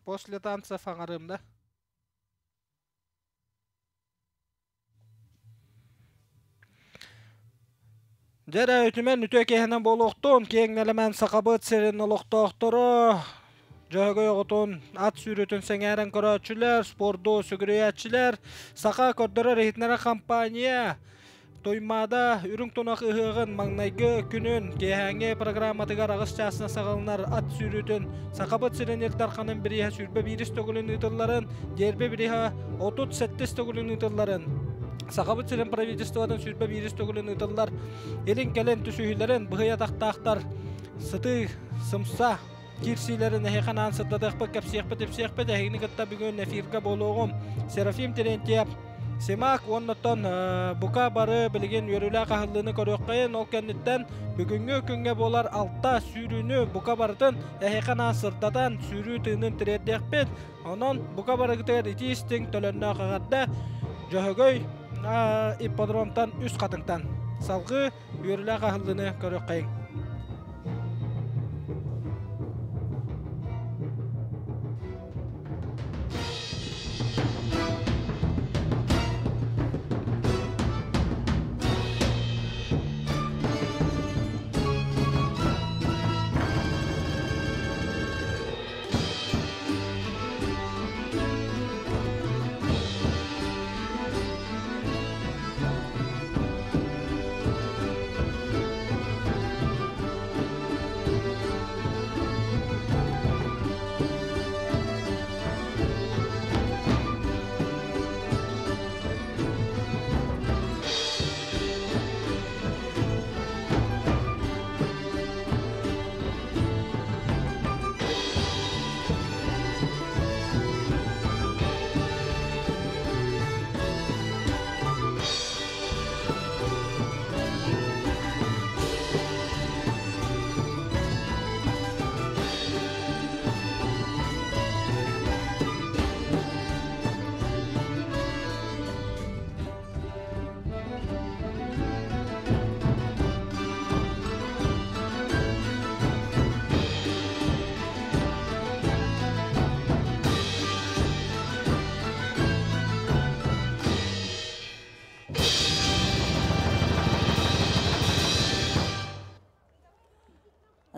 После танцев аҥарыам да? Дьэ эрэ, үтүмэн үтүө киэһэнэн буолуохтун, киэҥ нэлэмэн Сахабыт сирин олохтоохторо, Дьөһөгөй оҕотун ат сүүрүүтүн сэҥээрэн көрөөччүлэр, спорду сүгүрүйээччилэр, саха көрдөрөр-иһитиннэрэр компания Туймаада Үрүҥ Тунах ыһыаҕын маҥнайгы күнүн киэһээҥҥи программатыгар аҕыс чаасына саҕаланар ат сүүрүүтүн Сахабыт сирин Ил Дарханын бирииһэ сүүрбэ биирис төгүлүн ыытылларын, Дерби бирииһэ 37 төгүлүн ыытылларын, Сахабыт сирин правительствотын сүүрбэ биирис төгүлүн ыытыллар илин-кэлин түсүһүүлэрин быһый атахтаахтар сытыы, сымса киирсиилэрин эһиэхэ анаан сырдатыахпыт, кэпсиэхпит-ипсиэхпит. Эһигини кытта бүгүн эфиргэ буолуоҕум. Серафим Терентьев, Симак уоннаттан бука бары билигин үөрүүлээх аһыллыыны көрүөххэйин. Ол кэнниттэн бүгүҥҥү күҥҥэ буолар алта сүүрүүнү бука барытын эһиэхэ анаан сырдатан сүүрүү тыынын тириэрдиэхпит. Онон бука барыгытыгар итии истиҥ төлөннөөх эҕэрдэ Дьөһөгөй ипподромтан Үс Хатыҥтан. Салгыы үөрүүлээх аһыллыыны көрүөххэйиҥ.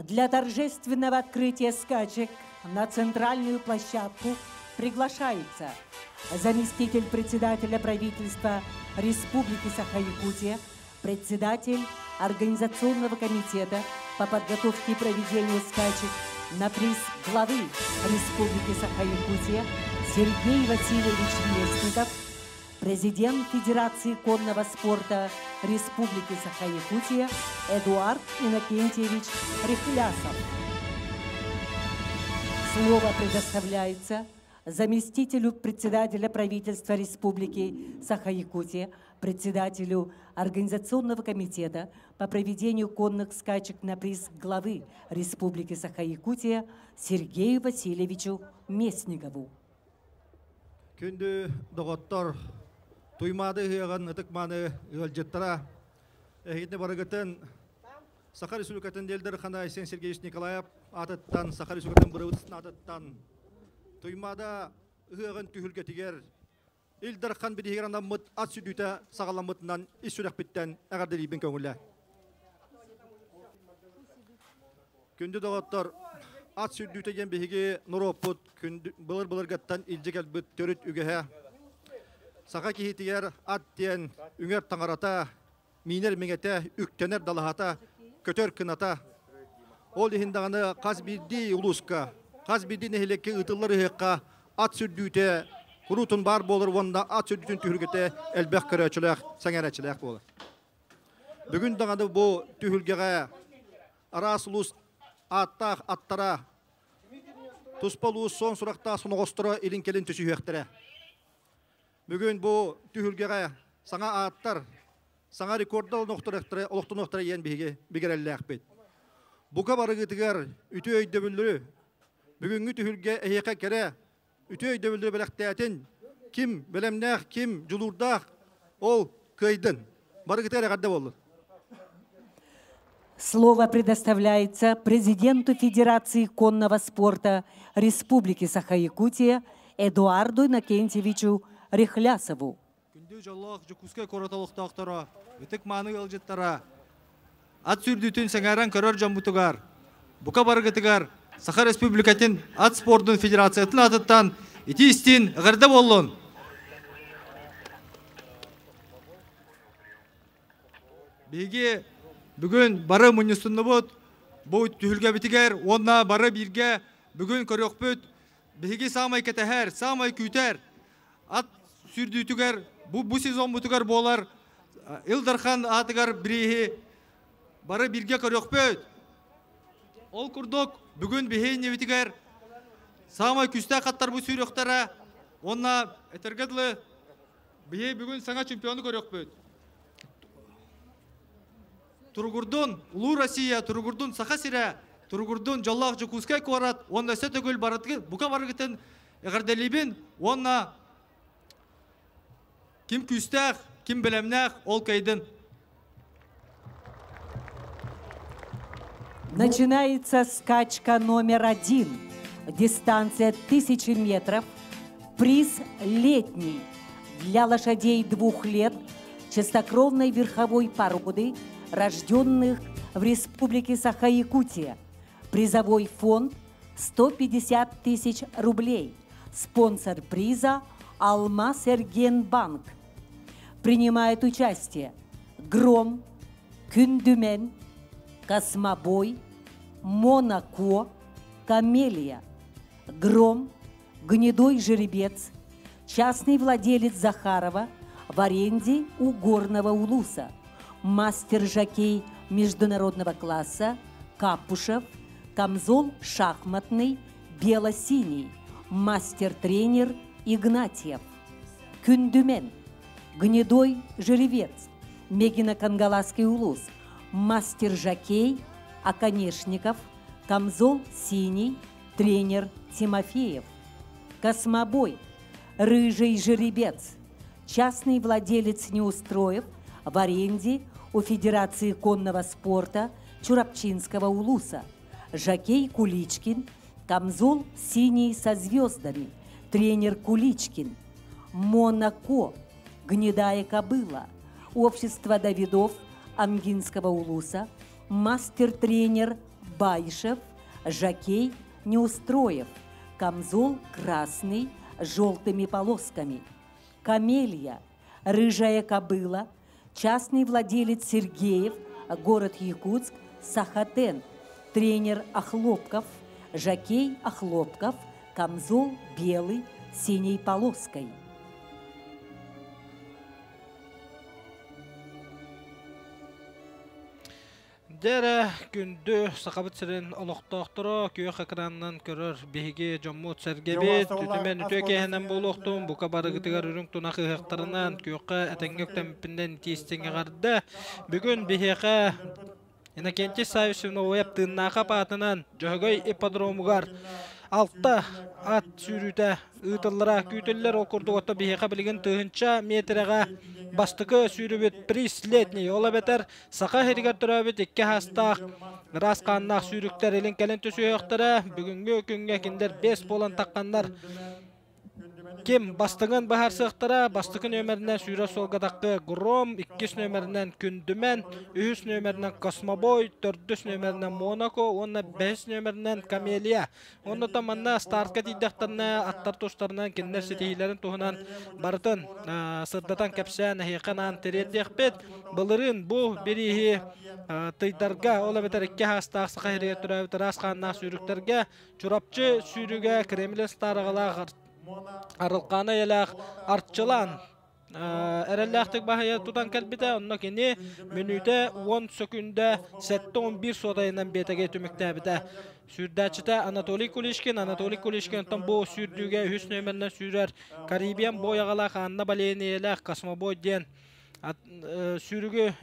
Для торжественного открытия скачек на центральную площадку приглашается заместитель председателя правительства Республики Саха-Якутия, председатель Организационного комитета по подготовке и проведению скачек на приз главы Республики Саха-Якутия Сергей Васильевич Местников, президент Федерации конного спорта Республики Саха-Якутия Эдуард Иннокентьевич Рехлясов. Слово предоставляется заместителю председателя правительства Республики Саха-Якутия, председателю Организационного комитета по проведению конных скачек на приз главы Республики Саха-Якутия Сергею Васильевичу Местникову. Күндү доҕоттор, Туймаады ыһыаҕын ытык-мааны ыалдьыттара, эһигини барыгытын Саха Республикатын Ил Дархана Айсен Сергеевич Николаев аатыттан, Саха Республикатын бырабыыталыстыбатын аатыттан Туймаада ыһыаҕын түһүлгэтигэр Ил Дархан бирииһигэр анаммыт ат сүдүтэ саҕаламмытынан ис сүрэхпиттэн эҕэрдэлиибин көҥүлэ. Күндү доҕоттор, ат сүрдүүтэ диэн биһиги норуоппут былыр-былыргаттан илдьэ кэлбит төрүт үгэһэ. Саха киһитигэр ат диэн үҥэр таҥарата, миинэр миҥэтэ, үктэнэр далаһата, көтөр кыната. Ол иһин даҕаны хас биирдии улууска, хас биирдии нэһилиэккэ ыытыллар ыһыахха ат сүрдүүтэ куруутун баар буолар уонна ат сүрдүүтүн түһүлгэтэ элбэх көрөөччүлээх, сэҥээрээччилээх буолар. Бүгүн даҕаны бу түһүлгэҕэ араас улуус ааттаах аттара, туспа улуус суон сурахтаах соноҕосторо илин-кэлин түсүһүөхтэрэ. Бүгүн бу түһүлгэҕэ саҥа ааттар, саҥа рекордал олохтонуохтара диэн биһиги бигэрэллээхпит. Бука барыгытыгар үтүө өйдөбүллэри, бүгүҥҥү түһүлгэ эһиэхэ кэрэ, үтүө өйдөбүллэри бэлэхтээтин, ким бэлэмнээх, ким дьулуурдаах, ол кыайдын. Барыгытыгар эҕэрдэ буоллун. Слово предоставляется президенту Федерации конного спорта Республики Саха-Якутия Эдуарду Иннокентьевичу Рехлясову. Күндү дьоллоох Дьокуускай куорат олохтоохторо, ытык-мааны ыалдьыттара, ат сүүрдүүтүн сэҥээрэн көрөр дьоммутугар, бука барыгытыгар Саха Республикатын ат спордун федерациятын аатыттан итии-истиин эҕэрдэ буоллун! Биһиги бүгүн бары мунньустуннубут бу түһүлгэбитигэр уонна бары бииргэ бүгүн көрүөхпүт биһиги саамай кэтэһэр, саамай күүтэр ат сүүрдүүтүгэр бу, бу сезоммутугар буолар Ил Дархан аатыгар бирииһи бары бииргэ көрүөхпүт. Ол курдук бүгүн биһи иннибитигэр саамай күүстээх аттарбыт сүүрүөхтэрэ уонна этэргэ дылы биһи бүгүн саҥа чемпиону көрүөхпүт. Туругурдун Улуу Россия, туругурдун Саха сирэ, туругурдун дьоллоох Дьокуускай куорат уонна өссө төгүл барытыгын бука барыгытын эҕэрдэлиибин уонна ким күүстээх, ким бэлэмнээх ол кыайдын. Начинается скачка номер один. Дистанция 1000 метров. Приз летний. Для лошадей двух лет чистокровной верховой породы, рожденных в Республике Саха-Якутия. Призовой фонд 150 тысяч рублей. Спонсор приза «Алмаз Эргенбанк». Принимает участие «Гром», «Күндүмен», «Космобой», «Монако», «Камелия», «Гром», «Гнедой жеребец», частный владелец Захарова в аренде у Горного Улуса, мастер-жокей международного класса Капушев, камзол шахматный, бело-синий, мастер-тренер Игнатьев, Күндүмен, Гнедой жеребец, Мегино-Кангаласский улус, мастер-жокей Оконешников, камзол синий, тренер Тимофеев, Космобой, рыжий жеребец, частный владелец Неустроев в аренде у Федерации конного спорта Чурапчинского улуса, Жокей Куличкин, камзол синий со звездами, тренер Куличкин, Монако, гнедая кобыла, общество Давидов Амгинского улуса, мастер-тренер Байшев, Жокей Неустроев, камзол красный с желтыми полосками, Камелия, рыжая кобыла, частный владелец Сергеев, город Якутск, Сахатен, тренер Охлопков, Жокей Охлопков, камзол белый с синей полоской. Дьэ күндү Сахабыт сирин олохтоохторо күөх экранынан көрөр биһиги дьоммут сэргэбит үтүмэн үтүө киэһэнэн буолуохтун бука барыгытыгар үрүҥ тунах ыһыахтарынан күөххэ этэҥҥэ үктэммиппинэн тиистиҥ эҕэрдэ бүгүн биһиэхэ Иннокентий Саввич Новоев тыыннаахап аатынан Дьөһөгөй ипподромугар алта ат сүүрүүтэ ыытыллара күүтүллэр. Ол курдук ото биһиэхэ билигин тыһыынча метрэҕэ бастакы сүүрүбүт приз летний. Ол эбэтэр Саха сиригэр төрөөбүт икки хаастаах ыраас хааннаах сүүрүктэр илин кэлин түсүһүөхтэрэ. Бүгүҥҥү күҥҥэ кинилэр бэс буолан тахханнар Ким бастыҥын быһаарсыахтара, бастакы нүөмэринэн сүүрэр суолга таххы Гром, иккис нүөмэринэн Күндүмэн, үһүс нүөмэринэн Космобой, төрдүс нүөмэринэн Монако уонна бэһис нүөмэринэн Камелия. Оннуттан манна стартка тиийдэхтэринэ аттар тустарынан кинилэр ситиһиилэрин туһунан барытын сырдатан кэпсээн эһиэхэ анаан тириэрдиэхпит. Былырыын бу бирииһи тыйдарга, ол эбэтэр икки хаастаах Саха сиригэр төрөөбүт ыраас хааннаах сүүрүктэргэ Чурапчы сүүрүгэ Кремль стараҕалаах Арылхаана эйэлээх Арчылаан эрэллээхтик баһыйа тутан кэлбитэ. Онно кини мүнүүтэ 10 сөкүндэ 7-11 суотайынан биэтэги түмүктээбитэ. Сүүрдээччитэ Анатолий Кулишкин. Анатолий Кулишкин оттон бу сүүрдүүгэ үһүс нүөмэринэн сүүрэр Карибиан бойаҕалаах Анна Балениялаах Космобой диэн сүүрүгү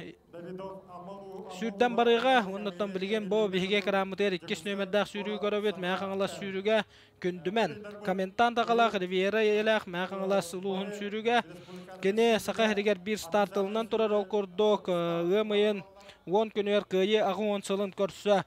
сүүрдэн барыаҕа. Оннуттан билигин бу биһиги экранмытыгар иккис нүөмэрдээх сүүрүү көрөбүт. Мэҥэ Хаҥалас сүүрүгэ Күндүмэн. Коментант аҕалаах Ривьера ийэлээх Мэҥэ Хаҥалас улууһун сүүрүгэ. Кини Саха сиригэр биир стартылынан турар ол курдук ыам ыйын 10 күнүгэр Кыайыы 80 сылын көрсө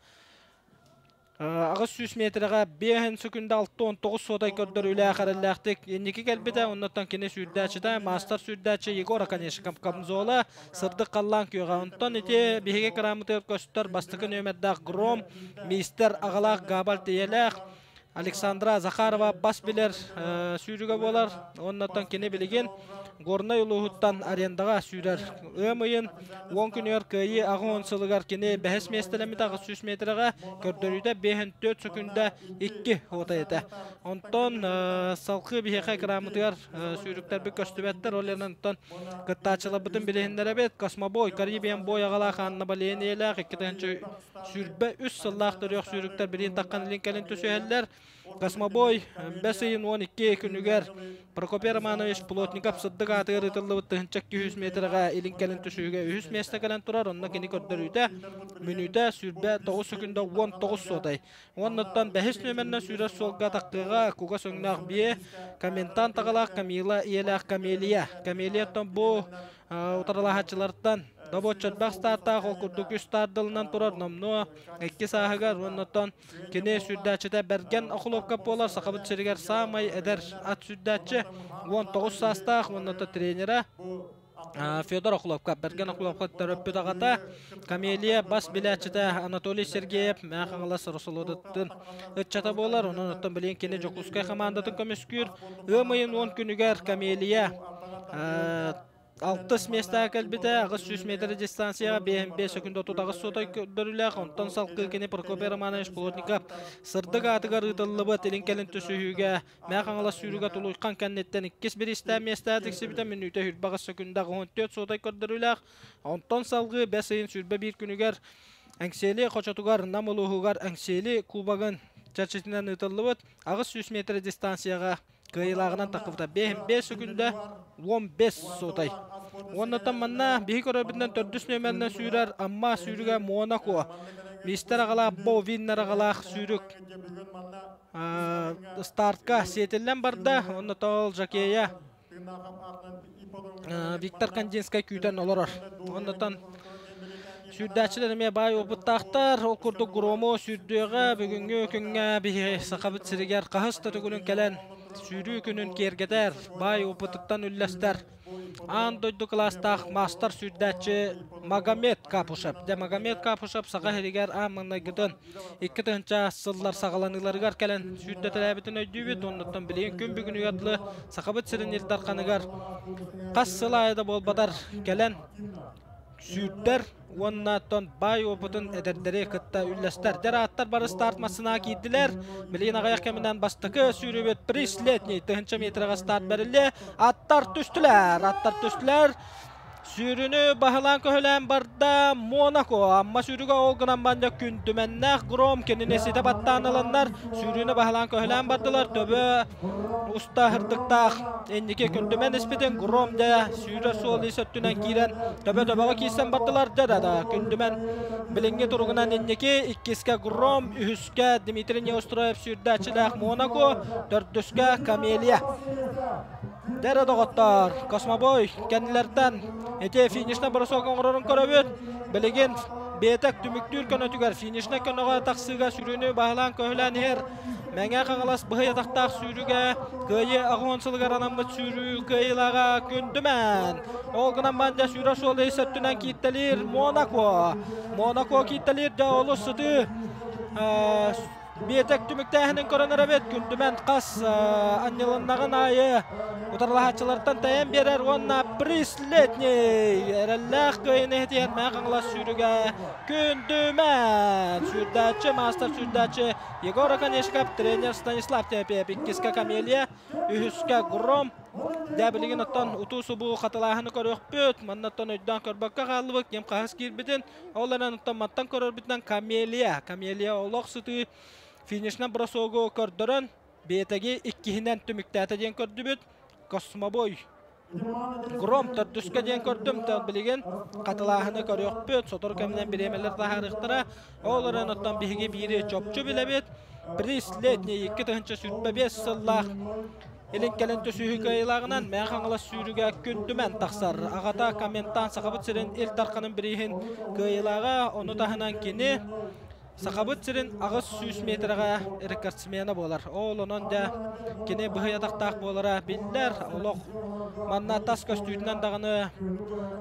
800 метрэҕэ 5 секунда 69 суотай көрдөрүүлээх эрэллээхтик инники кэлбитэ. Оннуттан кини сүүрдээччитэ, маастар сүүрдээччи Егор Оконешников Камзола сырдык халлаан күөҕэ. Онтон ити биһиги кыраамытыгар көстөр бастакы нүөмэрдээх Гром, мистер аҕалаах Габаль Тиэлээх Александра Захарова бас билэр сүүрүгэ буолар. Оннуттан кини билигин Горнай улууһуттан арендаҕа сүүрэр. Ыам ыйын 10 күнүгэр Кыайыы 80 сылыгар кини бэһис миэстэлэммитэ 800 метрэҕэ көрдөрүүтэ 54 секунда 2 уотай этэ. Онтон салгыы биһиэхэ экранмытыгар сүүрүктэрбит көстүбэттэр. Ол эрэн онтон кыттааччыларбытын билиһиннэрэбит. Космобой, Карибиан бой аҕалаах Анна Балиен ийэлээх 2023 сыллаах төрүөх сүүрүктэр билин таххан илин кэлин түсүһэллэр. Космобой бэс ыйын 12 күнүгэр Прокопий Романович Плотников сырдык аатыгар ыытыллыбыт 1200 метрэҕэ илин кэлин түсүһүүгэ үһүс миэстэ кэлэн турар. Онно кини көрдөрүүтэ мүнүүтэ 29 секунда 19 суотай. Уоннуттан бэһис нүөмэринэн сүүрэр суолга таххыаҕа кугас өҥнөөх биэ, Коментан таҕалаах Камила ийэлээх Камелия. Камелияттан бу утарылаһааччылартан добуочча элбэх стартаах, ол курдук үс стардылынан турар номнуо икки сааһыгар уоннуттан кини сүүрдээччитэ Бэргэн Охлопков буолар Сахабыт сиригэр саамай эдэр ат сүүрдээччи 19 саастаах уонна тренера Федор Охлопков, Бэргэн Охлопков төрөппүт аҕата, Камелия бас билээччитэ Анатолий Сергеев Мэҥэ Хаҥалас Росолодыттын ыччата буолар. Онон оттон билигин кини Дьокуускай хамаандатын көмүскүүр. Ыам ыйын 10 күнүгэр Камелия алтыс миэстэҕэ кэлбитэ, 800 метр дистанцияҕа 5 секунда 38 сотой көрдөрүүлээх. Онтон салгыы кини Прокопий Романович Плотников сырдык аатыгар ыытыллыбыт илин-кэлин түсүһүүгэ Мэҥэ Хаҥалас сүүрүгэ Тулуйхан кэнниттэн иккис бириистээх миэстэҕэ тиксибитэ мүнүүтэ 28 секунда 14 суотай көрдөрүүлээх. Онтон салгыы бэс ыйын 21 күнүгэр Эҥсиэли хочотугар Нам улууһугар Эҥсиэли кубогын чэрчитинэн ыытыллыбыт 800 метр дистанцияҕа кыайыылааҕынан таххыбыта 5 секунда 15 суотай. Уоннаттан манна биһи көрөрбүтүнэн төрдүс нүөмэринэн сүүрэр Амма сүүрүгэ Монако. Мистер аҕалаах Бо Виннер аҕалаах сүүрүк стартка сиэтиллэн барда. Онно тоол Жакея Виктор Кандинскай күүтэн олорор. Оннотон сүүрдээччилэр эмиэ баай опыттаахтар. Ол курдук Грому сүүрдүөҕэ бүгүҥҥү күҥҥэ биһи Сахабыт сиригэр хаһыс да төгүлүн кэлэн сүүрүү күнүн киэргэтэр, баай опытыттан үллэстэр Аан дойду кылаастаах маастар сүүрдээччи Магомед Капушев. Дьэ, Магомед Капушев Саха сиригэр аан маҥнайгытын 2000 сыллар саҕаланыыларыгар кэлэн сүүрдэтэлээбитин өйдүүбүт. Оннуттан билигин күн бүгүнүгэр дылы Сахабыт сирин Ил Дарханыгар хас сыл аайы да буолбатар кэлэн сүүрдэр уонна оттон баай опытын эдэрдэри кытта үллэстэр. Дьэр ааттар бары старт массынаҕа киирдилэр. Билигин аҕыйах кэминэн бастакы сүүрүүбүт приз летний тыһыынча метрга старт бэриллиэ. Аттар түстүлэр, аттар түстүлэр. Сүүрүнү баһылаан көһүлээн барда Монако. Амма сүүрүгэ ол гынан банда күндүмэннээх Гром кинини ситэ баттаан ыланнар сүүрүүнү баһылаан көһүлээн бардылар. Төбө уста һырдыктаах инники күндүмэн испитин Гром дэ сүүрэр суол ис өттүнэн киирэн төбө-төбөҕө киирсэн бардылар дэ да күндүмэн билиҥҥи туругунан инники иккискэ Гром, үһүскэ Дмитрий Неустроев сүүрдээччилээх Монако, төрдүскэ Камелия. Дэрэ доҕоттоор, Космобой кэннилэртэн ити финишнай бросок оҥорорун көрөбүт. Билигин биэтэк түмүктүүр көнөтүгэр финишнай көнөҕө тахсыыга сүрүнү баһылаан-көһүлээн иһэр Мэҥэ Хаҥалас быһый атахтаах сүүрүгэ Кыайыы 80 сылыгар анаммыт сүүрүү кыайыылааҕа Күндүмэн. Ол гынан баран сүүрэр суол ис өттүнэн кииртэлиир Монако. Монако кииртэлиир дьэ олус сытыы Биэтэк түмүктээһинин көрөн эрэбит. Күндүмэн хас анньылыннаҕын аайы утарылаһааччылартан тэйэн биэрэр уонна приз летний эрэллээх кыайыыны иһитиһэр Мэҥэ Хаҥалас сүүрүгэ Күндүмэн сүүрдээччи, маастар сүүрдээччи Егор Оконешников, тренер Станислав Тепиев, иккискэ Камелия, үһүскэ Гром. Дьэ билигин оттон утуу-субуу хатылааһыны көрүөхпүт. Манна оттон өйдөөн көрбөккө хааллыбыт, ким хаһыс киирбитин. Ол эрэн оттон мантан көрөрбүтүнэн Камелия. Камелия олох сытыы финишнай бросогу көрдөрөн, биэтэги иккиһинэн түмүктээтэ диэн көрдүбүт. Космобой Гром төрдүскэ диэн көрдүм, билигин хатылааһыны көрүөхпүт, сотору кэминэн бириэмэлэр таһаарыахтара. Ол эрэн оттон биһиги биири чопчу билэбит. Приз летний 2025 сыллаах. Илин кэлин түсүһүү кыайыылааҕынан Мэҥэ Хаҥалас сүүрүгэ Күндүмэн тахсар. Аҕата Коментан Сахабыт сирин Ил Дарханын бирииһин кыайыылааҕа, ону таһынан кини Сахабыт сирин 800 метрэҕэ рекордсмена буолар. Ол онон дьэ кини быһый атахтаах буолара биллэр. Олох манна тас көстүүтүнэн даҕаны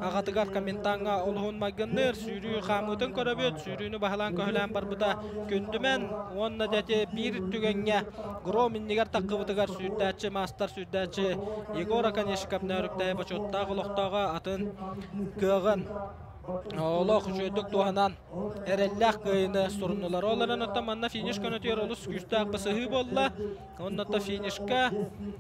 аҕатыгар Коментаҥҥа олуһун майгынныыр. Сүүрүү хаамыытын көрөбүт. Сүүрүүнү баһылаан-көһүлээн барбыта Күндүмэн уонна дьэ ити биир түгэҥҥэ Гром иннигэр таххыбытыгар сүүрдээччи, маастар сүүрдээччи Егор Оконешников Нөөрүктэйэ бочуоттаах олохтооҕо атын кыаҕын олох үчүгэйдик туһанан эрэллээх кыайыыны суруннулар. Ол эрэн оттон манна финиш көнөтүгэр олус күүстээх бысыһыы буолла. Онно финишка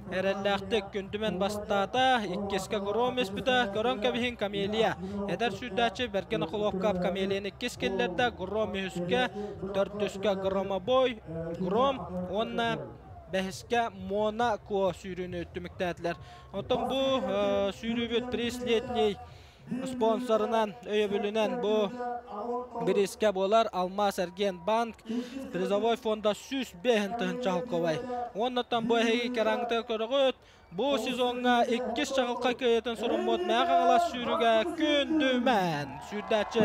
эрэллээхтик Күндүмэн бастаата, иккискэ Гром испитэ, көрөн кэбиһин Камелия. Эдэр сүүрдээччи Бэргэн Охолуопкап Камелияны иккис киллэрдэ, Гром үһүскэ, төрдүскэ Громобой, Гром уонна бэһискэ Мона Ко сүүрүүнү түмүктээтилэр. Оттон бу сүүрүүбүт приз летний спонсорынан, өйөбүлүнэн бу бириискэ буолар Алмаас эргиэн банк призовой фонда 105 тыһыынча холкуобай. Уоннаттан бу эһиги кэраҥытыгар көрөҕүт. Бу сезоҥҥа иккис чаҕылхай кыайыытын суруммут Мэҥэ Хаҥалас сүүрүгэ Күндүмэн сүүрдээччи,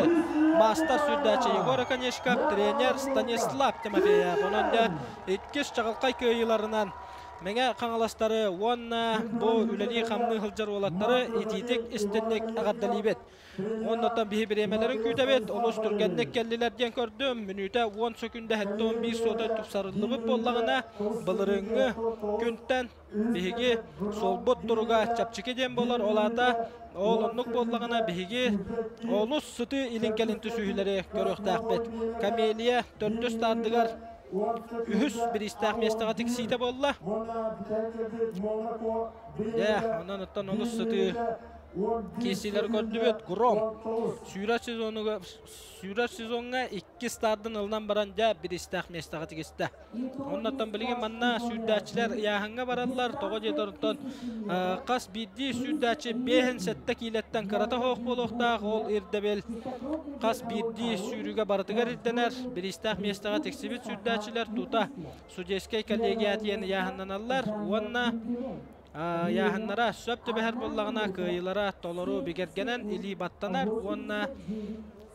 маастар сүүрдээччи Егор Оконешников, тренер Станислав Тимофеев. Онон дьэ иккис чаҕылхай кыайыыларынан Мэҥэ Хаҥаластары уонна бу үлэлии-хамныы сылдьар уолаттары итиитик истинник эҕэрдэлиибит. Уоннаттан биһи бириэмэлэрин күүтэбит, олус түргэнник кэллилэр диэн көрдүм. Мүнүүтэ 10 сөкүндэ 71 суота тупсарыллыбыт буоллаҕына, былырыыҥҥы күнтэн биһиги суолбут туруга чэпчэки диэн буолар. Ол аата ол оннук буоллаҕына биһиги олус сытыы илин-кэлин түсүһүүлэри көрүөхтээхпит. Камелия төрдүс стардыгар үһүс бириистээх миэстэҕэ тиксиитэ буолла. Дьэ, онон оттон олус сытыы киирсиилэри көрдүбүт. Гром сүүрэр сезонуга сүүрэр сезоҥҥа икки стардын ылынан баран дьэ бириистээх миэстэҕэ тигистэ. Оннуттан билигин манна сүүрдээччилэр ыйааһыҥҥа бараллар. Тоҕо диэтэр онтон хас биирдии сүүрдээччи 5-7 киилэттэн кырата суох буолуохтаах. Ол ирдэбил хас биирдии сүүрүүгэ барытыгар ирдэнэр. Бириистээх миэстэҕэ тиксибит сүүрдээччилэр тута судейскай коллегия диэн ыйааһыннаналлар уонна ыйааһыннара сөп түбэһэр буоллаҕына кыайыылара толору бигэргэнэн илии баттанар уонна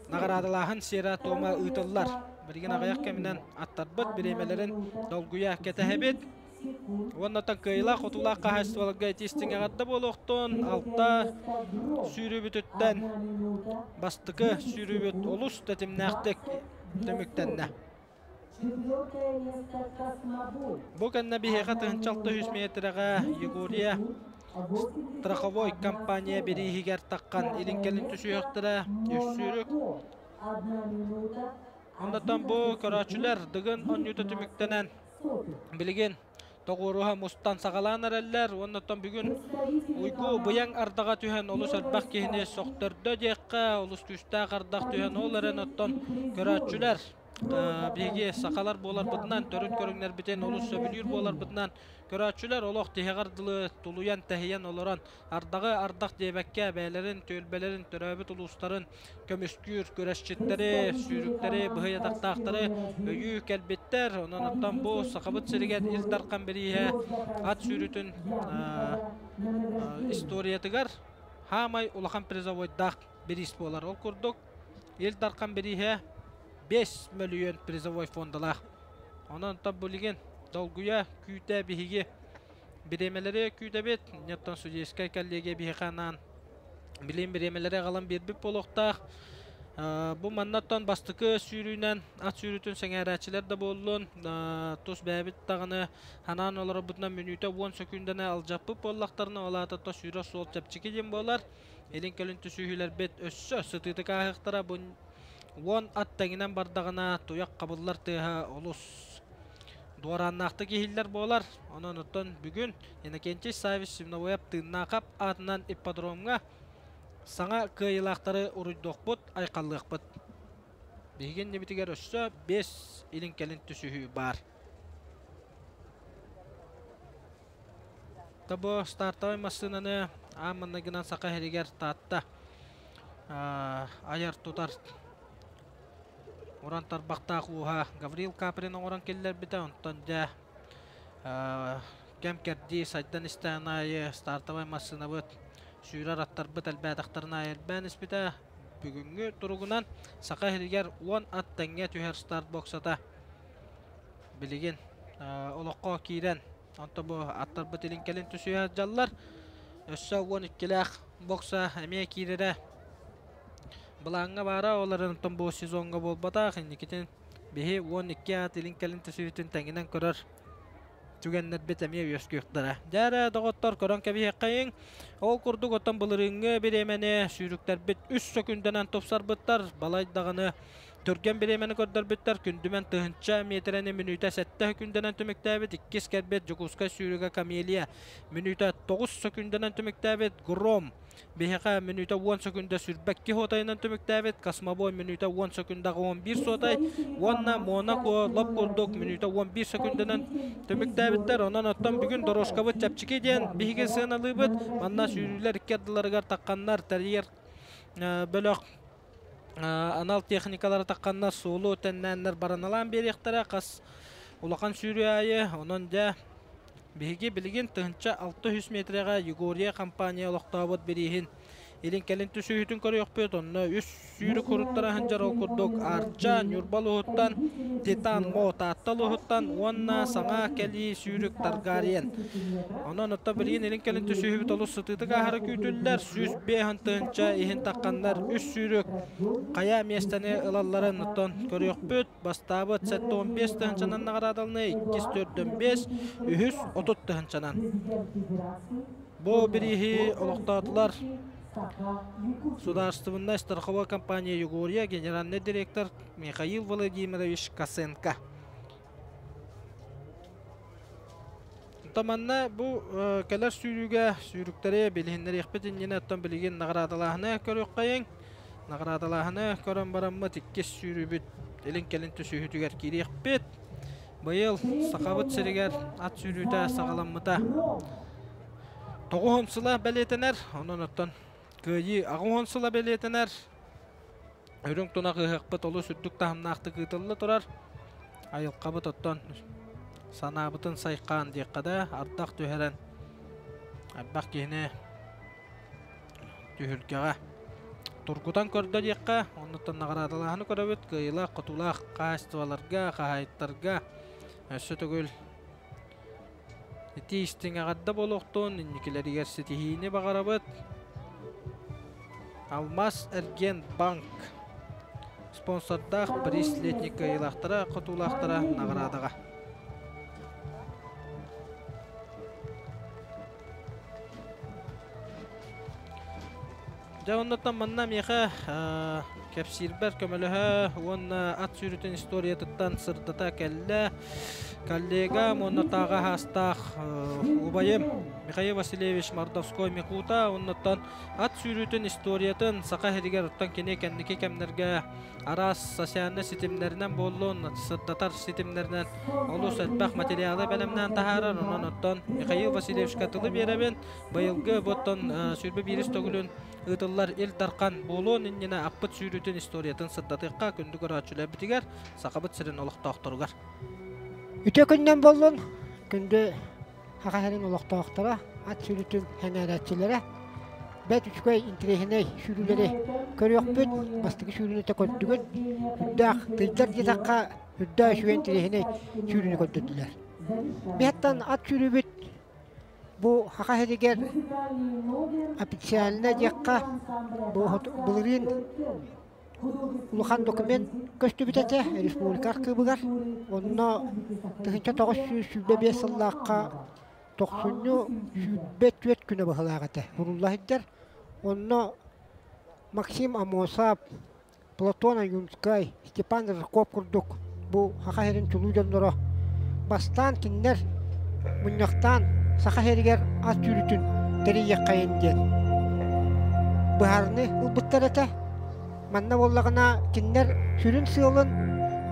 наҕараадалааһын сиэрэ-туома ыытыллар. Билигин аҕыйах кэминэн аттарбыт бириэмэлэрин долгуйа кэтэһэбит. Уонна кыайыылаах-хотуулаах хаһаайыстыбаларга ити истиҥ эҕэрдэ буолуохтун. Алта сүүрүүбүтүттэн бастакы сүүрүүбүт олус тэтимнээхтик түмүктэннэ. Бу кэннэ биһиэхэ 1600 миэтэрэҕэ Егория страховой компания бирииһигэр таххан илин-кэлин түсүһүөхтэрэ. Үс сүүрүк. Оннуттан бу көрөөччүлэр Дыгын оонньуута түмүктэнэн билигин тоҕуоруһа мустан саҕалаан эрэллэр уонна оттон бүгүн уйгу быйаҥ ардаҕа түһэн олус элбэх киһини сөхтөрдө диэххэ, олус күүстээх ардах түһэн ол эрэн оттон көрөөччүлэр биһиги сахалар буоларбытынан, төрүт көрүҥнэрбитин олус сөбүлүүр буоларбытынан көрөөччүлэр олох тиһэҕэр дылы тулуйан-тэһийэн олорон ардаҕы ардах диэбэккэ бэйэлэрин түөлбэлэрин, төрөөбүт улуустарын көмүскүүр күрэсчиттэри, сүүрүктэри, быһый атахтаахтары өйүү кэлбиттэр. Онон оттон бу Сахабыт сиригэр Ил Дархан бирииһэ ат сүүрүүтүн историятыгар хаамай улахан призовойдаах бириис буолар. Ол курдук Ил Дархан бирииһэ 5 мөлүйүөн призовой фондалаах. Онон оттон билигин долгуйа күүтэ биһиги бириэмэлэри күүтэбит. Оттон судейскай коллегия биһиэхэ анаан билим бириэмэлэри аҕалан биэрбит буолуохтаах. Бу маннаттан бастакы сүүрүүнэн ат сүүрүүтүн сэҥээрээччилэр да буоллун, тус бэйэбит даҕаны ханаан олорорбутунан мүнүүтэ 10 сөкүүндэни алдьаппыт буоллахтарына, ол аата сүүрэр суол чэпчэки диэн буолар. Илин-кэлин түсүһүүлэрбит өссө сытыытык ааһыахтара. Бу 10 ат тэҥинэн бардаҕына туйах хабыллар тыаһа олус дуорааннаахтык иһиллэр буолар. Онон оттон бүгүн Иннокентий Саввич Семновоев Тыыннаахап аатынан ипподромҥа саҥа кыайыылаахтары уруйдуохпут, айхаллыахпыт. Биһиги иннибитигэр өссө 5 илин-кэлин түсүһүү баар. Тобо стартовай массыынаны аан маҥнайгынан Саха сиригэр Таатта айар-тутар уран тарбахтаах ууһа Гаврил Каприн оҥорон киллэрбитэ. Онтон дьэ. Кэм-кэрдии сайдан истэҕин аайы стартовай массыынабыт сүүрэр аттарбыт элбээтэхтэрин аайы элбээн испитэ. Бүгүҥҥү туругунан Саха сиригэр 10 ат тэҥҥэ түһэр старт боксата билигин олоххо киирэн, онто бу аттарбыт илин-кэлин түсүһэ сылдьаллар. Өссө 12-лээх бокса эмиэ киирэрэ былааҥҥа баара, ол эрэн оттон бу сезоҥҥа буолбатах, инникитин биһи 12 ат илин-кэлин түсүһүүтүн тэҥинэн көрөр түгэннэрбит эмиэ үөскүөхтэрэ. Дьэ эрэ, доҕоттор, көрөн кэбиһиэххэйиҥ. Ол курдук оттон былырыыҥҥы бириэмэни сүүрүктэрбит үс сөкүүндэнэн тупсарбыттар. Балай даҕаны түргэн бириэмэни көрдөрбүттэр. Күндүмэн тыһыынча миэтэрэни мүнүүтэ сэттэ сөкүүндэнэн түмүктээбит. Иккис кэлбит Дьокуускай сүүрүгэ Камелия мүнүүтэ 9 сөкүүндэнэн түмүктээбит. Гром Биһиэхэ мүнүүтэ 10 сөкүндэ сүрбэкки суотайынан түмүктээбит Космобой мүнүүтэ 10 сөкүндэҕэ 11 суотай уонна Монако лоп курдук мүнүүтэ 11 сөкүндэнэн түмүктээбиттэр. Онон оттон бүгүн дорожкабыт чэпчэки диэн биһиги сыаналыыбыт. Манна сүүрүүлэр икки ардыларыгар тахханнар тэрийэр бөлөх анал техникалары тахханнар суолу тэннээннэр бараналаан биэриэхтэрэ хас улахан сүүрүү аайы. Онон дьэ Биһиги билигин 1600 метрэҕэ Егория компания олохтообут бирииһин илин-кэлин түсүһүүтүн көрүөхпүт. Онно үс сүүрүк уруттара сылдьар ол курдук Арча, Ньурба улууһуттан, Титан Мо Таатта улууһуттан уонна саҥа кэлии сүүрүк Таргариен. Онон отто билигин илин-кэлин түсүһүүбүт олус сытыытык ааһара күүтүллэр. 105 тыһыынча иһин тахханнар үс сүүрүк хайа миэстэни ылалларын оттон көрүөхпүт. Бастаабыт 75 тыһыынчанан наҕараадаланыы, иккис 45, үһүс 30 тыһыынчанан. Бу бирииһи олохтоотулар Судаарыстыбаннай страховой компания Югория генеральный директор Михаил Владимирович Косенко. Манна бу кэлэр сүүрүүгэ сүүрүктэри билиһиннэриэхпит иннинэ оттон билигин наҕараадалааһыны көрүөххэйиҥ. Наҕараадалааһыны көрөн бараммыт иккис сүүрүүбүт илин-кэлин түсүһүүтүгэр киириэхпит. Быйыл Сахабыт сиригэр ат сүүрүүтэ саҕаламмыта 90 сыла бэлиэтэнэр. Онон оттон Кыайыы 80 сыла бэлиэтэнэр. Үрүҥ тунах ыһыахпыт олус үрдүк таһымнаахтык ыытылла турар. Айылҕабыт оттон санаабытын сайхаан диэххэ да, ардах түһэрэн элбэх киһини түһүлгэҕэ тургутан көрдө диэххэ, оннуттан наҕараадалааһыны көрөбүт, кыайыылаах-хотуулаах хаһаайыстыбаларга, хаһаайыттарга өссө төгүл Ити истиҥ эҕэрдэ буолуохтун, инникилэригэр ситиһиини баҕарабыт. Алмаз эргиэн банк спонсордаах приз летник кыайыылаахтара, хотуулаахтара наҕараадаҕа. Дьэ оннуттан манна миэхэ кэпсиирбэр көмөлөһө уонна ат сүүрүүтүн историятыттан сырдата кэллэ коллегам уонна тааҕа аһаастаах убайым Михаил Васильевич Мордовской Микута оннуттан ат сүүрүүтүн историятын Саха сиригэр оттон кини кэнники кэмнэргэ араас социальнай ситимнэринэн буоллун, сырдатар ситимнэринэн олус элбэх материалы бэлэмнээн таһаарар. Онон оттон Михаил Васильевичка тылы биэрэбин. Быйылгы оттон сүүрбэ биирис төгүлүн ыытыллар Ил Дархан буолуон иннинэ аппыт сүүрүүтүн историятын сырдатыахха күндү көрөөччүлэрбитигэр, Сахабыт сирин олохтоохторугар. Үтүө күннэн буоллун, күндү Саха сирин олохтоохторо, ат сүүрүүтүн сэҥээрээччилэрэ. Бэрт үчүгэй интэриэһинэй сүүрүүлэри көрүөхпүт, бастакы сүүрүүнү да көрдүгүт. Үрдээх тыйдар диэтэххэ, үрдээх үчүгэй интэриэһинэй сүүрүүнү көрдөрдүлэр. Биһиэттэн ат сүүрүүбүт Бу Саха сиригэр официально диэххэ, бу былырыын улахан документ көстүбүт этэ республика архыыбыгар. Онно 1925 сыллаахха тохсунньу 24 күнэ быһылаах этэ сурулла сылдьар. Онно Максим Аммосов, Платон Ойуунскай, Степан Рыжков курдук бу Саха сирин чулуу дьонноро бастаан кинилэр мунньахтаан Саха сиригэр ас сүүрүүтүн тэрийиэххэйин диэн быһаарыныы ылбыттар этэ. Манна буоллаҕына кинилэр сүрүн сыалын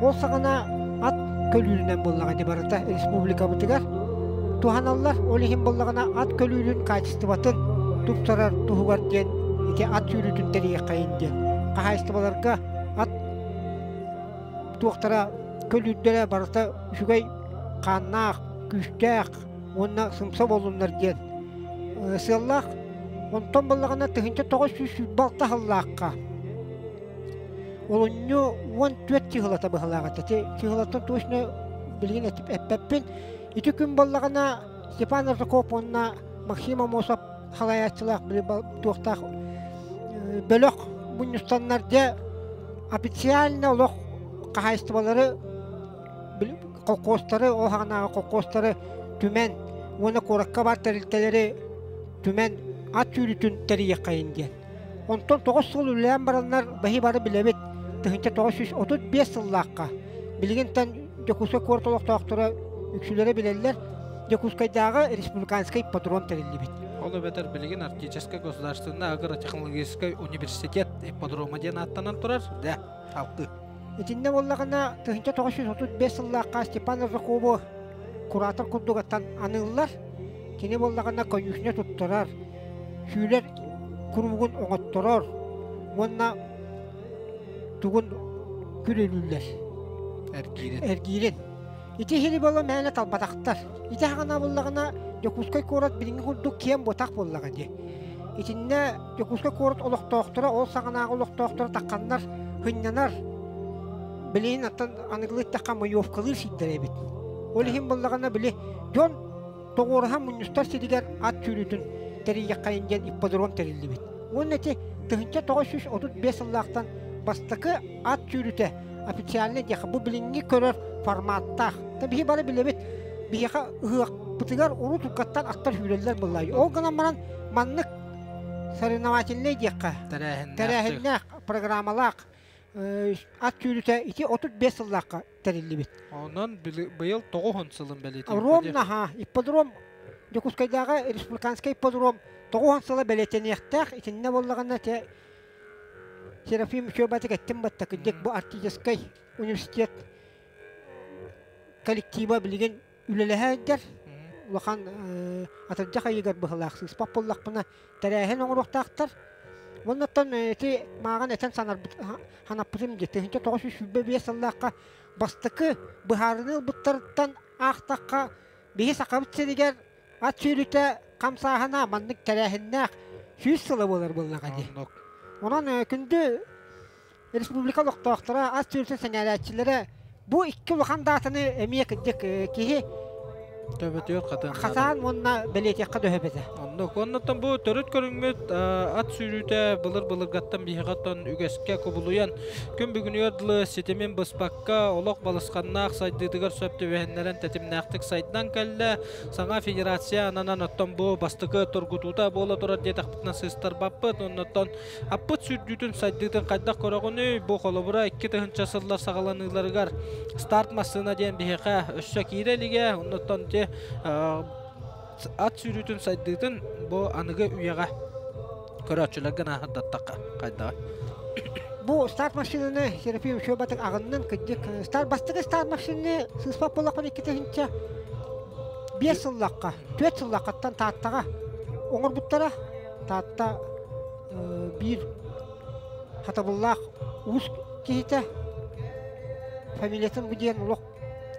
ол саҕана ат көлүүрүнэн буоллаҕа ити барыта республикабытыгар туһаналлар. Ол иһин буоллаҕына ат көлүүрүн хаачыстыбатын тупсарар туһугар диэн ити ат сүүрүүтүн тэрийиэххэйин диэн хаһаайыстыбаларга ат туохтара көлүүрдэрэ барыта үчүгэй хааннаах, күүстээх уонна сымса буоллуннар диэн сыаллаах. Онтон буоллаҕына 1926 сыллаахха олунньу 14 чыһылата быһалаах этэ. Ити чыһылаттан точно билигин эппэппин. Ити күн буоллаҕына Степан Аржаков уонна Максим Амосов халайааччылаах туохтаах бөлөх мунньустаннар дьэ официально олох хаһаайыстыбалары колхозтары ол хаҕынааҕы колхозтары түмэн уонна куоракка баар тэрилтэлэри түмэн ат сүүрүүтүн тэрийиэххэйин диэн. Онтон 9 сыл үлэлээн бараннар баһи бары билэбит 1935 сыллаахха билигинтэн Дьокуускай куорат олохтоохторо үксүлэрэ билэллэр Дьокуускайдааҕы республиканскай ипподром тэриллибит. Ол эбэтэр билигин Арктическай государственный агротехнологическай университет ипподрома диэн ааттанан турар. Да, алты. Итиннэ буоллаҕына 1935 сыллаахха Степан Аржакову куратор курдугаттан аныыллар. Кини буоллаҕына конюшня туттарар, сүүлэр куругун оҥотторор уонна тугун күрүлүүллэр. Эргиирин. Эргиирин. Ити иһини буола мээнэ талбатахтар. Ити хаҕана буоллаҕына Дьокуускай куорат билиҥҥи курдук киэҥ буотах буоллаҕа дии. Итиннэ Дьокуускай куорат олохтоохторо ол саҕанааҕы олохтоохторо тахханнар сынньанар билигин аттан аныгылыы эттэххэ маевкалыыр сирдэрэ эбит. Ол иһин буоллаҕына били дьон тоҕуоруһан мунньустар сиригэр ат сүүрүүтүн тэрийиэххэйин диэн ипподром тэриллибит. Уонна ити 1935 сыллаахтан бастакы ат сүүрүүтэ официальный диэхэ бу билиҥҥи көрөр форматтаах. Та биһи бары билэбит биһиэхэ ыһыахпытыгар урут уруккаттан аттар сүүрэллэр буоллаай. Ол гынан баран маннык соревновательнай диэххэ тэрээһиннээх программалаах ат сүүрүүтэ ити 35 сыллаахха тэриллибит. Онон быйыл 90 сылын бэлиэтиир. Ровно ха ипподром Дьокуускайдааҕы республиканскай ипподром 90 сыла бэлиэтэниэхтээх. Итиннэ буоллаҕына те Серафим Михайлович эттим батта кырдьык бу Арктическай университет коллектива билигин үлэлэһэ улахан атырдьах ыйыгар быһылаах сыыспат буоллахпына тэрээһин оҥоруохтаахтар. Уоннаттан ити мааҕын этэн санарбыт санаппытым дии 1925 сыллаахха бастакы быһаарыныы ылбыттарыттан аахтахха биһи Сахабыт сиригэр ат сүүрүүтэ хамсааһына маннык тэрээһиннээх 100 сыла буолар буоллаҕа дии. Онон күндү республика олохтоохторо, ат сүүрүүтүн сэҥээрээччилэрэ бу икки улахан даатаны эмиэ кырдьык киһи Төбөтүгэр хатыан хатаан уонна бэлиэтиэххэ дөһөбөтө. Оннук. Оннуттан бу төрүт көрүҥмүт ат сүүрүүтэ былыр-былыргаттан биһиэхэ оттон үгэскэ кубулуйан күн бүгүнүгэр дылы ситимин быспакка олох балысханнаах сайдыытыгар сөп түбэһиннэрэн тэтимнээхтик сайдан кэллэ. Саҥа федерация ананан оттон бу бастакы тургутуута буола турар диэтэхпитинэ сыыстарбаппыт. Оннуттан Аппыт сүүрдүүтүн сайдыытын хайдах көрөҕүнүй? Бу холобура 2000 сыллар саҕаланыыларыгар старт массыына диэн биһиэхэ өссө киирэ илигэ. Оннуттан ити ат сүүрүүтүн сайдыытын бу аныгы үйэҕэ көрөөччүлэргэ нааһырдаттахха хайдаҕа? Бу старт машинаны Серафим Шөбатык аҕыннын кырдьык старт бастакы старт машинаны сыыспат буоллахпына 2005 сыллахха, 4 сыллаххаттан Тааттаҕа оҥорбуттара. Таатта биир хатабыллаах уус киһитэ фамилиятын бу диэн олох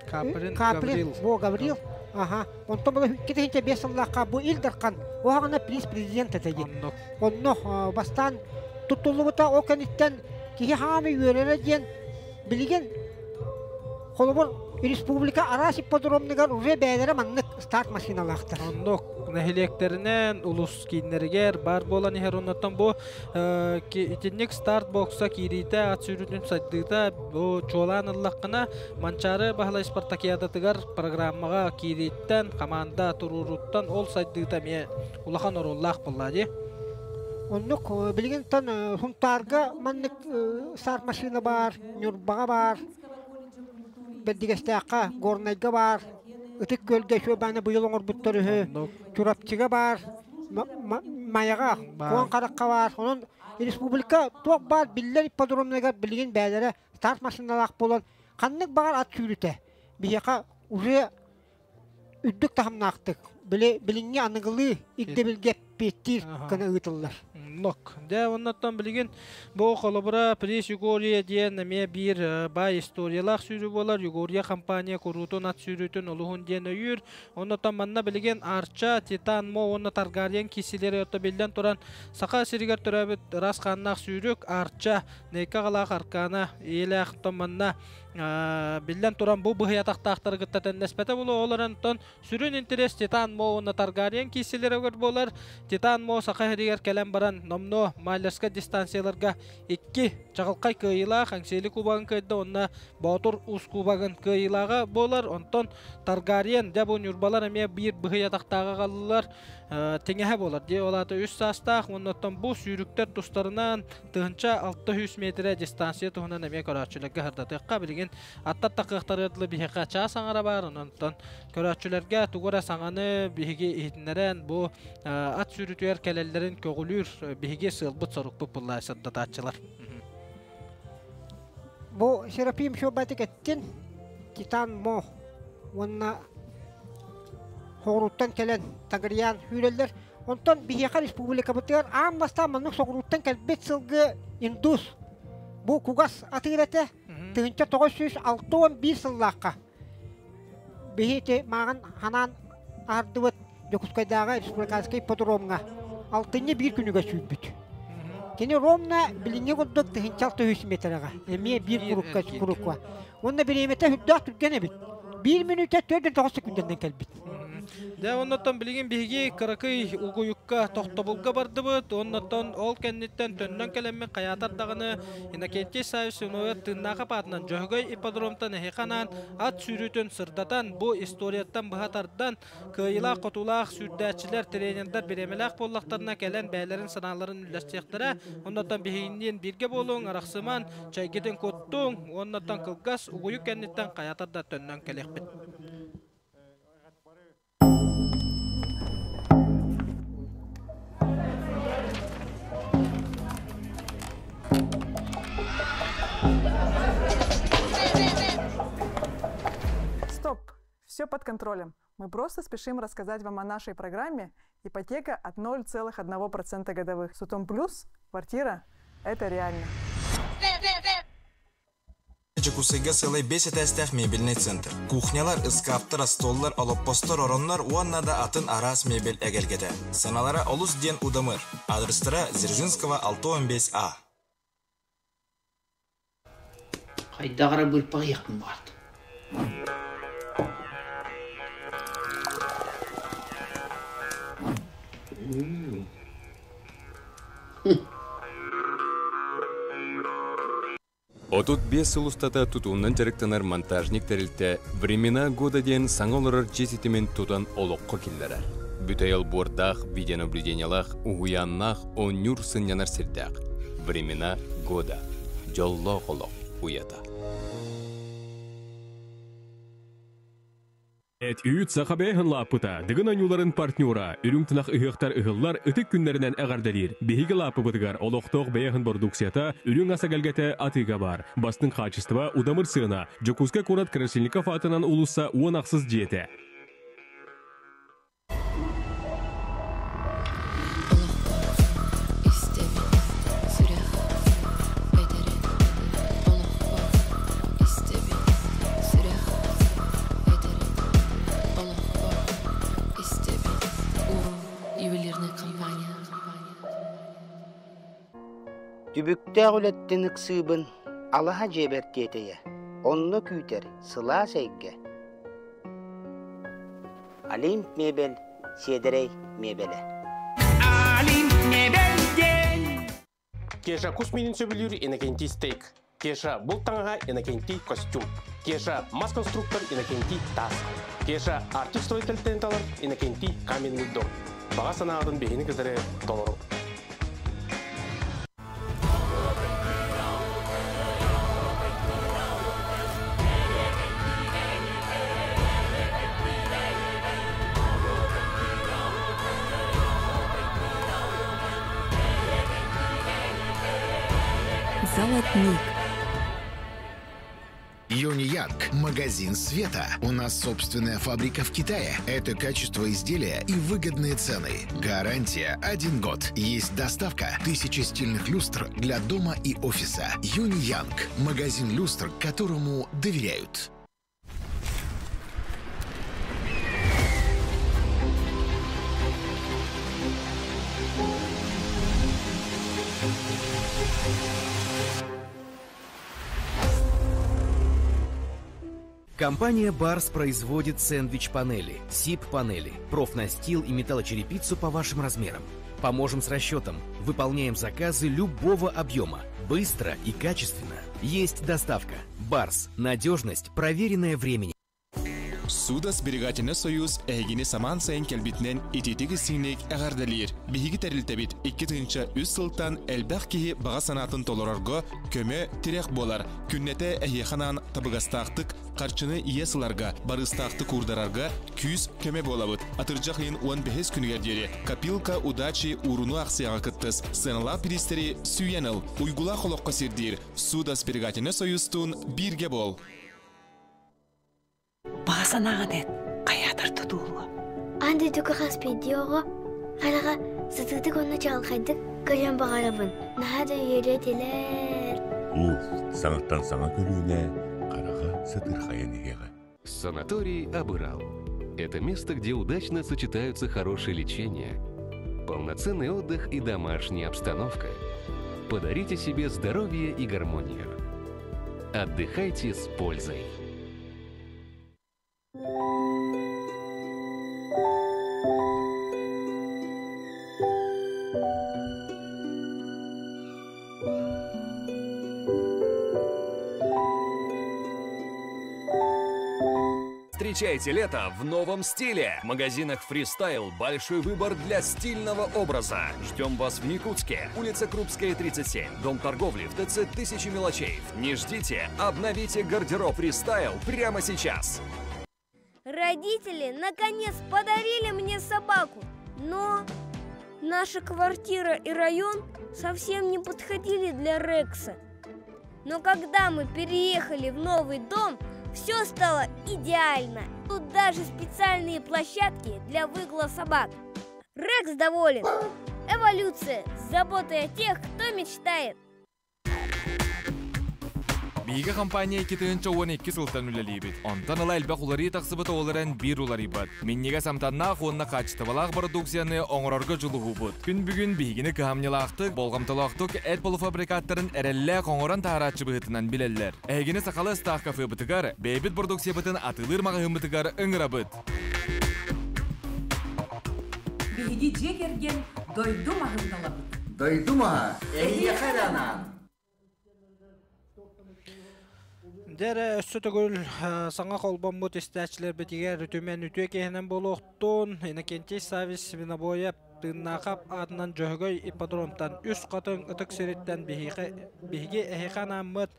Каприн, Каприн, во Гаврил. Аха. Онтон була 2005 сыллаахха бу Ил Дархан оһаҕына приз президент этэ диэн. Онно бастаан туттуллубута ол кэнниттэн киһи хаамы үөрэрэ диэн билигин Холобур, республика араас ипподромныгар уже бэйэлэрэ маннык старт машиналаахтар. Оннук нэһилиэктэринэн, улус кииннэригэр баар буолан иһэр. Оннуттан бу итинник старт бокса киириитэ, ат сүүрүүтүн сайдыыта бу чуолаан ыллаххына Манчаары Баһылай спартакиадатыгар программаҕа киирииттэн, хамаанда туруоруттан ол сайдыыта эмиэ улахан оруоллаах буолла дии. Оннук билигин Сунтаарга маннык старт машина баар, Ньурбаҕа баар, Бэрдигэстээххэ, Горнайга баар, Ытык Күөлгэ үчүгэй быйыл оҥорбуттар үһү, Чурапчыга баар, Майаҕа, Куон Харахха баар. Онон республика туох баар биллэр ипподромнарыгар билигин бэйэлэрэ старт машиналаах буолан ханнык баҕар ат сүүрүтэ биһиэхэ уже үрдүк таһымнаахтык били билиҥҥи аныгылыы ирдэбилгэ Эппиэттиир гына ыытыллар. Нок. Дьэ, оннуттан билигин бу холобура Приз Югория диэн эмиэ биир баай историялаах сүүрүү буолар. Югория компания куруутун ат сүүрүүтүн олуһун диэн өйүүр. Оннуттан манна билигин Арча, Титан Мо уонна Таргариен киисилэри отто биллэн туран Саха сиригэр төрөөбүт ыраас хааннаах сүүрүк Арча, Нейка аҕалаах Аркана, ийэлээх манна биллэн туран бу быһый атахтаахтары кытта тэннэспэтэ буолуо. Ол эрэн сүрүн интерес Титан Мо уонна Таргариен киисилэригэр буолар. Титан Мо Саха сиригэр кэлэн баран номнуо майлерскай дистанцияларга икки чаҕылхай кыайыылаах Аҥсиэли кубогын кыайда уонна Боотур Уус кубогын кыайыылааҕа буолар. Онтон Таргариен дьэ бу ньурбалар эмиэ биир быһый атахтааҕы аҕаллылар тиҥэһэ буолар дии. Ол аата үс саастаах уонна оттон бу сүүрүктэр тустарынан 1600 метрэ дистанция туһунан эмиэ көрөөччүлэргэ сырдатыахха. Билигин аттар такыахтарыгар дылы биһиэхэ чаас аҥара баар. Онон көрөөччүлэргэ тугу эрэ саҥаны биһиги иһитиннэрэн бу ат сүүрүүтүгэр кэлэллэрин көҕүлүүр биһиги сыалбыт-сорукпут буллаа сырдатааччылар. Бу Серафим Щербатик эттин Титан Мо уонна соҕурууттан кэлэн Тагырьян сүүрэллэр. Онтон биһиэхэ республикабытыгар аан бастаан маннык соҕурууттан кэлбит сылгы индус бу кугас атыыр этэ 1961 сыллаахха биһи ити мааҕын ханаан аһардыбыт Дьокуускайдааҕы республиканскай ипподромҥа алтынньы биир күнүгэр сүүрбүт. Кини ровно билиҥҥи курдук 1600 метрэҕэ эмиэ биир курукка курукка. Уонна бириэмэтэ сүрдээх түргэн эбит. Биир мүнүүтэ 49 секундэнэн кэлбит. Дьэ, оннуттан билигин биһиги кыракый угуйукка тохтобулга бардыбыт. Оннуттан ол кэнниттэн төннөн кэлэммит хайаатар даҕаны Иннокентий Саввич Сыновев тыыннаах аатынан Дьөһөгөй ипподромтан эһиэхэ анаан ат сүүрүүтүн сырдатан, бу историяттан быһа тардан, кыайыылаах-хотуулаах сүүрдээччилэр, тренердэр бириэмэлээх буоллахтарына кэлэн бэйэлэрин санааларын үллэстиэхтэрэ. Оннуттан биһигинниин бииргэ буолуҥ, арахсыман, чэйгитин куттуҥ, уоннаттан кылгас угуйук кэнниттэн хайаатар да төннөн кэлиэхпит. Стоп! Все под контролем. Мы просто спешим рассказать вам о нашей программе «Ипотека от 0,1% годовых». Сутом плюс квартира – это реально. Дьокуускайга сыалай бэс этээстээх мебельнэй центр. Кухнялар, ыскааптар, остуоллар, олоппостор, ороннор уонна да атын араас мебель эгэлгэтэ. Сыаналара олус диэн удамыр. Адрестара Дзержинского 615А. Хайдах эрэ быырпаҕыйыахпын баҕардым. 35 сыл устата тутуунан дьарыктанар монтажник тэрилтэ «Времена года» диэн саҥа олорор дьиэ ситимин тутан олоххо киллэрэр. Бүтэй олбуордаах, видеонаблюдениелаах, уһуйааннаах, оонньуур сынньанар сирдээх. «Времена года» дьоллоох олох уйата. Эт үүт саха бэйэһин лааппыта, Дыгын ойууларын партнера, үрүҥ тунах ыһыахтар ыһыллар ытык күннэринэн эҕэрдэлиир. Биһиги лааппыбытыгар олохтоох бэйэһин бородууксуйата, үрүҥ ас эгэлгэтэ атыыга баар. Бастыҥ хаачыстыба, удамыр сыана. Дьокуускай куорат Красильников аатынан уулусса уон ахсыс дьиэтэ. Түбүктээх үлэттэн ыксыыбын, алаһа дьиэбэр тиэтэйэ, онно күүтэр сылаас эйгэ. Олимп мебель сиэдэрэй миэбэлэ. Олимп мебель диэн Кеша кус миинин сөбүлүүр Иннокентий стейк. Кеша булт таҥаһа Иннокентий костюм. Кеша мас конструктор Иннокентий таас. Кеша Арктик строитель тенталар Иннокентий каменный дом. Баҕа санаатын биһини кытары толору. Золотник. Юни Янг. Магазин света. У нас собственная фабрика в Китае. Это качество изделия и выгодные цены. Гарантия один год. Есть доставка. Тысячи стильных люстр для дома и офиса. Юни Янг. Магазин люстр, которому доверяют. Компания «Барс» производит сэндвич-панели, СИП-панели, профнастил и металлочерепицу по вашим размерам. Поможем с расчетом. Выполняем заказы любого объема. Быстро и качественно. Есть доставка. «Барс». Надежность, проверенная временем. Суда сберегательный союз эһигини самаан сайын кэлбитинэн итиитик-истиҥник эҕэрдэлиир. Биһиги тэрилтэбит 2003 сылтан элбэх киһи баҕа санаатын толорорго көмө, тирэх буолар. Күннэтэ эһиэхэ анаан табыгастаахтык харчыны иэс ыларга, барыыстаахтык уурдарарга күүс көмө буолабыт. Атырдьах ыйын 15 күнүгэр диэри Копилка удачи ууруну аахсыйаҕа кыттыс, сыаналаах бириистэри сүүйэн ыл. Уйгулаах олоххо сирдиир Суда сберегательный союзтуун бииргэ буол! Баҕа санааҕын эт, хайаатар тутуулуо. Аан дойдуга хас биирдии оҕо хараҕа сытыытык уонна чаҕылхайдык көрүөн баҕарабын. Наһаа да үөрүө этилэр. Уус, саҥаттан саҥа көлүөнэ хараҕа сытырхайан иһиэҕэ. Санаторий Абырал. Это место, где удачно сочетаются хорошее лечение, полноценный отдых и домашняя обстановка. Подарите себе здоровье и гармонию. Отдыхайте с пользой. Встречайте лето в новом стиле. В магазинах Freestyle большой выбор для стильного образа. Ждем вас в Якутске. Улица Крупская, 37. Дом торговли в ТЦ «Тысячи мелочей». Не ждите, обновите гардероб Freestyle прямо сейчас. Родители наконец подарили мне собаку, но наша квартира и район совсем не подходили для Рекса. Но когда мы переехали в новый дом, все стало идеально. Тут даже специальные площадки для выгула собак. Рекс доволен. Эволюция с заботой о тех, кто мечтает. Биһиги компания 2012 сылтан үлэлиибит. Онтон ыла элбэх уларыйыы тахсыбыт ол эрэн биир уларыйбат. Минньигэс амтаннаах уонна хаачыстыбалаах бородууксуйаны оҥорорго дьулуһуубут. Күн бүгүн биһигини кыһамньылаахтык, болҕомтолоохтук эт полуфабрикаттарын эрэллээх оҥорон таһаарааччы быһыытынан билэллэр. Эһигини сахалыы астаах кафебытыгар, бэйэбит бородууксуйабытын атыылыыр маҕаһыыммытыгар ыҥырабыт. Биһиги дьиэ кэргэн дойду маһын талабыт. Дойду маһа эһиэхэ эрэ анаан. Дьэ эрэ өссө төгүл саҥа холбоммут истээччилэрбитигэр үтүмэн үтүө киһинэн буолуохтун Иннокентий Саввич Свинобоев Тыыннаахап аатынан Дьөһөгөй ипподромтан Үс Хатыҥ ытык сириттэн биһиги эһиэхэ анааммыт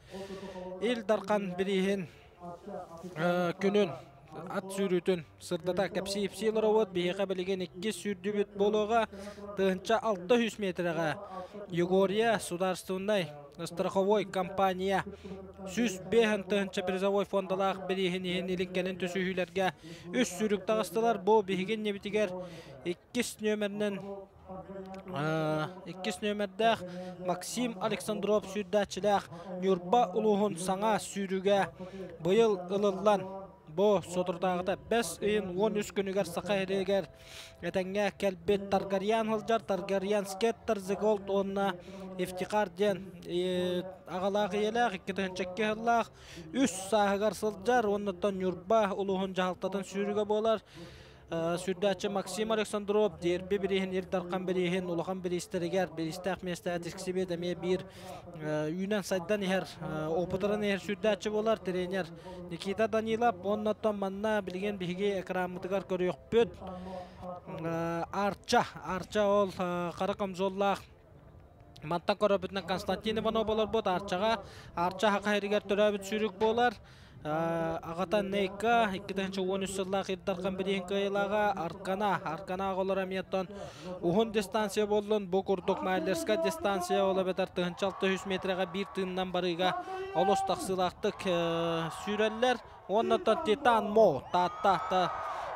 Ил Дархан бирииһин күнүн ат сүүрүүтүн сырдата кэпсии-ипсии олоробут. Биһиэхэ билигин иккис сүүрдүүбүт буолуоҕа. 1600 метрэҕэ Егория судаарыстыбаннай страховой компания 105 тыһыынча призовой фондалаах бирииһин иһин илин-кэлин түсүһүүлэргэ үс сүүрүк таҕыстылар. Бу биһиги иннибитигэр иккис нүөмэринэн иккис нүөмэрдээх Максим Александров сүүрдээччилээх Ньурба улууһун саҥа сүүрүгэ быйыл ылыллан бу соторутааҕыта бэс ыйын 13 күнүгэр Саха сиригэр этэҥҥэ кэлбит Таргарьян сылдьар Таргарьян Скеттер The Gold уонна Ифтихар диэн аҕалаах ийэлээх 2002 сыллаах үс сааһыгар сылдьар уонна Ньурба улууһун дьаһалтатын сүүрүгэ буолар Сүрдээччи Максим Александров дерби бирииһин Ил Дархан бирииһин улахан бириистэригэр бириистээх миэстэҕэ тиксибит эмиэ биир үүнэн-сайдан иһэр опытыран иһэр сүрдээччи буолар тренер Никита Данилов. Оннуттан манна билигин биһиги экраммытыгар көрүөхпүт Арча. Арча ол хара камзоллаах Мантан көрөбүтүнэн Константин Иванов олорбут Арчаҕа. Арча Саха сиригэр төрөөбүт сүүрүк буолар. Аҕата Нейка 2013 сыллаах Ил Дархан бирииһин кыайыылааҕа Аркана. Аркана оҕолоро эмиэ оттон уһун дистанция буоллун, бу курдук майлерскай дистанция ол эбэтэр 1600 метрэҕэ биир тыынынан барыыга олус тахсыылаахтык сүүрэллэр. Уонна оттон Титан Мо Таатта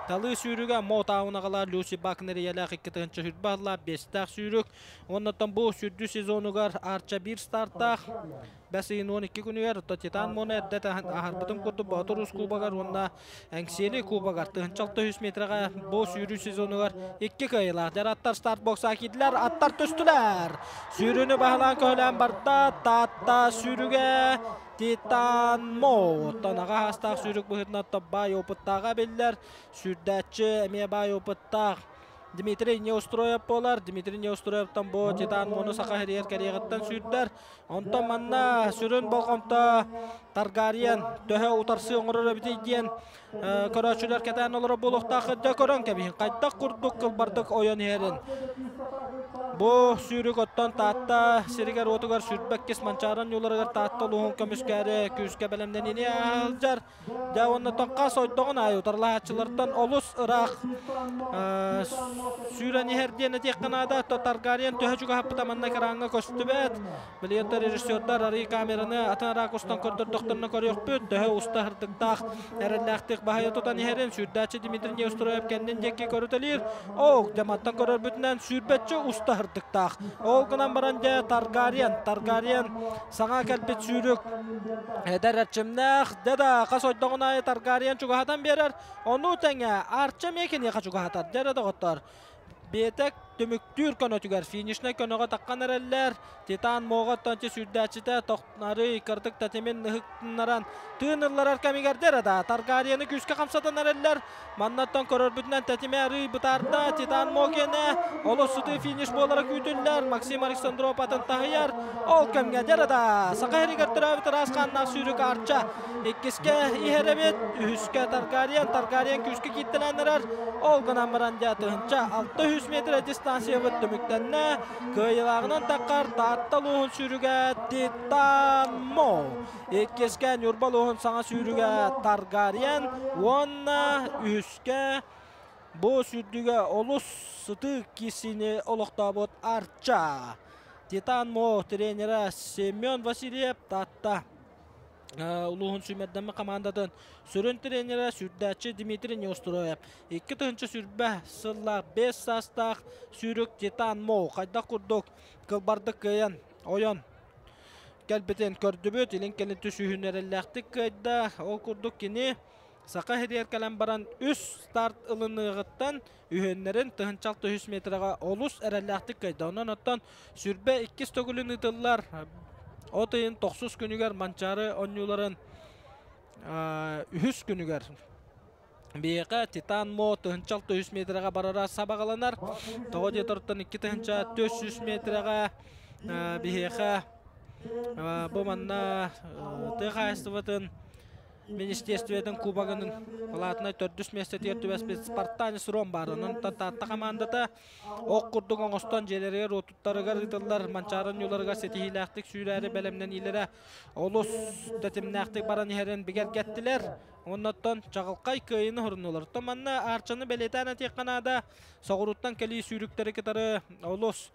талыы сүүрүгэ Мо таун аҕалаар Люси Бакнер ийэлээх 2020 сыллаах биэстээх сүүрүк. Уонна оттон бу сүүрдүү сезонугар Арча биир стартаах Бэс ыйын 12 күнүгэр Титан Мона эрдэ аһарбытын курдук Боотур Уус Кубогар уонна Эҥсиэли Кубогар 1600 метрэҕэ бу сүүрүү сезонугар икки кыайыылаах дьар аттар старт боксаҕа киирдилэр, аттар түстүлэр. Сүүрүүнү баһылаан көһөлөөн барда Таатта сүүрүгэ Титан Мо. Оттон аҕа аастаах сүүрүк быһыытынан баай опыттааҕа биллэр. Сүүрдээччи эмиэ баай опыттаах. Дмитрий Неустроев буолар. Дмитрий Неустроевтан бу Титан Мону саха сиригэр кэриэҕиттэн сүүрдэр. Онтон манна сүрүн болҕомто Таргариен төһө утарсыы оҥорор эбитий диэн көрөөччүлэр кэтээн олорор буолуохтаах дьэ көрөн кэбиһин хайдах курдук кылбардык ойон иһэрин. Бу сүүрүк оттон Таатта сиригэр-уотугар сүүрбэккис Манчаары ньууларыгар Таатта улууһун көмүскээри күүскэ бэлэмнэниини сылдьар. Дьэ уонна тоҥхас ойдоҕун аайы утарылаһааччылартан олус ыраах сүүрэн иһэр диэн этиэххэ наада. Таргариен төһө чугаһаппыта манна экраҥҥа көстүбэт. Билиэттэр режиссердар арыы камераны атын ракурстан көрдөрдөхтөрүнэ көрүөхпүт. Төһө уста һырдыктаах эрэллээхтик баһыйа тутан иһэрин сүүрдээччи Дмитрий Неустроев кэннин диэки көрүтэлиир. Ок, дьэ мантан көрөрбүтүнэн сүүрбэччэ уста һырдыктаах. Ол гынан баран дьэ Таргариен, Таргариен Саҥа кэлбит сүүрүк эдэр эрчимнээх дэ да хас ойдоҕун аайы Таргариен чугаһатан биэрэр. Ону тэҥэ Арча эмиэ киниэхэ чугаһатар. Дьэ эрэ доҕоттор. Биэтэк түмүктүүр көнөтүгэр финишнай көнөҕө таххан эрэллэр. Титан муоҕа оттон сүүрдээччитэ тохтарый кырдык тэтимин ыһыктыннаран тыын ылларар кэмигэр дэрэ да Таргариены күүскэ хамсатан эрэллэр. Маннаттан көрөрбүтүнэн тэтимэ арыый бытаарда. Титан Мокене олус сытыы финиш буолара күүтүллэр. Максим Александров атын таһыйар. Ол кэмҥэ Дерада Саха сиригэр төрөөбүт ыраас хааннаах сүүрүк Арча иккискэ иһэр эбит. Үһүскэ Таргариен. Таргариен күүскэ кииртэлээн эрэр. Ол гынан баран дьэ 1600 метр дистанциябыт түмүктэннэ. Кыайыылааҕынан таххар Таатта улууһун сүүрүгэ Титан Мо. Иккискэ Ньурба улууһун саҥа сүүрүгэ Таргариен уонна үһүскэ бу сүүрдүүгэ олус сытыы киирсиини олохтообут Арча. Титан Мо тренерэ Семен Васильев Таатта улууһун сүүмэрдэммит хамаандатын сүрүн тренерэ сүүрдээччи Дмитрий Неустроев. 2020 сыллаах 5 саастаах сүүрүк Титан Мо хайдах курдук кылбардык кыайан ойон кэлбитин көрдүбүт. Илин-кэлин түсүһүн эрэллээхтик кыайда. Ол курдук кини Саха сиригэр кэлэн баран үс старт ылыныаҕыттан үһүөннэрин 1600 метрэҕэ олус эрэллээхтик кыайда. Онон оттон сүрбэ иккис төгүлүн ыытыллар от ыйын тохсус күнүгэр Манчаары оонньууларын үһүс күнүгэр биһиэхэ Титан Мо 1600 метрэҕэ барара сабаҕаланар. Тоҕо диэтэриттэн 2400 метрэҕэ биһиэхэ бу манна тыа хаһаайыстыбатын министиэстибэтин кубогын палатынай төрдүс миэстэтигэр түбэспит Спартанец Ром баар. Онон Таатта хамаандата ох курдук оҥостон дьиэлэригэр уотуттарыгар ыытыллар Манчаары оонньууларыгар ситиһиилээхтик сүүрээри бэлэмнэниилэрэ олус тэтимнээхтик баран иһэрин бигэргэттилэр. Оннуттан чаҕылхай кыайыыны оһоруннулар. Оттон манна Арчаны бэлиэтээн этиэххэ наада, соҕурууттан кэлии сүүрүктэри кытары олус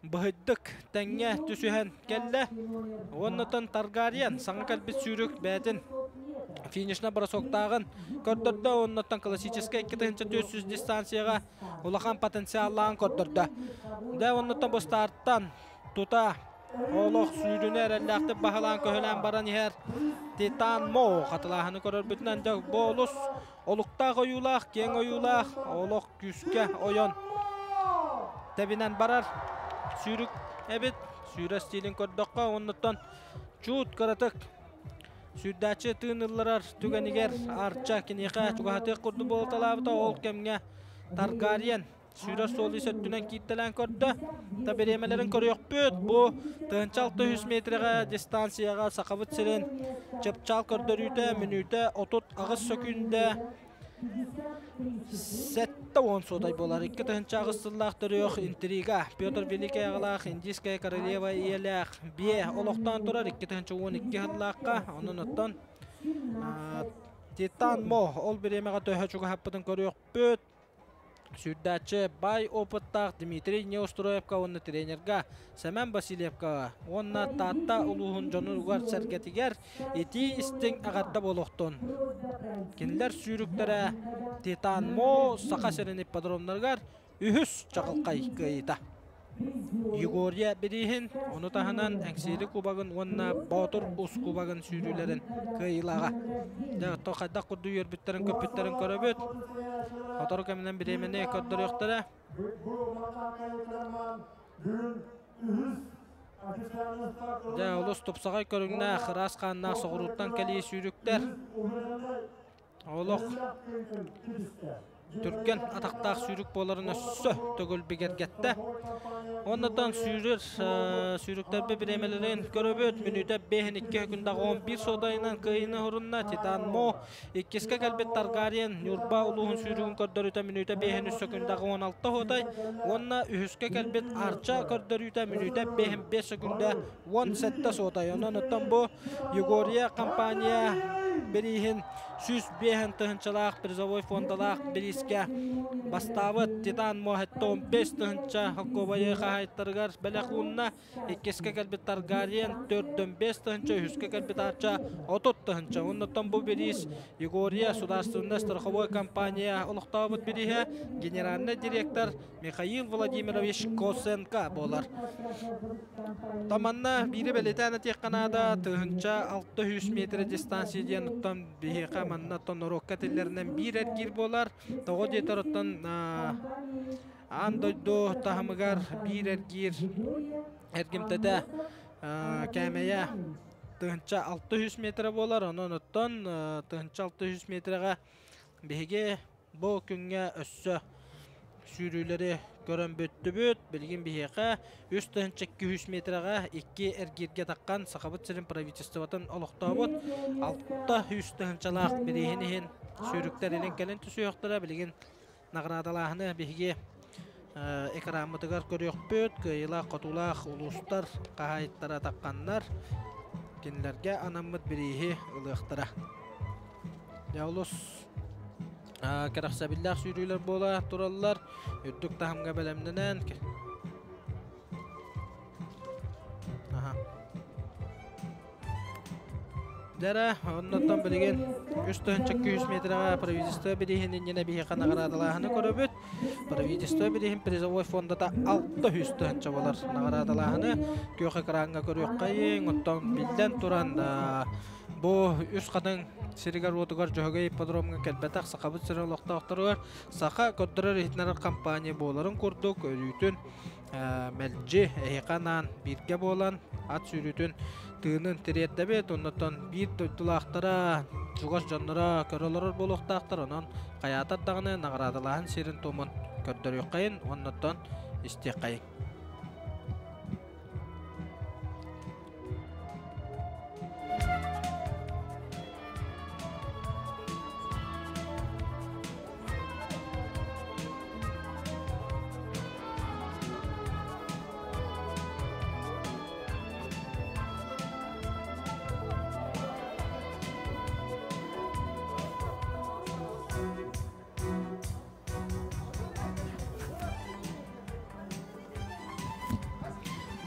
быһыйдык тэҥҥэ түсүһэн кэллэ. Уоннатан Таргариен саҥа кэлбит сүүрүк бэйэтин финишна бросоктааҕын көрдөрдө. Оннуттан классическай 2400 дистанцияҕа улахан потенциаллааҕын көрдөрдө. Дэ оннуттан бу старттан тута Олох сүүрүнэ эрэллээхтик баһылаан көһөлөөн баран иһэр Титан Мо хатылааһыны көрөрбүтүнэн дьэ бу олус олуктаах ойуулаах, киэҥ ойуулаах олох күүскэ ойон тэбинэн барар сүүрүк эбит. Сүүрэ стилин көрдөххө оннуттан чуут кыратык сүүрдээччи тыын ылларар түгэнигэр Арча киниэхэ чугаһатыах курдук буолуталаабыта ол кэмҥэ Таргариен Сүүрэр суол ис өттүнэн кииртэлээн көрдө. Та бириэмэлэрин көрүөхпүт. Бу 1600 метрэҕэ дистанцияҕа Сахабыт сирин чыпчаал көрдөрүүтэ мүнүүтэ 38 сөкүүндэ 70 суотай буолар. 2008 сыллаах төрүөх интрига. Петр Великий аҕалаах Индийская королева ийэлээх биэ олохтоон турар 2012 сыллаахха. Онон оттон Титан Мо ол бириэмэҕэ төһө чугаһаппытын көрүөхпүт. Сүүрдээччи баай опыттаах Дмитрий Неустроевка уонна тренерга Сэмэн Васильевка уонна Таатта улууһун дьонугар-сэргэтигэр итии истиҥ эҕэрдэ буолуохтун. Кинилэр сүүрүктэрэ Титан Мо Саха сирин ипподромнарыгар үһүс чаҕылхай кыайыыта. Егория бирииһин, ону таһынан Эҥсиэли кубогын уонна Боотур ус кубогын сүүрүүлэрин кыайыылааҕа. Дьэ, оттон хайдах курдук үөрбүттэрин, көппүттэрин көрөбүт. Сотору кэминэн бириэмэни көрдөрүөхтэрэ. Дьэ, олус тупсаҕай көрүҥнээх, ыраас хааннаах соҕурууттан кэлии сүүрүктэр. Олох түргэн атахтаах сүүрүк буоларын өссө төгүл бигэргэттэ. Оннотон сүүрэр сүүрүктэрбэ бириэмэлэрин көрөбүт. Мүнүүтэ 5-2 секундаҕа 11 содайынан кыайыыны орунна Титан Мо. Иккискэ кэлбит Таргариен Ньурба улууһун сүүрүгүн көрдөрүүтэ мүнүүтэ 5-3 секундаҕа 16 хотай. Уонна үһүскэ кэлбит Арча көрдөрүүтэ мүнүүтэ 5-5 секунда 17 суотай. Онон оттон бу Егория компания бирииһин 105 тыһынчалаах призовой фондалаах бириискэ бастаабыт Титан Моһеттон 5 тыһынча хоккобайы хаһаайыттарыгар бэлэх уунна. Иккискэ кэлбит Таргариен 4-5 тыһынча, үһүскэ кэлбит Арча 30 тыһынча. Оннуттан бу бириис Егория судаарственная страховой компания олохтообут бирииһэ генеральный директор Михаил Владимирович Косенко буолар. Таманна биири бэлиэтээн этиэххэ наада, 1600 метр дистанция диэн оттон биһиэхэ манна оттон норуокка этиллэринэн биир эргиир буолар. Тоҕо диэтэр оттон аан дойду таһымыгар биир эргиир эргимтэтэ кээмэйэ 1600 метр буолар. Онон оттон 1600 метрэҕэ биһиги Бу күҥҥэ өссө сүүрүүлэри көрөн бүттүбүт. Билигин биһиэхэ 3200 метрэҕэ икки эргииргэ таххан Сахабыт сирин правительствотын олохтообут 600 тыһыынчалаах бирииһин иһин сүүрүктэр илин кэлин түсүөхтэрэ. Билигин наҕараадалааһыны биһиги экранмытыгар көрүөхпүт. Кыайыылаах-хотуулаах улуустар хаһаайыттара тахханнар кинилэргэ анаммыт бирииһи ылыахтара. Дьэ олус кэрэхсэбиллээх сүүрүүлэр буола тураллар. Үрдүк таһымҥа бэлэмнэнэн Аха. Дьэрэ, оннуттан билигин 3200 метрэҕэ правительство бирииһин иннинэ биһиэхэ наҕараадалааһыны көрөбүт. Правительство бирииһин призовой фондата 600 тыһыынча буолар наҕараадалааһыны күөх экраҥҥа көрүөххэйиҥ. Оттон биллэн туран Бу Үс Хатыҥ сиригэр-уотугар Дьөһөгөй ипподромҥа кэлбэтэх Сахабыт сирин олохтоохторугар саха көрдөрөр-иһитиннэрэр компания буоларын курдук өрүүтүн мэлдьи эһиэхэ анаан бииргэ буолан ат сүүрүүтүн тыынын тириэрдэбит. Оннуттан биир дойдулаахтара, чугас дьонноро көрө олорор буолуохтаахтар. Онон хайаатар даҕаны наҕараадалааһын сирин-туомун көрдөрүөххэйин, оннуттан истиэххэйин.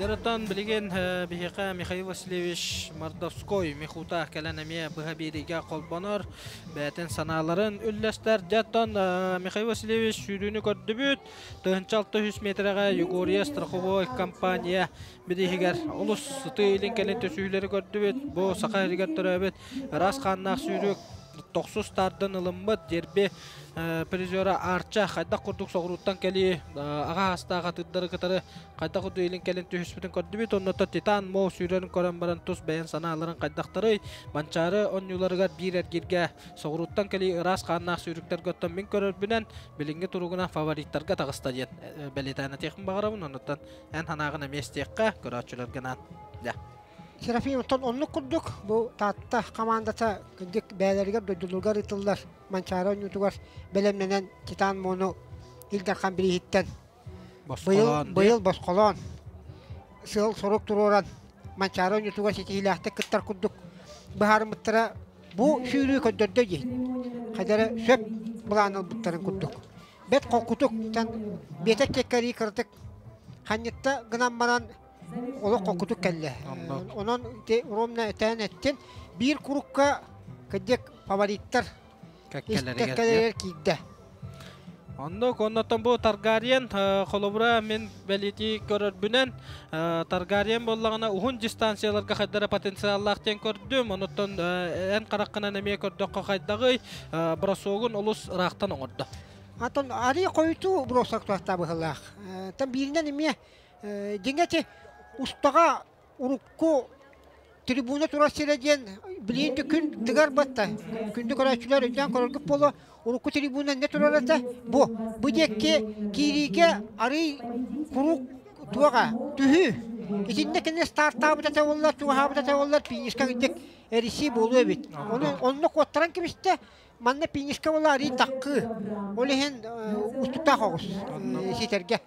Дьарытан билигин биһиэхэ Михаил Васильевич Мордовской Михута кэлэн эмиэ быһа биэриигэ холбонор, бэйэтин санааларын үллэстэр. Дьэ, Михаил Васильевич сүүрүүнү көрдүбүт. 1600 метрэҕэ Югория страховой компания бирииһигэр олус сытыы илин-кэлин түсүһүүлэри көрдүбүт. Бу саха сиригэр төрөөбүт ыраас хааннаах сүүрүк тохсус таардан ылыммыт дерби призера Арча хайдах курдук соҕурууттан кэлии аҕа аастаах атыырдары кытары хайдах курдук илин кэлин түһүспүтүн көрдүбүт. Оннуттан Титан Мо сүүрэрин көрөн баран тус бэйэн санааларын хайдахтарый? Манчаары онньууларыгар биир эргииргэ соҕурууттан кэлии ыраас хааннаах сүүрүктэргэ оттон мин көрөрбүнэн билиҥҥи туругунан фавориттарга таҕыста диэн бэлиэтээн этиэхпин баҕарабын. Оннуттан эн санааҕын эмиэ истиэххэ, көрөөччүлэргэ анаан. Дьэ. Серафим оттон оннук курдук бу Таатта хамаандата кырдьык бэйэлэригэр дойдуларыгар ыытыллар Манчаары оонньуутугар бэлэмнэнэн Титан Мону Ил Дархан бирииһиттэн быйыл, быйыл босхолоон сыал-сорук туруоран Манчаары оонньуутугар ситиһиилээхтик кыттар курдук быһаарыммыттара. Бу сүүрүү көрдөрдө дии. Хайдара сөп былаан ылбыттарын курдук. Бэт холкутук тан биэтэк кеккэрии кыратык ханньытта гынан баран олох холкутук кэллэ. Онон ровно этээн эттин. Биир курукка кырдьык фавориттар кэккэлэригэр киирдэ. Оннук, оннотон бу Таргариен холобура мин бэлиэтии көрөрбүнэн Таргариен буоллаҕына уһун дистанцияларга хайдара потенциаллаах диэн көрдүм. Онуттан эн хараххынан эмиэ көрдөххө хайдаҕый бросогун олус ыраахтан оҥордо. Антон арый хойутуу бросок туохтаа быһылаах. Там бииринэн эмиэ дьиҥэ ити устаҕа урукку трибуна турар сирэ диэн билигин да күн тыгар батта. Күндү көрөөччүлэр өйдөөн көрөргүт буолуо. Урукку трибуна не турар этэ. Бу бу диэки киириигэ арый куруук туоҕа түһүү. Итиннэ кини стартаабыт этэ буоллар, чугаһаабыт этэ буоллар, финишка кырдьык эрийсии буолуо эбит. Ону онно куоттаран кэбистэ. Манна финишка буолла арый таккыы. Ол иһин устуктаах оҕус ситэргэ.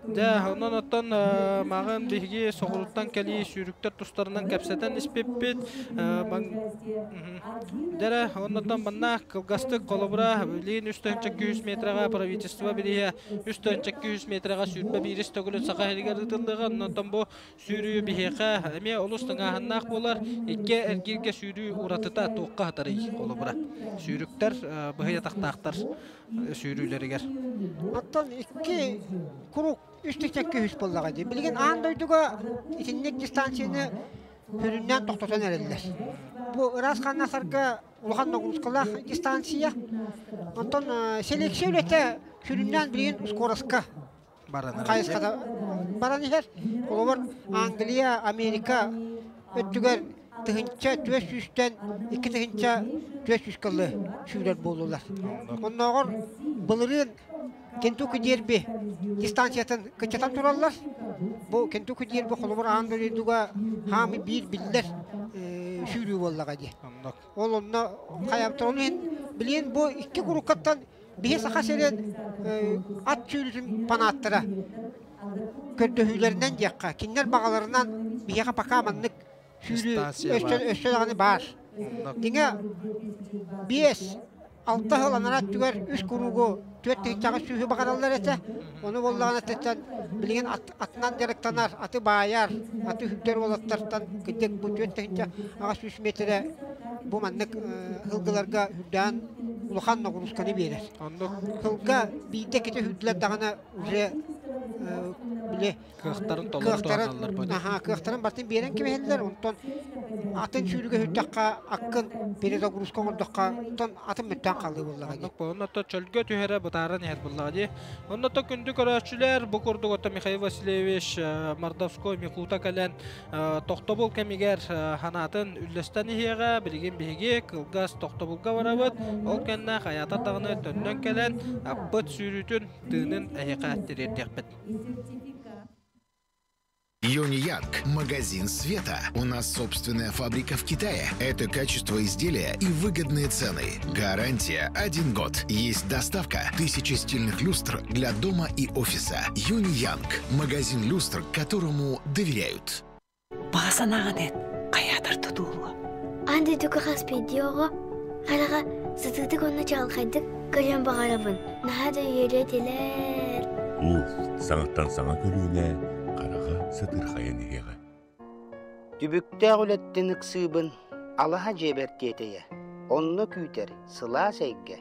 Дьэ, онон оттон маҕын биһиги соҕуруттан кэлии сүүрүктэр тустарынан кэпсэтэн испиппит. Дьэрэ, оннуттан манна кылгастык холобура билигин 3 метрэҕэ правительство бирииһэ 3 метрэҕэ сүүрбэ биирис төгүлүн Саха сиригэр ыытыллыаҕа. Оннуттан бу сүүрүү биһиэхэ эмиэ олус тыҥааһыннаах буолар. Икки эргииргэ сүүрүү уратыта туохха хатарый холобура? Сүүрүктэр быһый атахтаахтар сүүрүүлэригэр. Оттон икки куруук үс тикчэкки үһүс буоллаҕа дии. Билигин аан дойдуга итинник дистанцияны сүрүннээн тохтотон эрэллэр. Бу ыраас ханнасарга улахан нагрузкалаах дистанция. Онтон селекция үлэтэ сүрүннээн билигин скороска хайысхата баран иһэр. Холобур, Англия, Америка өттүгэр тыһыынча түөрт сүүстэн икки тыһыынча түөрт сүүс кылы сүүрэр буоллулар. Оннооҕор былырыын Кентукки дерби дистанциятын кыччатан тураллар. Бу Кентукки дерби холобур аан дойдуга хаамы биир биллэр сүүрүү буоллаҕа дии. Ол онно хайаптар ол иһин билигин бу икки куруккаттан биһи Саха сирин ат сүүрүүтүн фанаттара көрдөһүүлэринэн диэххэ, кинилэр баҕаларынан биһиэхэ пока маннык сүүрүү өссө даҕаны баар. Дьиҥэ биэс алта сыл анараа өттүгэр үс куруугу түөрт тыһыынчаҕа сүүһү баҕараллар этэ. Ону буоллаҕына тэттэн билигин атынан дьарыктанар, аты баайар, аты үрдэр уолаттартан кырдьык бу түөрт тыһыынча аҕыс сүүс миэтэрэ бу маннык сылгыларга үрдээн улахан ноҕуруусканы биэрэр. Сылга биирдэ иккитэ үрдүлэр даҕаны уже били кыахтарын толору туһаналлар бу. Аха, кыахтарын бартын биэрэн кэбиһэллэр, онтон атын сүүрүгэ сүүрдэххэ аккын перезагрузка оҥордоххо, онтон атын мөттөөн хаалыы буоллаҕа дии. Онно чөлгө түһэрэ бытааран иһэр буоллаҕа дии. Онно күндү көрөөччүлэр, бу курдук ото Михаил Васильевич Мордовской Микута кэлэн тохтобул кэмигэр ханаатын үллэстэн иһиэҕэ. Билигин биһиги кылгас тохтобулга барабыт. Ол кэннэ хайаатар даҕаны төннөн кэлэн аппыт сүүрүүтүн тыынын эһиэхэ тириэрдиэхпит. Юниянг – магазин света. У нас собственная фабрика в Китае. Это качество изделия и выгодные цены. Гарантия один год. Есть доставка. Тысячи стильных люстр для дома и офиса. Юниянг – магазин люстр, которому доверяют. Баҕа санааҕын эт, хайаатар тутуулуо. Аан дойдуга хас биирдии оҕо хараҕа сытыытык уонна чаҕылхайдык көрүөн баҕарабын. Наһаа да үөрүө этилэр. Уус, саҥаттан саҥа көлүөнэ хараҕа сытыырхайан иһиэҕэ. Түбүктээх үлэттэн ыксыыбын, алаһа дьиэбэр тиэтэйэ, онно күүтэр сылаас эйгэ.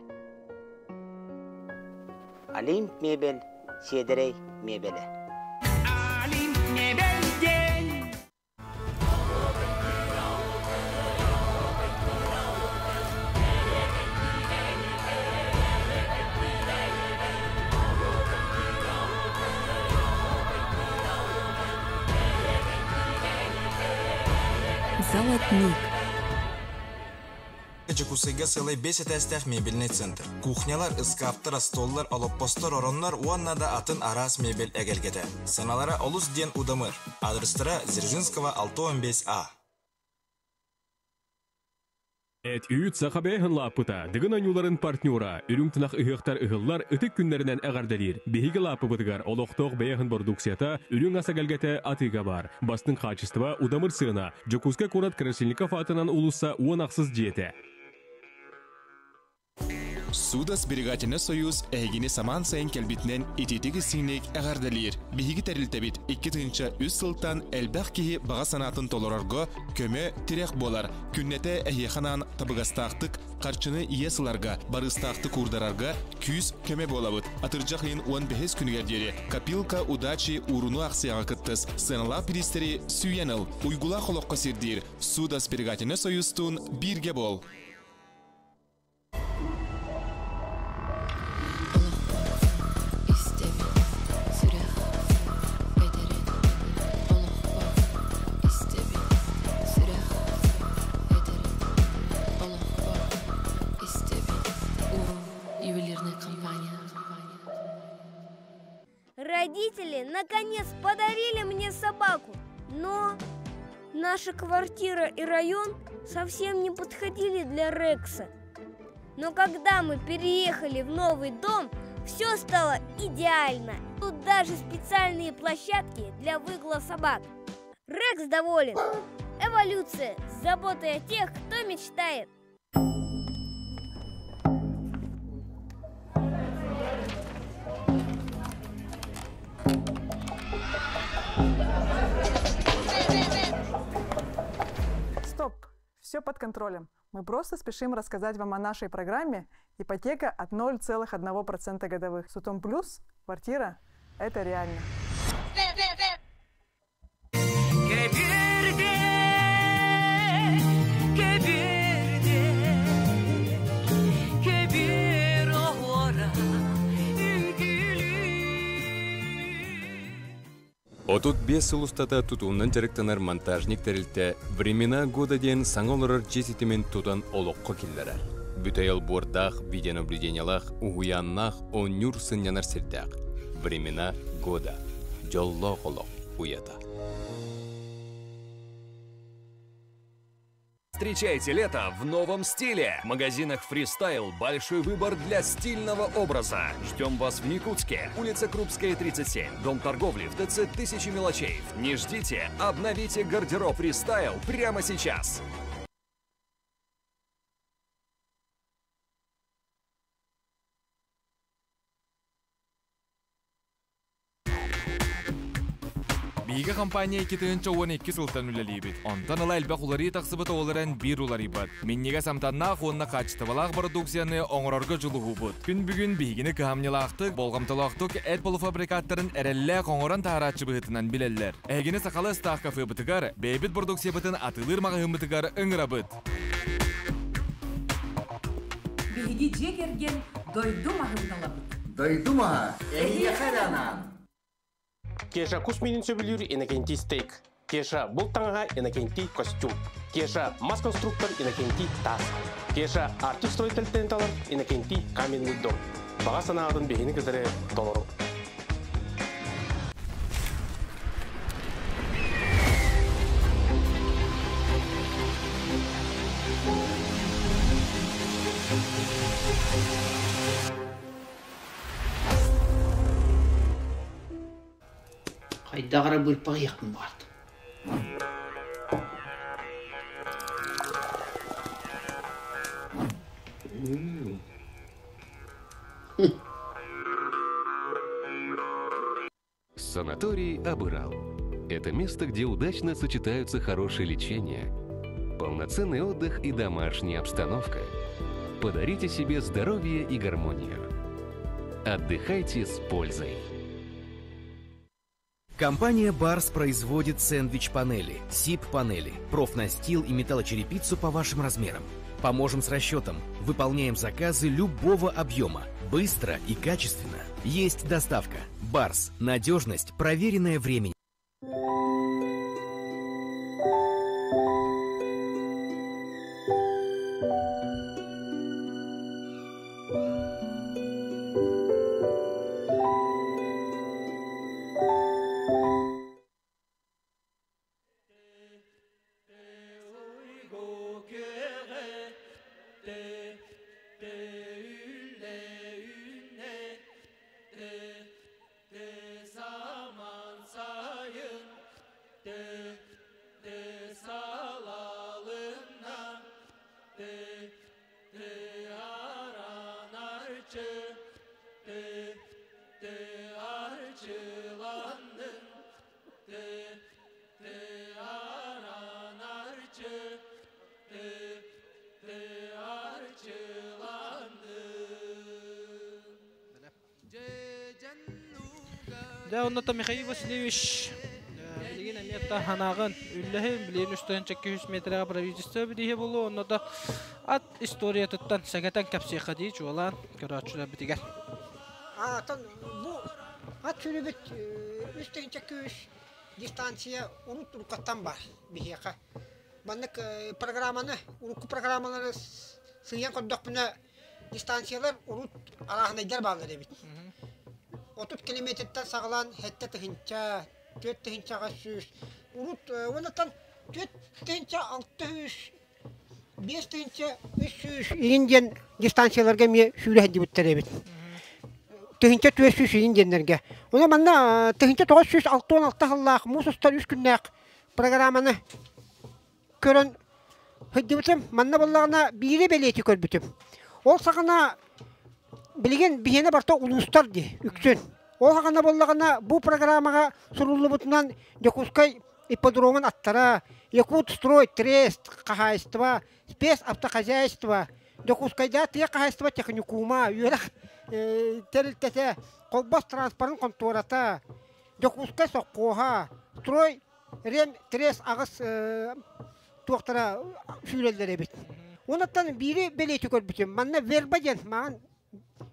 Олимп мебель сиэдэрэй миэбэлэ. Олимп мебель диэн Золотник. Дьокуускайга сыалай бэс этээстээх мебельнай центр. Кухнялар, ыскааптар, остуоллар, олоппостор, ороннор уонна да атын араас мебель эгэлгэтэ. Сыаналара олус диэн удамыр. Адрестара Дзержинского 615А. Эт үүт саха бэйэһин лааппыта, Дыгын оонньууларын партнера, үрүҥ тунах ыһыахтар ыһыллар ытык күннэринэн эҕэрдэлиир. Биһиги лааппыбытыгар олохтоох бэйэһин бородууксуйата, үрүҥ ас эгэлгэтэ атыыга баар. Бастыҥ хаачыстыба, удамыр сыана. Дьокуускай куорат Красильников аатынан уулусса 16 дьиэтэ. Судосберегательный союз эһигини самаан сайын кэлбитинэн итиитик истиҥник эҕэрдэлиир. Биһиги тэрилтэбит 2003 сылтан элбэх киһи баҕа санаатын толорорго көмө, тирэх буолар. Күннэтэ эһиэхэ анаан табыгастаахтык харчыны иэс ыларга, барыыстаахтык уурдарарга күүс, көмө буолабыт. Атырдьах ыйын 15 күнүгэр диэри Копилка удачи ууруну аахсыйаҕа кыттыс, сыаналаах бириистэри сүүйэн ыл. Уйгулаах олоххо сирдиир Судосберегательный союзтуун бииргэ буол! Родители наконец подарили мне собаку, но наша квартира и район совсем не подходили для Рекса. Но когда мы переехали в новый дом, все стало идеально. Тут даже специальные площадки для выгула собак. Рекс доволен. Эволюция с заботой о тех, кто мечтает. Стоп! Все под контролем. Мы просто спешим рассказать вам о нашей программе «Ипотека от 0,1% годовых». Сутом плюс квартира – это реально. 35 сыл устата тутуунан дьарыктанар монтажник тэрилтэ «Времена года» диэн саҥа олорор дьиэ ситимин тутан олоххо киллэрэр. Бүтэй олбуордаах, видеонаблюдениелаах, уһуйааннаах, оонньуур сынньанар сирдээх. «Времена года» дьоллоох олох уйата. Встречайте лето в новом стиле! В магазинах Freestyle большой выбор для стильного образа. Ждем вас в Якутске. Улица Крупская, 37. Дом торговли в ТЦ «Тысячи мелочей». Не ждите, обновите гардероб Freestyle прямо сейчас. Биһиги компания 2012 сылтан үлэлиибит. Онтон ыла элбэх уларыы тахсыбыт ол эрэн биир уларыйбат. Минньигэс амтаннаах уонна хаачыстыбалаах бородууксуйаны оҥорорго дьулуһуубут. Күн бүгүн биһигини кыһамньылаахтык, болҕомтолоохтук эт полуфабрикаттарын эрэллээх оҥорон таһаарааччы быһыытынан билэллэр. Эһигини сахалыы астаах кафебытыгар, бэйэбит бородууксуйабытын атыылыыр маҕаһыыммытыгар ыҥырабыт. Биһиги дьиэ кэргэн дойду маһын талабыт. Дойду маһа эһиэхэ эрэ анаан. Кеша кус миинин сөбүлүүр Иннокентий стейк. Кеша булт таҥаһа Иннокентий костюм. Кеша мас конструктор Иннокентий таас. Кеша Арктик строитель талар Иннокентий каменный дом. Баҕа санаатын биһини кытары толору. Хайдах эрэ быырпаҕыйахпын баҕардым. Санаторий Абырал. Это место, где удачно сочетаются хорошее лечение, полноценный отдых и домашняя обстановка. Подарите себе здоровье и гармонию. Отдыхайте с пользой. Компания «Барс» производит сэндвич-панели, СИП-панели, профнастил и металлочерепицу по вашим размерам. Поможем с расчетом. Выполняем заказы любого объема. Быстро и качественно. Есть доставка. «Барс». Надежность, проверенная временем. Дьэ, онно Михаил Васильевич билигин эмиэ таһанааҕын үллэһин, билигин 3 200 метрэҕэ правительство бирииһэ буолуо, онно да ат историятыттан сэгэтэн кэпсиэххэ дии чуолаан көрөөччүлэрбитигэр. Аатан бу ат сүрүбүт 3 200 дистанция урут уруккаттан бар биһиэхэ. Маннык программаны, урукку программалары сыыйан көрдөхпүнэ дистанциялар урут арааһынайдар бааллар эбит. 30 километртан саҕалаан 7 тыһыынча, 4800, урут уоннаттан 4600, 5300 иин диэн дистанцияларга эмиэ сүүрэ сылдьыбыттар эбит. 1400 иин диэннэргэ. Онон манна 1966 сыллаах муус устар үс күннээх программаны көрөн сылдьыбытым. Манна буоллаҕына биири бэлиэтии көрбүтүм. Ол саҕана билигин биһиэнэ барыта улуустар дии үксүн. Ол саҕана буоллаҕына бу программаҕа суруллубутунан Дьокуускай ипподромун аттара, Якутстрой, Трест, хаһаайыстыба, спецавтохозяйство, Дьокуускайдаа тыа хаһаайыстыба техникума, үөрэх тэрилтэтэ, Холбос транспорын хонтуората, Дьокуускай сопхуоһа, Строй Рем Трест аҕыс туохтара сүүрэллэр эбит. Онуттан биири бэлиэтии көрбүтүм. Манна Верба диэн маған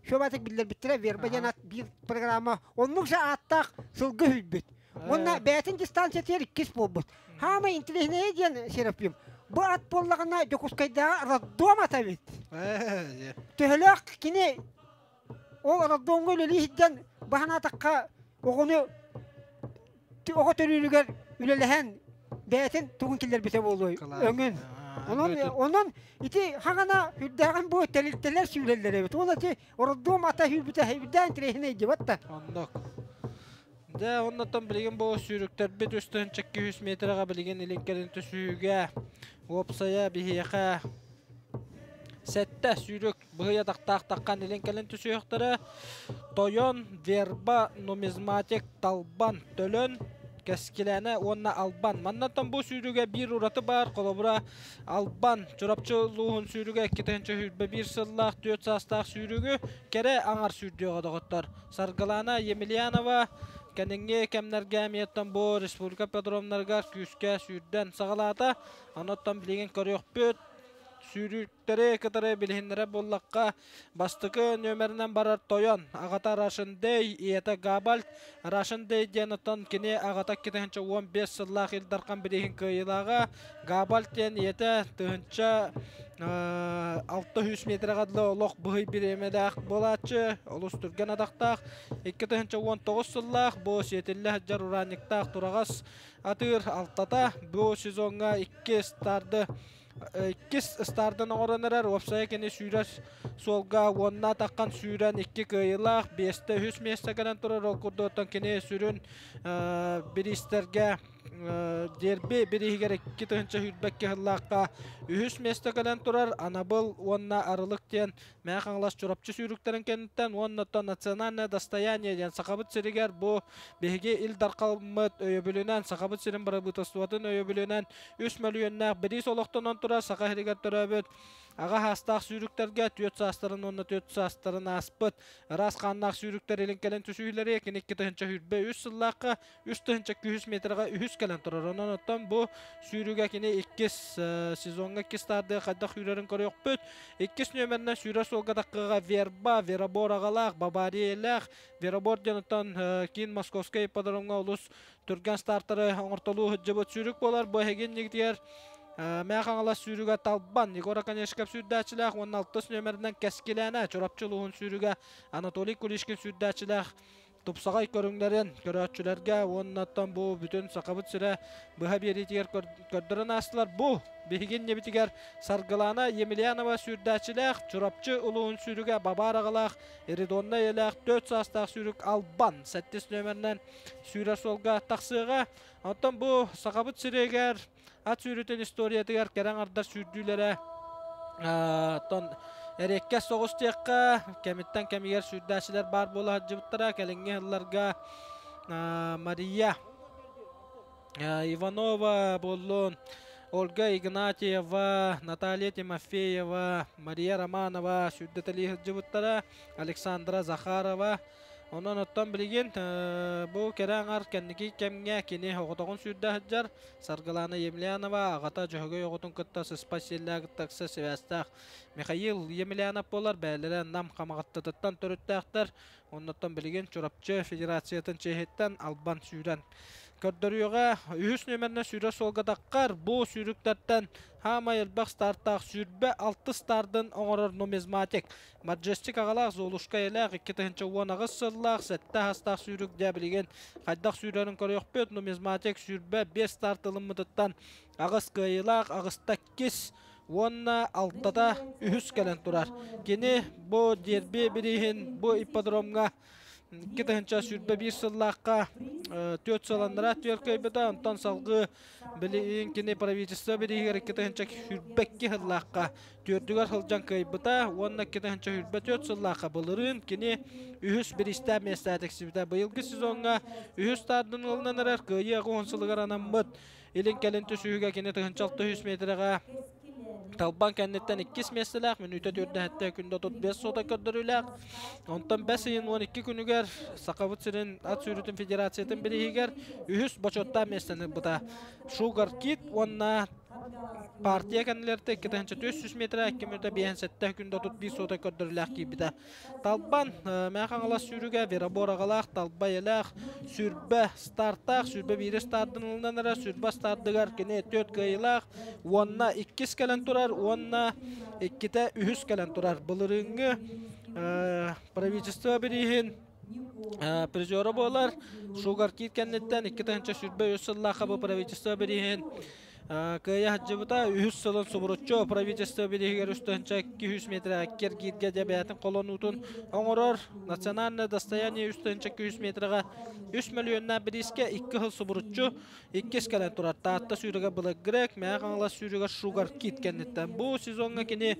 шобатык биллэрбиттэрэ Верба диэн ат биир программа оннук же ааттаах сылгы үүйбүт. Уонна бэйэтин дистанциятыгар иккис буолбут. Хаамай интеллигенция диэн Серафим. Бу ат буоллаҕына Дьокуускайдааҕы роддом ата эбит. Төһөлөөх кини ол роддомҥа үлэлии сылдьан баһанаатахха оҕону оҕо төрүүрүгэр үлэлэһэн бэйэтин тугун киллэрбитэ буолуой өҥүн. Онон онон ити хаҥана үрдээҕин бу тэрилтэлэр сүүрэллэр эбит. Ол ити роддом ата сүүрбүтэ үрдээн интэриэһинэй диэбэт да. Оннук. Дьэ, оннуттан билигин бу сүүрүктэрбит 3 200 метрэҕэ билигин илин кэлин түсүүгэ уопсайа биһиэхэ сэттэ сүүрүк быһый атахтаах таххан илин кэлин түсүөхтэрэ. Тойон, Верба, Нумизматик, Талбан, Төлөн, Кэскилээнэ уонна Албан. Маннаттан бу сүүрүгэ биир ураты баар, холобура Албан, Чурапчы улууһун сүүрүгэ 2021 сыллаах 4 саастаах сүүрүгү кэрэ аҥар сүүрдүөҕэ доҕоттор. Саргылана Емельянова кэнниҥҥи кэмнэргэ эмиэттэн бу республика ипподромнарыгар күүскэ сүүрдэн саҕалаата. Онуттан билигин көрүөхпүт сүүрүктэри кытары билиһиннэрэр буоллахха, бастакы нүөмэринэн барар Тойон, аҕата Рашендей, ийэтэ Габальд. Рашендей диэн оттон кини аҕата 2015 сыллаах Ил Дархан бирииһин кыайыылааҕа. Габальд диэн ийэтэ 1600 метрэҕэ дылы олох быһый бириэмэлээх буолааччы, олус түргэн атахтаах. 2019 сыллаах бу сиэтиллэ сылдьар ураанньыктаах тураҕас атыыр алтата бу сезоҥҥа икки старды иккис стардан оҥорон эрэр. Уопсайа кини сүүрэр суолга уонна атаххан сүүрэн икки кыайыылаах, биэстэ үһүс миэстэ кэлэн турар. Ол курдук кини сүрүн бириистэргэ дерби бирииһигэр 2022 сыллаахха үһүс миэстэ кэлэн турар. Анабыл уонна Арылык диэн Мэҥэ Хаҥалас Чурапчы сүүрүктэрин кэнниттэн уонна национальное достояние диэн Сахабыт сиригэр бу биһиги Ил Дархаммыт өйөбүлүнэн, Сахабыт сирин бырабыыталыстыбатын өйөбүлүнэн 3 мөлүйүөннээх бириис олохтонон турар Саха сиригэр төрөөбүт аҕа саастаах сүүрүктэргэ 4 саастарын уонна 4 саастарын ааспыт ыраас хааннаах сүүрүктэр илин кэлин түсүһүүлэри кини 2023 сыллаахха 3 200 метрга үһүс кэлэн турар. Онон оттон бу сүүрүүгэ кини иккис сезоҥҥа иккис стардыга хайдах сүүрэрин көрүөхпүт. Иккис нүөмэринэн сүүрэр суолга таххыга Верба, Веробор аҕалаах, Бавариялаах, Веробор диэн оттон киин Московскай ипподромҥа олус түргэн стартары оҥортолуу сылдьыбыт сүүрүк буолар. Бу эһигин нигитигэр Мэҥэ Хаҥалас сүүрүгэ Талбан, Егор Оконешников сүүрдээччилээх уонна алтыс нүөмэринэн Кэскилээнэ, Чурапчы улууһун сүүрүгэ Анатолий Кулишкин сүүрдээччилээх тупсаҕай көрүҥнэрин көрөөччүлэргэ уонна оттон бу бүтүн Сахабыт сирэ быһа биэриитигэр көрдөрөн аастылар. Бу биһиги иннибитигэр Саргылана Емельянова сүүрдээччилээх Чурапчы улууһун сүүрүгэ Бабаар аҕалаах Эридонна ийэлээх 4 саастаах сүүрүк Албан сэттис нүөмэринэн сүүрэр суолга тахсыаҕа. Оттон бу Сахабыт сиригэр ат сүүрүүтүн историятыгар кэрэ аҥардар сүүрдүүлэрэ оттон эриэккэс соҕус диэххэ, кэмиттэн кэмигэр сүүрдээччилэр баар буола сылдьыбыттара. Кэлиҥҥи сылларга Мария Иванова буоллун, Ольга Игнатьева, Наталья Тимофеева, Мария Романова сүүрдэтэлии сылдьыбыттара, Александра Захарова. Онон оттон билигин бу кэрэ аҥар кэнники кэмҥэ кини оҕотоҕун сүүрдэ сылдьар. Саргылаана Емельянова аҕата Дьөһөгөй оҕотун кытта сыспай сиэллээх кытта сибээстээх Михаил Емельянов буолар. Бэйэлэрэ Нам Хамаҕаттатыттан төрүттээхтэр. Оннуттан билигин Чурапчы Федерациятын чиэһиттэн Албан сүүрэн көрдөрүөҕэ. Үһүс нүөмэринэн сүүрэ суолга таххар. Бу сүүрүктэртэн хаамай элбэх стартаах 26 стардын оҥорор нумизматик. Маджестик аҕалаах Золушка эйэлээх 2018 сыллаах сэттэ аһастаах сүүрүк дьэ билигин хайдах сүүрэрин көрүөхпүт. Нумизматик 25 старт ылыммытыттан аҕыс кыайыылаах, аҕыста иккис уонна алтата үһүс кэлэн турар. Кини бу дерби бирииһин бу ипподромҥа 2021 сыллаахха түөрт сыланнара түөр кыайбыта, онтон салгыы билигин кини правительство бирииһигэр 2022 сыллаахха түөрдүгэр сылдьан кыайбыта уонна 2024 сыллаахха былырыын кини үһүс бириистээх миэстэҕэ тиксибитэ. Быйылгы сезоҥҥа үһүс стардын ылынан эрэр кыайыы аҕыс сылыгар анаммыт Илин-кэлин түсүһүгэ кини 1600 метрэҕэ Талбан кэнниттэн иккис миэстэлээх, мүнүүтэ төрдэһэттэ күндэ 35 сота көрдөрүүлээх. Онтон бэс ыйын 12 күнүгэр Сахабыт сирин ат сүүрүүтүн федерациятын бирииһигэр үһүс бочуоттаах миэстэни ылбыта. Шугар Кит уонна партия кэннилэртэ 2400 метрэ 2 мүнүүтэ 57 күндэ 31 сота көрдөрүүлээх киирбитэ. Талбан Мэҥэ Хаҥалас сүүрүгэ Веробор аҕалаах Талба ийэлээх сүрбэ стартаах сүрбэ биири стардын ылынан эрэ сүрбэ стардыгар кини түөрт кыайыылаах уонна иккис кэлэн турар уонна иккитэ үһүс кэлэн турар. Былырыыҥҥы правительство бирииһин призера буолар. Шугар Кит кэнниттэн 2023 сыллаахха бу правительство бирииһин Кыайа сылдьыбыта үһүс сылын субуруччу правительство бирииһигэр 3 200 метрэ киргииргэ дьэбээтин холонуутун оҥорор национальное достояние 3 200 метрэҕэ 3 мөлүйүөннээх бириискэ икки сыл субуруччу иккис кэлэн турар. Таатта сүүрүгэ Black Greg, Мэҥэ Хаҥалас сүүрүгэр Sugar Kid кэнниттэн. Бу сезоҥҥа кини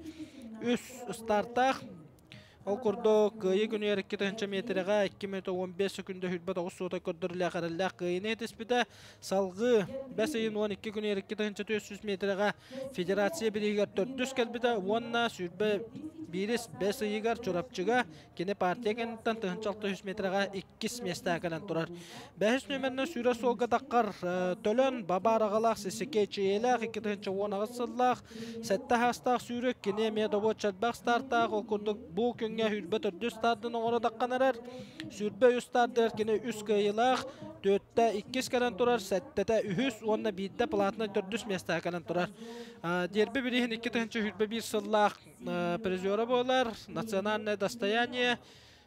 үс стартаах Ол курдук, Кыайыы күнүгэр 2000 миэтэрэҕэ 2 мүнүүтэ 15 сөкүндэ 29 суота көрдөрүүлээх эрэллээх кыайыыны ситиспитэ. Салгыы бэс ыйын 12 күнүгэр 2400 миэтэрэҕэ федерация бирииһигэр төрдүс кэлбитэ уонна 21 бэс ыйыгар Чурапчыга кини партия кэнниттэн 1600 миэтэрэҕэ иккис миэстэҕэ кэлэн турар. Бэһис нүөмэринэн сүүрэр суолга таххар Төлөн Бабаар аҕалаах Сисикей Чиэлээх 2018 сыллаах сэттэ хаастаах сүүрүк кини эмиэ добуочча элбэх стартаах ол курдук бу күҥҥэ сүүрбэ төрдүс стардын оҥоро таххан эрэр. Сүүрбэ үс стардыгар кини үс кыайыылаах, түөртэ иккис кэлэн турар, сэттэтэ үһүс уонна биирдэ платнай төрдүс миэстэҕэ кэлэн турар. Дерби бирииһин 2021 сыллаах призера буолар. Национальное достояние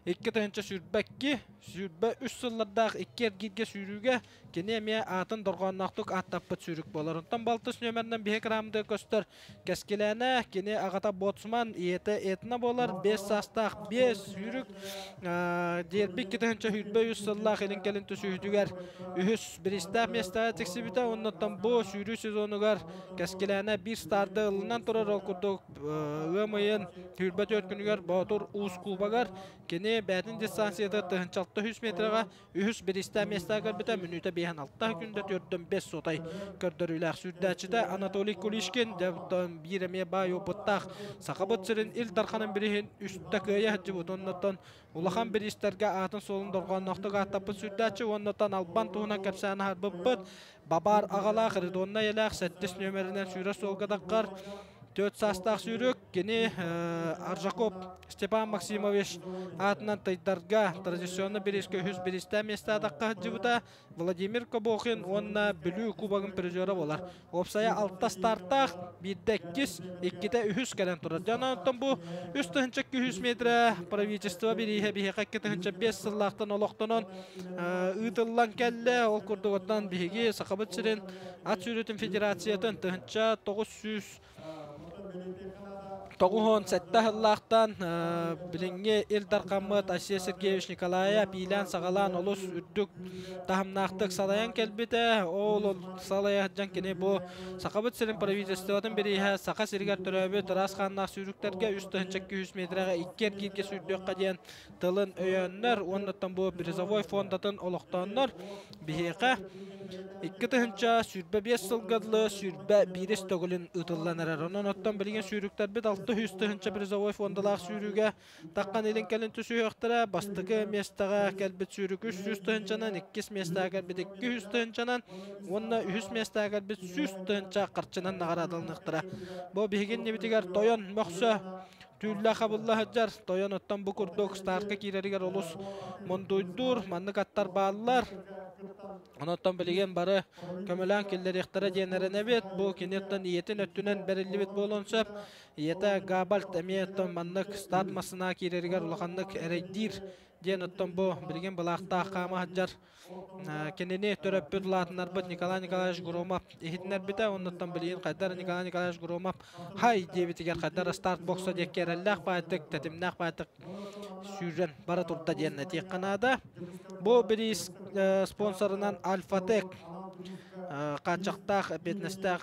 2022, 23 сыллардаах икки эргииргэ сүүрүүгэ кини эмиэ аатын дорҕоонноохтук ааттаппыт сүүрүк буолар. Онтон балтыс нүөмэринэн биһи кыраамдыга көстөр Кэскилээнэ, кини аҕата боцман, ийэтэ Этна буолар, 5 саастаах биэс сүүрүк дерби 2023 сыллаах илин-кэлин түсүүтүгэр үһүс бириистээх миэстэҕэ тиксибитэ. Оннуттан бу сүүрүү сезонугар Кэскилээнэ биир старды ылынан турар, ол курдук Ыам ыйын 24 күнүгэр Боотур Уус Кубогар кини бэйэтин дистанцията 1600 метрэҕэ үһүс бириистээх миэстэҕэ көрбүтэ мүнүүтэ 56 күндэ 4-5 суотай көрдөрүүлээх сүүрдээччитэ Анатолий Кулишкин дьэ биир эмиэ баай опыттаах Сахабыт сирин Ил Дарханын бирииһин үстэ кыайа сылдьыбыт оннуттан улахан бириистэргэ аатын-суолун дорҕоонноохтук ааттаппыт сүүрдээччи уоннаттан Албан туһунан кэпсээн аһарбыппыт Бабаар аҕалаах Ридонна ийэлээх сэттис нүөмэринэн сүүрэр суолга таххар Түөрт саастаах сүүрүк кини Аржаков Степан Максимович аатынан Тыйдарга традиционно бириискэ үһүс бириистээх миэстэ атахха сылдьыбыта Владимир Кобохин уонна Бүлүү кубогын призера буолар. Уопсайа алта стартаах, биирдэ иккис, иккитэ үһүс кэлэн турар. Дьон онтон бу 3200 метрэ правительство бирииһэ биһиэхэ 2005 сыллаахтан олохтонон ыытыллан кэллэ. Ол курдук оттон биһиги Сахабыт сирин ат сүүрүүтүн федерациятын 1900 97 сыллаахтан билиҥҥи Ил Дархаммыт Айсен Сергеевич Николаев иилээн-саҕалаан олус үрдүк таһымнаахтык салайан кэлбитэ. Ол салайа сылдьан кини бу Сахабыт сирин правительствотын бирииһэ Саха сиригэр төрөөбүт ыраас хааннаах сүүрүктэргэ 3200 метрэҕэ икки эргииргэ сүүрдүөххэ диэн тылын өйөөннөр уоннаттан бу призовой фондатын олохтооннор биһиэхэ 2025 сылга дылы 21 төгүлүн ыытыллан эрэр. Онон оттон билигин сүүрүктэрбит 600 тыһыынча призовой фондалаах сүүрүүгэ таххан илин кэлин түсүһүөхтэрэ. Бастакы миэстэҕэ кэлбит сүүрүк 300 тыһыынчанан, иккис миэстэҕэ кэлбит 200 тыһыынчанан уонна үһүс миэстэҕэ кэлбит 100 тыһыынча харчынан наҕараадаланыахтара. Бу биһиги иннибитигэр тойон мөхсө түүллэ хабылла сылдьар. Тойон оттон бу курдук стартка киирэригэр олус мундуйдуур. Маннык аттар бааллар. Онон билигин бары көмөлөөн киллэриэхтэрэ диэн эрэнэбит. Бу киниттэн ийэтин өттүнэн бэриллибит буолуон сөп. Ийэтэ Габальт эмиэ оттон маннык старт массыына киирэригэр улаханнык эрэйдиир диэн оттон бу билигин былаахтаах хаама сылдьар кинини төрөппүт улаатыннарбыт Николай Николаевич Громов иһитиннэрбитэ. Оннуттан билигин хайдар Николай Николаевич Громов хай диэбитигэр хайдар старт бокса диэкки эрэллээх баайтык, тэтимнээх баайтык сүүрэн бара турда диэн этиэххэ наада. Бу бириис спонсорынан Альфатек хааччахтаах эппиэтинэстээх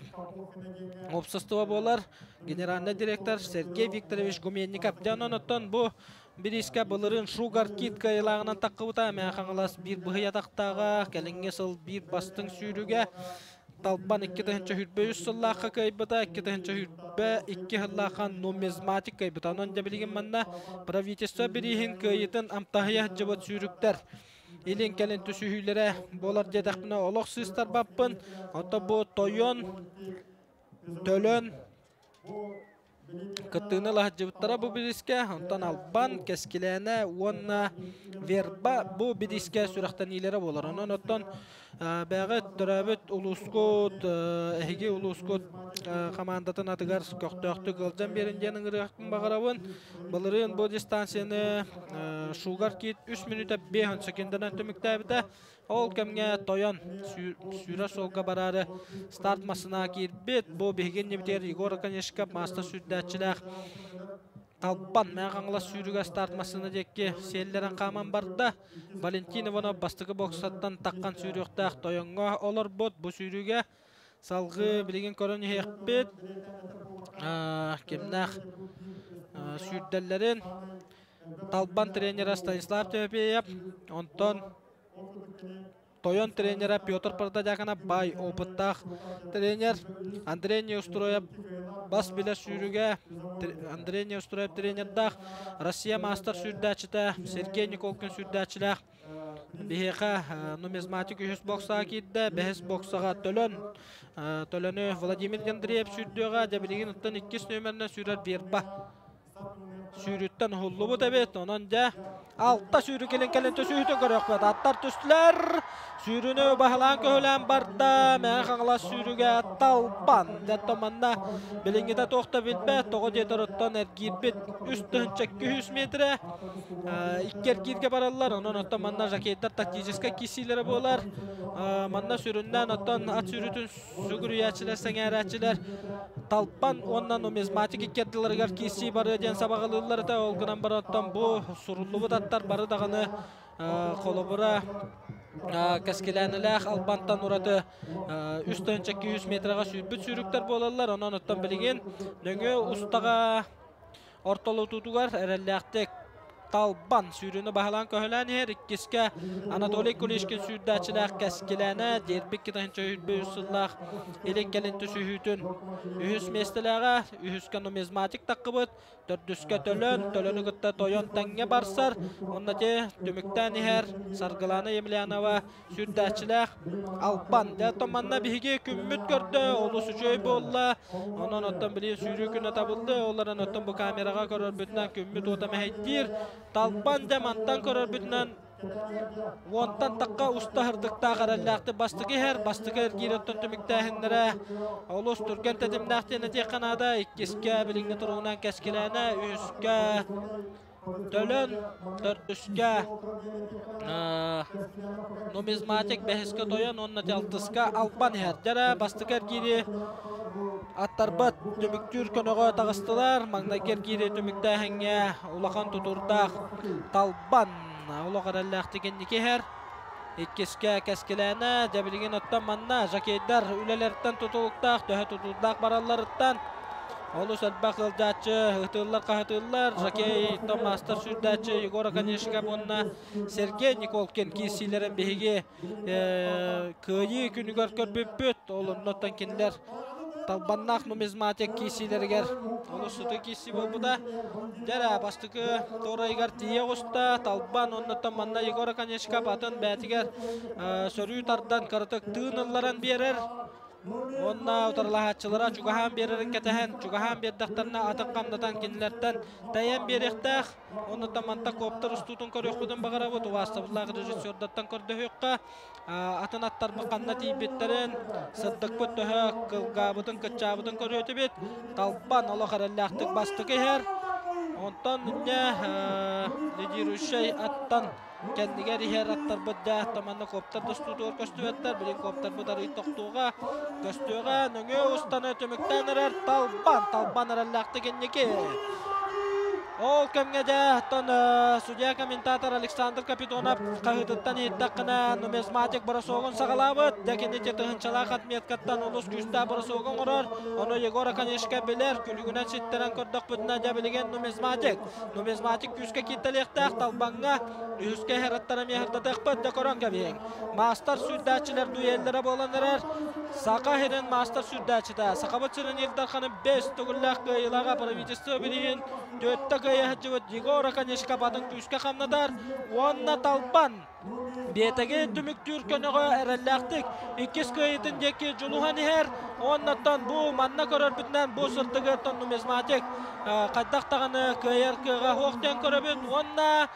уопсастыба буолар. Генеральный директор Сергей Викторович Гуменников. Дьэ, онон оттон бу бириискэ былырыын Шугар Кит кыайыылааҕынан таххыбыта. Мэҥэ Хаҥалас биир быһый атахтааҕа, кэлиҥҥи сыл биир бастыҥ сүүрүгэ. Талбан 2023 сыллаахха кыайбыта, 2022 сыллаахха нумизматик кыайбыта. Онон дьэ билигин манна правительство бирииһин кыайыытын амтаһыйа сылдьыбыт сүүрүктэр илин-кэлин түсүһүүлэрэ буолар диэтэхпинэ олох сыыстарбаппын. Онтон бу Тойон, Төлөн Кыттыыны ыла сылдьыбыттара бу бириискэ, онтон Албан, Кэскилээнэ уонна Верба бу бириискэ сүрэхтэниилэрэ буолар. Онон оттон бэйэҕит төрөөбүт улуускут, эһиги улуускут хамаандатын атыгар көхтөөхтүк ыалдьан биэрин диэн ыҥырыахпын баҕарабын. Былырыын бу дистанцияны Шугар Кит 3 мүнүүтэ 5 секунданан түмүктээбитэ. Ол кэмҥэ тойон сүүрэр суолга бараары старт массыынаҕа киирбит. Бу биһиги иннибитигэр Егор Оконешников маастар сүүрдээччилээх Талбан Мэҥэ Хаҥалас сүүрүгэ старт массыына диэки сиэллэрэн хааман барда. Валентин Иванов бастакы боксаттан таххан сүүрүөхтээх тойоҥҥо олорбут. Бу сүүрүүгэ салгыы билигин көрөн иһиэхпит. Кимнээх сүүрдэллэрин Талбан тренера Станислав Тимофеев, онтон Тойон тренера Петр Протодьяконов баай опыттаах тренер Андрей Неустроев бас билэр сүүрүгэ Андрей Неустроев тренердаах Россия маастар сүүрдээччитэ Сергей Николкин сүүрдээччилээх биһиэхэ нумизматик үһүс боксаҕа киирдэ бэһис боксаҕа Төлөн Төлөнү Владимир Андреев сүүрдүөҕэ дьэ билигин оттон иккис нүөмэринэн сүүрэр Верба Сүүрүттэн уһуллубут эбит. Онон дьэ алта сүүрү кэлин кэлин түсүүтүн көрүөхпүт. Аттар түстүлэр. Сүүрүнү баһылаан көһүлээн барда. Мэҥэ Хаҥалас сүүрүгэ Талбан. Дьэ манна билиҥҥитэ туох да билбэт. Тоҕо диэтэр оттон эргиирбит 3200 метрэ. Икки эргииргэ бараллар. Онон оттон манна жакейдар тактическай киирсиилэрэ буолар. Манна сүрүннээн оттон ат сүүрүтүн Сүгүрүйээччилэр, сэҥээрээччилэр Талпан уонна нумизматик икки ардыларыгар киирсии барыа диэн сабаҕалыыллар этэ. Ол гынан баран оттон бу суруллубут аттар бары даҕаны холобура кэскилээнэлээх Албантан ураты 3 200 метраҕа сүүрбүт сүүрүктэр буолаллар. Онон оттон билигин нөҥүө устаҕа ортолотуутугар эрэллээхтик Талбан сүүрүүнү баһылаан көһөлөөн иһэр. Иккискэ Анатолий Кулишкин сүүрдээччилээх Кэскилээнэ Дербик кытаһынча үс сыллаах илин кэлин түсүһүүтүн үһүс миэстэлээҕэ, үһүскэ нумизматик таххыбыт, төрдүскэ Төлөн, Төлөнү кытта Тойон тэҥҥэ барсар. Онно те түмүктээн иһэр Саргылана Емельянова Сүрдээччилээх Албан. Дьэ, оттон манна биһиги күммүт көрдө, олус үчүгэй буолла. Онон оттон билигин сүүрүү күнэ табыллы. Ол эрэн оттон бу камераҕа көрөрбүтүнэн күммүт уота мэһэйдиир. Талбан дьэ мантан көрөрбүтүнэн уонтан тахха уста сырдыктаах эрэллээхтик бастакы иһэр, бастакы эргиир оттон түмүктээһиннэрэ олус түргэн тэтимнээх диэн этиэххэ наада. Иккискэ билиҥҥи туругунан Кэскилээнэ, үһүскэ Төлөн төрдүскэ нумизматик бэһискэ тойон уонна алтыска албан иһэр. Дьэрэ бастакы эргиири аттарбат түмүктүүр көнөҕө таҕыстылар. Маҥнайгы эргиири түмүктээһиҥҥэ улахан тутурдаах Талбан олох эрэллээхтик инники иһэр. Иккискэ Кэскилээнэ, дьэ билигин оттон манна жокейдар үлэлэриттэн тутулуктаах, төһө тутуурдаах баралларыттан олус элбэх ыалдьааччы ыһытыыллар-хаһытыыллар. Жокей маастар сүүрдээччи Егор Оконешников уонна Сергей Николкин киирсиилэрин биһиги кыайыы күнүгэр көрбүппүт. Ол оннуттан кинилэр Талбаннаах нумизматик киисиилэригэр олус сытыы киисии буолбута. Дьэ бастакы туорайыгар тиийэ оҕуста. Талбан оннуттан манна Егор Оконешников атын бээтигэр сөрүү тардан кыратык тыын ылларан биэрэр. Уонна утарылаһааччылара чугаһаан биэрэрин кэтэһэн, чугаһаан биэрдэхтэринэ атын хамнатан кинилэртэн тэйэн биэриэхтээх. Оннуттан манта коптер устуутун көрүөхпүтүн баҕарабыт. Убаастабыллаах режиссердартан көрдөһүөххэ. Атын аттарбыт ханна тиийбиттэрин, сырдыкпыт төһө кылгаабытын, кыччаабытын көрүөтүбүт. Талбан олох эрэллээхтик бастакы иһэр. Онтон инньэ лидирующай аттан кэннигэр иһэр аттарбыт да таманна коптар тустуутугар көстүбэттэр. Билин коптарбыт арый тохтууга көстүөҕэ. Нөҥүө устаны түмүктээн эрэр Талбан. Талбан эрэллээхтик инники. Ол кэмҥэ дьэ, оттон судья-комментатор Александр Капитонов хаһыытыттан иһиттэххинэ, нумизматик бросогун саҕалаабыт. Дьэ, кини тыһыынчалаах отметкаттан олус күүстээх бросогу оҥорор. Ону Егор Оконешко билэр, күлүгүнэн ситтэрэн көрдөхпүтүнэ, дьэ, билигин нумизматик. Нумизматик күүскэ кииртэлиэхтээх, Талбаҥҥа үһүскэ иһэраттара эмиэ сырдатыахпыт, дьэ, көрөн кэбиһиҥ. Маастар сүүрдээччилэр дуэллэрэ буолан эрэр. Саха сирин маастар сүүрдээччитэ, Сахабыт сирин Ил Дарханы бэс төгүллээх кыайыылааҕа правительство билигин түөртэ кыайа сылдьыбыт Егор Оконешников атын күүскэ хамнатар уонна Талбан биэтэги түмүктүүр көнөҕө эрэллээхтик иккис кыайыытын диэки дьулуһан иһэр. Уоннаттан бу манна көрөрбүтүнэн бу сырдыгыттан нумизматик хайдах даҕаны кыайар кыаҕа суох диэн көрөбүт. Уонна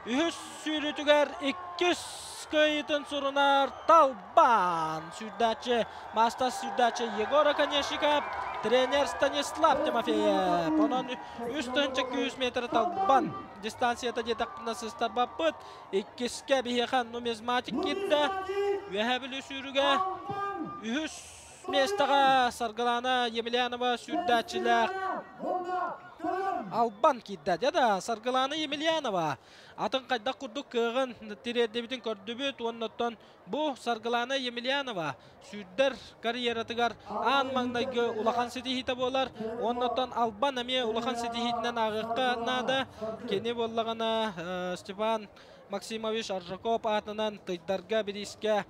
үһүс сүүрүүтүгэр иккис кыайыытын сурунар Талбан сүүрдээччи, маастар сүүрдээччи Егор Оконешников, тренер Станислав Тимофеев. Онон 3 200 метр Талбан дистанцията диэтэхпинэ сыстарбаппыт. Иккискэ биһиэхэ нумизматик киирдэ. Үөһээ Бүлүү сүүрүгэ үһүс миэстэҕэ Саргылана Емельянова сүүрдээччилээх Албан киирдэ. Дьэ да, Саргылана Емельянова атын хайдах курдук кыаҕын тириэрдибитин көрдүбүт уонна оттон бу Саргылана Емельянова сүүрдэр карьератыгар аан маҥнайгы улахан ситиһиитэ буолар. Уонна оттон Албан эмиэ улахан ситиһиитинэн ааҕыахха наада. Кини буоллаҕына Степан Максимович Аржаков аатынан Тыйдарга бириискэ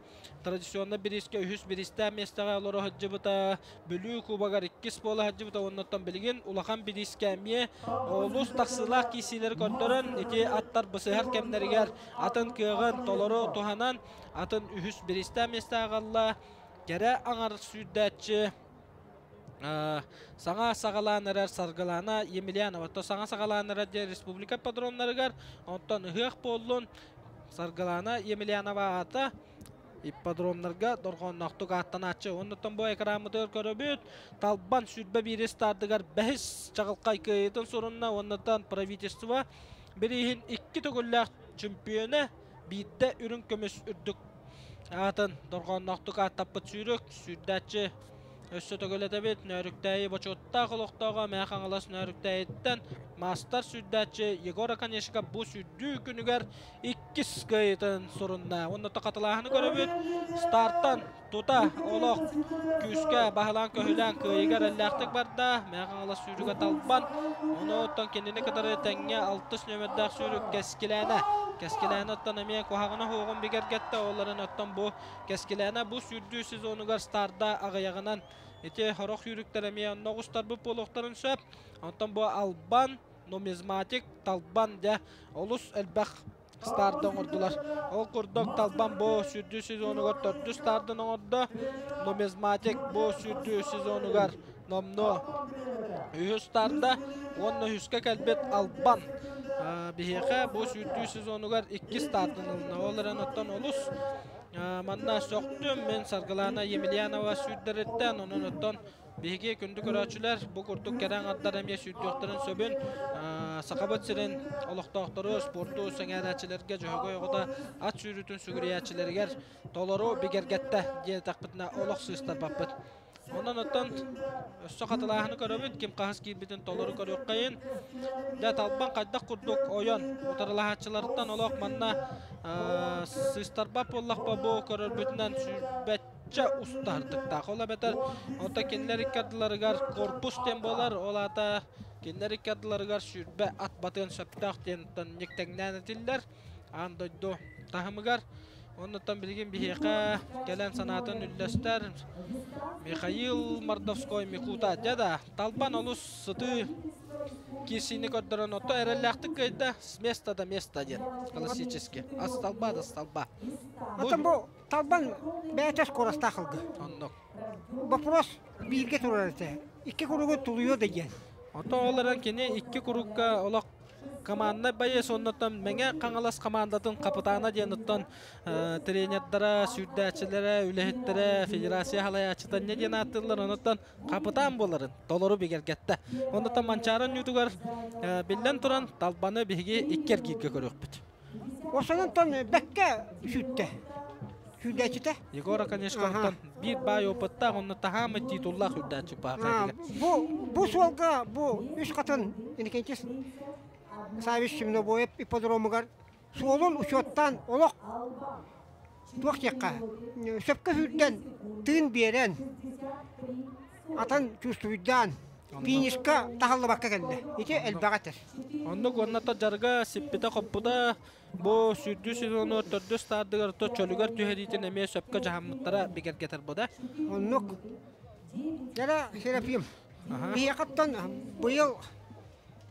Традиционнай бириискэ үһүс бириистээх миэстэҕэ олоро сылдьыбыта, Бүлүү кубогар иккис буола сылдьыбыта уоннаттан билигин улахан бириискэ эмиэ олус тахсыылаах киирсиилэри көрдөрөн, ити аттар бысыһар кэмнэригэр атын кыаҕын толору туһанан, атын үһүс бириистээх миэстэ аҕалла. Кэрэ аҥар сүүрдээччи саҥа саҕалаан эрэр Саргылана Емельянова. То саҥа саҕалаан эрэр диэн республика ипподромнарыгар, онтон ыһыах буоллун Саргылана Емельянова аата ипподромнарга дорҕоонноохтук ааттанааччы. Оннуттан бу экранмытыгар көрөбүт. Талбан сүүрбэ биирис стардыгар бэһис чаҕылхай кыайыытын сурунна. Оннуттан правительство бирииһин икки төгүллээх чемпиона биирдэ үрүҥ көмүс үрдүк аатын дорҕоонноохтук ааттаппыт сүүрүк сүүрдээччи Өссө төгүл этэбит, Нөөрүктээйи бочуоттаах олохтооҕо Мэҥэ Хаҥалас Нөөрүктээйиттэн маастар сүүрдээччи Егор Оконешников бу сүүрдүү күнүгэр иккис кыайыытын сурунна. Уонна хатылааһыны көрөбүт. Стартан тута олох күүскэ баһылаан-көһүлээн кыайыыга эрэллээхтик барда. Мэҥэ Хаҥалас сүүрүгэ Талбан. Ону оттон кинини кытары тэҥҥэ алтыс нүөмэрдээх сүүрүк Кэскилээнэ. Кэскилээнэ оттон эмиэ куһаҕана суоҕун бигэргэттэ. Ол эрэн оттон бу Кэскилээнэ бу сүүрдүү сезонугар старда аҕыйаҕынан ити сорох сүүрүктэр эмиэ онно оҕустарбыт буолуохтарын сөп. Онтон бу Албан, нумизматик, Талбан дьэ олус элбэх старда оҥордулар. Ол курдук Талбан бу сүүрдүү сезонугар төрдүс стардын оҥордо. Нумизматик бу сүүрдүү сезонугар номнуо үһүс старда уонна үһүскэ кэлбит Албан биһиэхэ бу сүүрдүү сезонугар иккис стартын ылына. Ол эрэн оттон олус Манна сөхтүм мин Саргылана Емельянова сүүрдэриттэн, онон оттон биһиги күндү көрөөччүлэр бу курдук кэрэ аҥардар эмиэ сүүрдүөхтэрин сөбүн Сахабыт сирин олохтоохтору спорту сэҥээрээччилэргэ Дьөһөгөй оҕото ат сүүрүүтүн сүгүрүйээччилэригэр толору бигэргэттэ диэтэхпитинэ олох сыыстарбаппыт. Онон оттон өссө хатылааһыны көрөбүт, ким хаһыс киирбитин толору көрүөххэйин. Дьэ, Талбан хайдах курдук ойон утарылаһааччыларыттан олох манна сыыстарбат буоллахпа бу көрөрбүтүнэн сүүрбэччэ устаһырдыктаах. Ол эбэтэр оттон кинилэр икки ардыларыгар корпус диэн буолар, ол аата кинилэр икки ардыларыгар сүүрбэ ат батыан сөптөөх диэн ник тэҥнээн этиллэр. Аан дойду таһымыгар. Оннуттан билигин биһиэхэ кэлэн санаатын үллэстэр Михаил Мордовской Микута. Дьэ да, Талбан олус сытыы киирсиини көрдөрөн ото эрэллээхтик кыайда с места до места диэн классически. А столба до столба. Оттон бу Талбан бэйэтэ скоростаах ылгы. Оннук. Вопрос бииргэ турар этэ. Икки куругу тулуйуо да диэн. Ото ол эрэн кини икки курукка олох команднай боец оннуттан Мэҥэ Хаҥалас командатын капитана диэн оттон тренердара, сүүрдээччилэрэ, үлэһиттэрэ, федерация халайааччыта не диэн ааттыыллар онуттан капитан буоларын толору бигэргэттэ. Оннуттан Манчаары оонньуутугар биллэн туран Талбаны биһиги икки эргииргэ көрүөхпүт. Осонон бэккэ сүүттэ. Сүүрдээччитэ. Егор Оконешковтан биир баай опыттаах, онно таһаамы титуллаах үрдээччи баахайдыга. Бу бу суолга бу үс хатын Иннокентий Савич Семенобоев ипподромугар суолун учуоттаан олох туох диэххэ сөпкө сүүрдэн тыын биэрэн атын чувствуйдаан финишка таһыллыбакка кэллэ. Ити элбэҕи этэр. Оннук уонна дьарыга сиппитэ-хоппута Бу сүүрдүү сезону төрдүс стардыгар то чөлүгэр түһэриитин эмиэ сөпкө дьаһаммыттара бигэргэтэр бу да. Оннук. Дьэ Серафим, биһиэхэттэн быйыл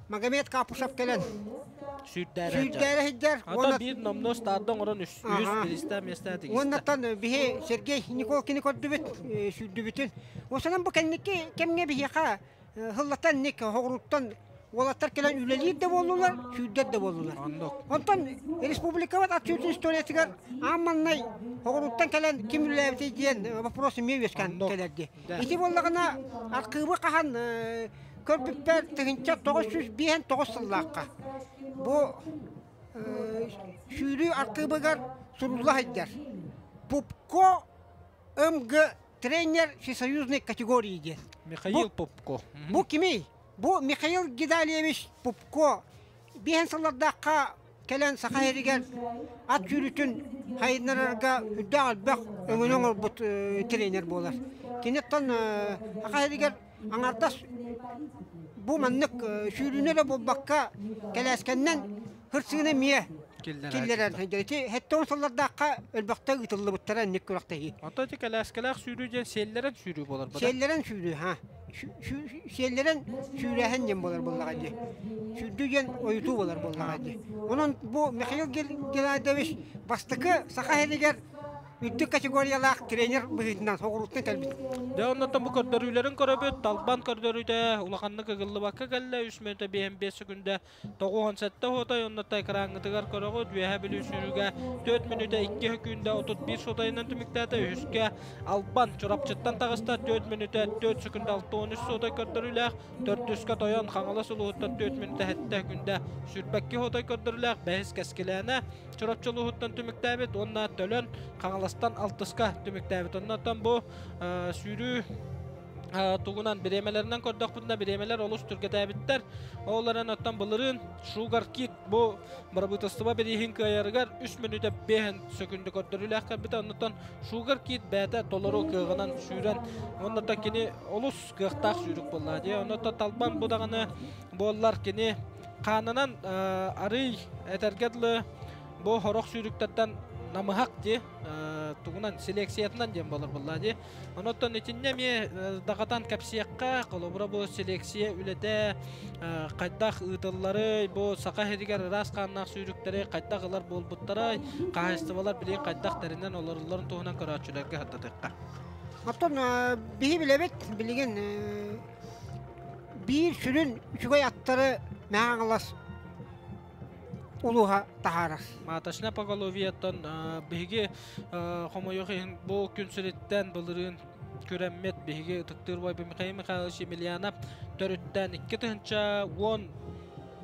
Магомед Капушев кэлэн сүүрдээри сылдьар. Ата биир номнуо старды оҥорон үс биристэ миэстэ тигистэ. Уоннаттан биһи Сергей Николкины көрдүбүт, сүүрдүбүтүн. Осонон бу кэнники кэмҥэ биһиэхэ Һыллатан ник хоҕуруттан уолаттар кэлэн үлэлиир да буоллулар, сүүрдэр да буоллулар. Онтон республикабыт ат сүүрдүн историятыгар аан маҥнай хоҕуруттан кэлэн ким үлэлээбитий диэн вопрос эмиэ үөскээн кэлэрди. Ити буоллаҕына архыыбы хаһан көрбүппэр 1959 сыллаахха бу сүүрүү архыыбыгар сурулла сылдьар. Пупко МГ тренер всесоюзной категории диэн. Михаил Попко. Бу кимий? Бу Михаил Гидалиевич Попко биэһэн сыллардаахха кэлэн Саха сиригэр ат сүүрүүтүн хайыннарарга үрдээх элбэх өҥөнү оҥорбут тренер буолар. Киниттэн Саха сиригэр аҥардас бу маннык сүүрүүнү эрэ буолбакка кэлээскэннэн хырсыыны эмиэ киллэрэр. Ити 70 сыллардаахха өлбөхтө ыытыллыбыттара инник күрэхтэһии. Ото ити кэлээскэлээх сүүрүү диэн сиэллэрэн сүүрүү буолар бада. Сиэллэрэн сүүрүү, ха. Сиэллэрэн сүүрээһин диэн буолар буоллаҕа дии. Сүүрдүү диэн ойутуу буолар буоллаҕа дии. Онон бу Михаил Геннадьевич бастакы Саха сиригэр үрдүк категориялаах тренер быһыытынан соҕурууттан кэлбит. Дьэ оннуттан бу көрдөрүүлэрин көрөбүт. Талбан көрдөрүүтэ улаханнык ыгыллыбакка кэллэ. 3 мүнөтэ 55 секүндэ 97 хотой оннуттан экраҥҥытыгар көрөҕүт. Үөһээ Бүлүү сүүрүүгэ 4 мүнүүтэ 2 секүндэ 31 сотайынан түмүктээтэ. Үһүскэ Албан Чурапчыттан таҕыста 4 мүнүүтэ 4 секүндэ 63 сотай көрдөрүүлээх. Төрдүскэ Тойон Хаҥалас улууһуттан 4 мүнүүтэ 7 секүндэ 22 хотой көрдөрүүлээх. Бэһис Кэскилээнэ Чурапчы улууһуттан түмүктээбит уонна Төлөн Хаҥаластан алтыска түмүктээбит. Оннуттан бу сүүрүү тугунан бириэмэлэринэн көрдөхпүтүнэ бириэмэлэр олус түргэтээбиттэр. Ол эрэн оттон былырыын Sugar Kid бу бырабыыталыстыба бирииһин кыайарыгар 3 мүнүүтэ 5 сөкүндэ көрдөрүүлээх кэлбитэ. Оннуттан Sugar Kid бэйэтэ толору кыаҕынан сүүрэн, оннуттан кини олус кыахтаах сүүрүк буолла дии. Оннуттан Талбан бу даҕаны буоллар кини хаанынан арый этэргэ дылы бу хорох сүүрүктэртэн намыһах дии тугунан селекциятынан диэн буолар буолла дии. Онон итиннэ эмиэ даҕатан кэпсиэххэ, холобура бу селекция үлэтэ хайдах ыытылларый, бу Саха сиригэр ыраас хааннаах сүүрүктэри хайдах ылар буолбуттарай, хаһаайыстыбалар билигин хайдах тэринэн олороллорун туһунан көрөөччүлэргэ сырдатыахха. Оттон биһи билэбит, билигин биир сүрүн үчүгэй аттары Мэҥэ улууһа таһаарар. Маточная поголовьеттан биһиги хомойуох иһин бу күн сириттэн былырыын күрэммит биһиги ытыктыыр убайбыт Михаил Михайлович Емельянов төрүттэн 2010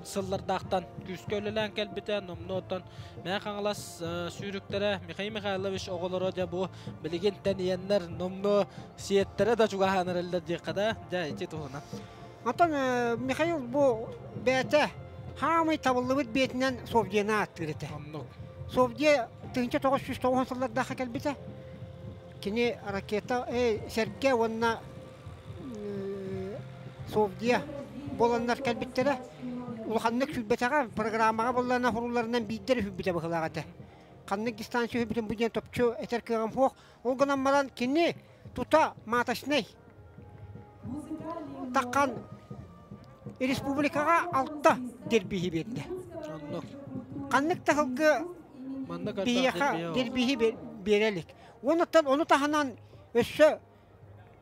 сыллардаахтан күүскэ үлэлээн кэлбитэ номнуоттан Мэҥэ Хаҥалас сүүрүктэрэ Михаил Михайлович оҕолоро дьэ бу билигин тэнийэннэр номнуо сиэттэрэ да чугаһаан эрэллэр диэххэ да дьэ ити туһунан. Оттон Михаил бу бэйэтэ хаамай табыллыбыт биэтинэн Совдияны ааттыыр этэ. Оннук. Совдия 1990 сыллардаахха кэлбитэ. Кини ракета сэргэ уонна Совдия буоланнар кэлбиттэрэ. Улаханнык сүүрбэтэҕэ, программаҕа буоллаҕына хурулларынан биирдэ эрэ сүүрбүтэ быһыылаах этэ. Ханнык дистанция бүтүн бу диэн топчу этэр кыаҕым суох. Ол гынан баран кини тута маточнай таххан республикаҕа алта дербиһи биэрдэ. Ханнык да сылгы биһиэхэ дербиһи биэрэ илик. Онуттан ону таһынан өссө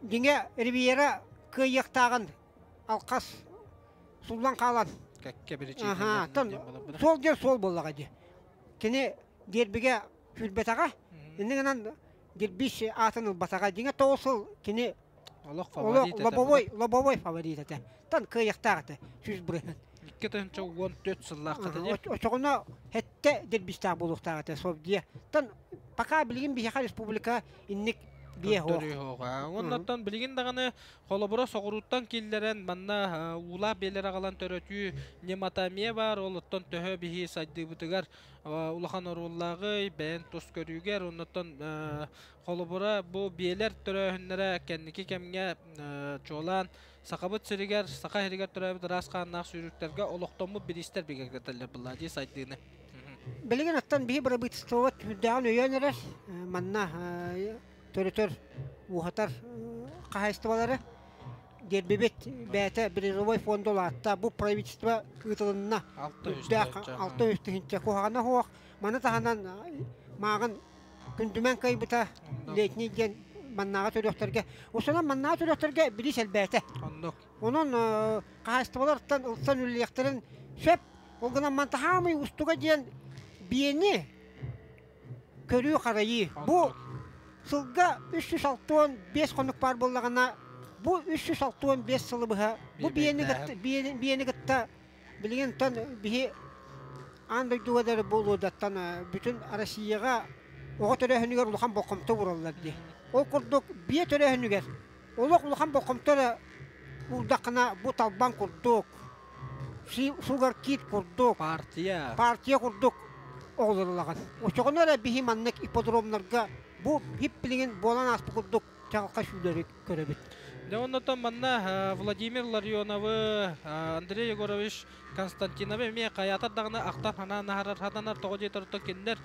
дьиҥэ Ривьера кыайыахтааҕын алхас суллан хаалан кэккэ биричиинэлэринэн суол диэн суол буоллаҕа дии. Кини дербигэ күүрбэтэҕэ. Инньэ гынан дербис аатын ылбатаҕа. Дьиҥэ тоҕус сыл кини олох фаворит лобовой лобовой фаворит этэ. Тан кыайыахтаах этэ 100%. 2014 сыллаах этэ. Очоҕуна хэттэ дербистээх буолуохтаах этэ Совдия. Тан пока билигин биһиэхэ республика инник биэ хоох. Оннуттан билигин даҕаны холобура соҕурууттан киллэрэн манна уулаах биэлэр аҕалан төрөтүү ньымата эмиэ баар. Ол оттон төһө биһи сайдыыбытыгар улахан оруоллааҕый бэйэн тус көрүүгэр оннуттан холобура бу биэлэр төрөөһүннэрэ кэнники кэмҥэ чуолаан Сахабыт сиригэр, саха сиригэр төрөөбүт ыраас хааннаах сүүрүктэргэ олохтоммут бириистэр бигэргэтэллэр былаа дии сайдыыны. Билигин оттон биһи бырабыытыстыбабыт сүрдээҕин өйөөн эрэр. Манна төрөтөр, ууһатар хаһаайыстыбалары дербибит бэйэтэ призовой фонда улаатта. Бу правительство ыытылынна. 6 тыһыынча куһаҕана суох. Маны таһынан мааҕын күндүмэн кыайбыта летний диэн маннааҕы төрүөхтэргэ. Усунан маннааҕы төрүөхтэргэ билии элбээтэ. Оннук. Онон хаһаайыстыбалартан ылсан үлэлиэхтэрин сөп. Ол гынан мантахаамый устуга диэн биэни көрүү-харайыы. Бу сылга 365 хонук баар буоллаҕына, бу 365 сылы быһа бу биэни кытта биэни кытта билигин тон биһи аан дойдуга да буолуодаттан бүтүн Россияҕа оҕо төрөөһүнүгэр улахан болҕомто уураллар дии. Ол курдук биэ төрөөһүнүгэр олох улахан болҕомто эрэ уурдаххына бу талбан курдук, сугар кит курдук, партия партия курдук оҕолорулаҕын. Очоҕуна эрэ биһи маннык ипподромнарга бу хип билигин буолан ааспыт курдук чаҕылхай сүүлэри көрөбүт. Дьэ оннотон манна Владимир Ларионовы, Андрей Егорович Константиновы эмиэ хайаатар даҕаны ахтан ханаан аһарар хатанар тоҕо диэтэр кинилэр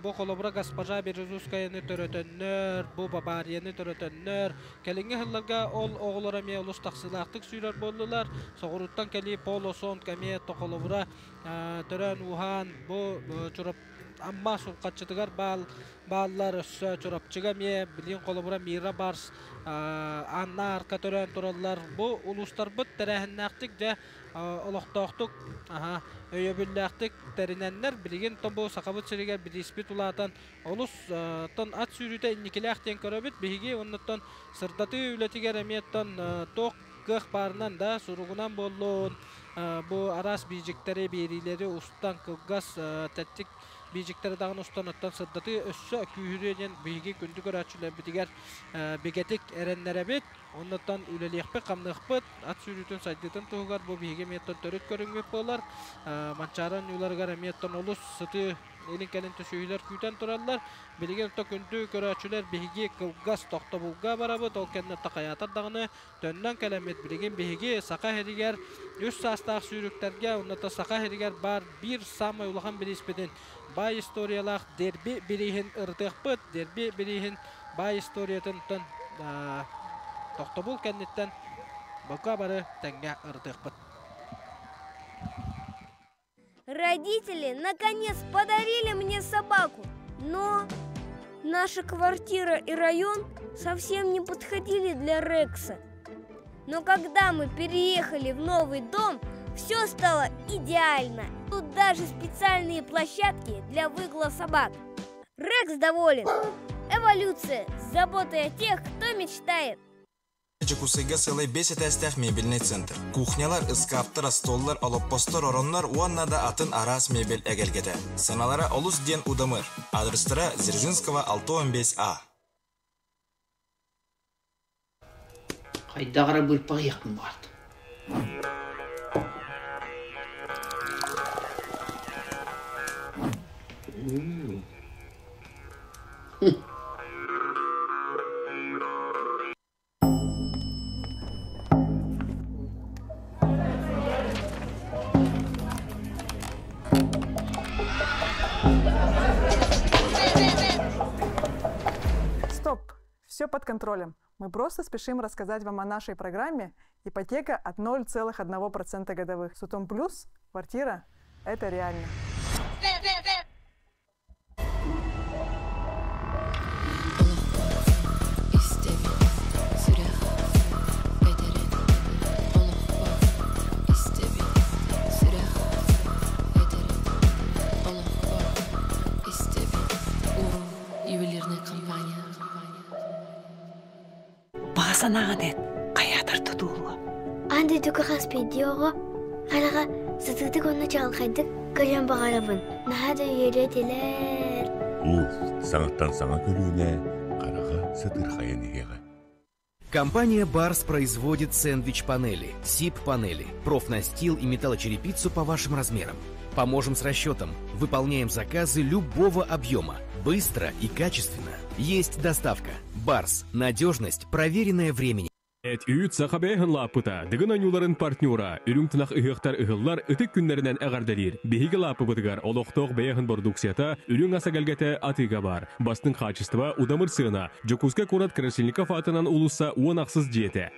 бу холобура госпожа Березускаяны төрөтөннөр, бу Бабарияны төрөтөннөр, кэлиҥҥи сылларга ол оҕолор эмиэ олус тахсыылаахтык сүүрэр буоллулар. Соҕурууттан кэлии Пол Осонг эмиэ холобура төрөөн ууһаан бу Чурап Амма Сулхаччытыгар баал бааллар өссө Чурапчыга эмиэ билигин холобура Мира Барс Анна Арка төрөөн тураллар. Бу улуустарбыт тэрээһиннээхтик дьэ олохтоохтук өйөбүллээхтик тэринэннэр билигин бу Сахабыт сиригэр билиспит улаатан олус тон ат сүүрүүтэ инникилээх диэн көрөбүт. Биһиги оннуттан сырдатыы үлэтигэр эмиэ тон туох кыах баарынан да суругунан буоллун бу араас биидьиктэри биэриилэри устан кылгас тэттик биидьиктэри даҕаны устан оттон сырдатыы өссө күүһүрүө диэн биһиги күндү көрөөччүлэрбитигэр бигэтик эрэннэрэбит. Оннуттан үлэлиэхпит-хамныахпыт, ат сүүрүүтүн сайдыытын туһугар бу биһиги эмиэ төрүт көрүҥмүт буолар. Манчаары оонньууларыгар эмиэ олус сытыы илин-кэлин түсүһүүлэр күүтэн тураллар. Билигин орто күндү көрөөччүлэр биһиги кылгас тохтобулга барабыт, ол кэннэ хайаатар даҕаны төннөн кэлэммит. Билигин биһиги Саха сиригэр үс саастаах сүүрүктэргэ, онно Саха сиригэр баар биир саамай улахан бирииспитин баай историялаах дерби бирииһин ырытыахпыт. Дерби бирииһин баай историятын тохтобул кэнниттэн бука бары тэҥҥэ ырытыахпыт. Родители наконец подарили мне собаку, но наша квартира и район совсем не подходили для Рекса. Но когда мы переехали в новый дом, все стало идеально. Тут даже специальные площадки для выгула собак. Рекс доволен. Эволюция с заботой о тех, кто мечтает. Дьокуускайга сыалай биэс этээстээх мебельнэй центр. Кухнялар, ыскааптар, остуоллар, олоппостор, ороннор уонна да атын араас мебель эгэлгэтэ. Сыаналара олус диэн удамыр. Адрестара Дзержинского 615А. Хайдах эрэ быырпаҕыйахпын баҕардым. Все под контролем. Мы просто спешим рассказать вам о нашей программе «Ипотека от 0,1% годовых». Сутом плюс квартира – это реально. Баҕа санааҕын эт, хайаатар тутуулуо. Аан дойдуга хас биирдии оҕо хараҕа сытыытык уонна чаҕылхайдык көрүөн баҕарабын. Наһаа да үөрүө этилэр. Уус, саҥаттан саҥа көлүөнэ хараҕа сытыырхайан иһиэҕэ. Компания «Барс» производит сэндвич-панели, СИП-панели, профнастил и металлочерепицу по вашим размерам. Поможем с расчетом. Выполняем заказы любого объема. Быстро и качественно. Есть доставка. «Барс». Надежность, проверенная временем. Эт үүт саха бэйэһин лааппыта, Дыгын оонньууларын партнера, үрүҥ тунах ыһыахтар ыһыллар ытык күннэринэн эҕэрдэлиир. Биһиги лааппыбытыгар олохтоох бэйэһин бородууксуйата, үрүҥ ас эгэлгэтэ атыыга баар. Бастыҥ хаачыстыба, удамыр сыана. Дьокуускай куорат Красильников аатынан уулусса уон ахсыс дьиэтэ.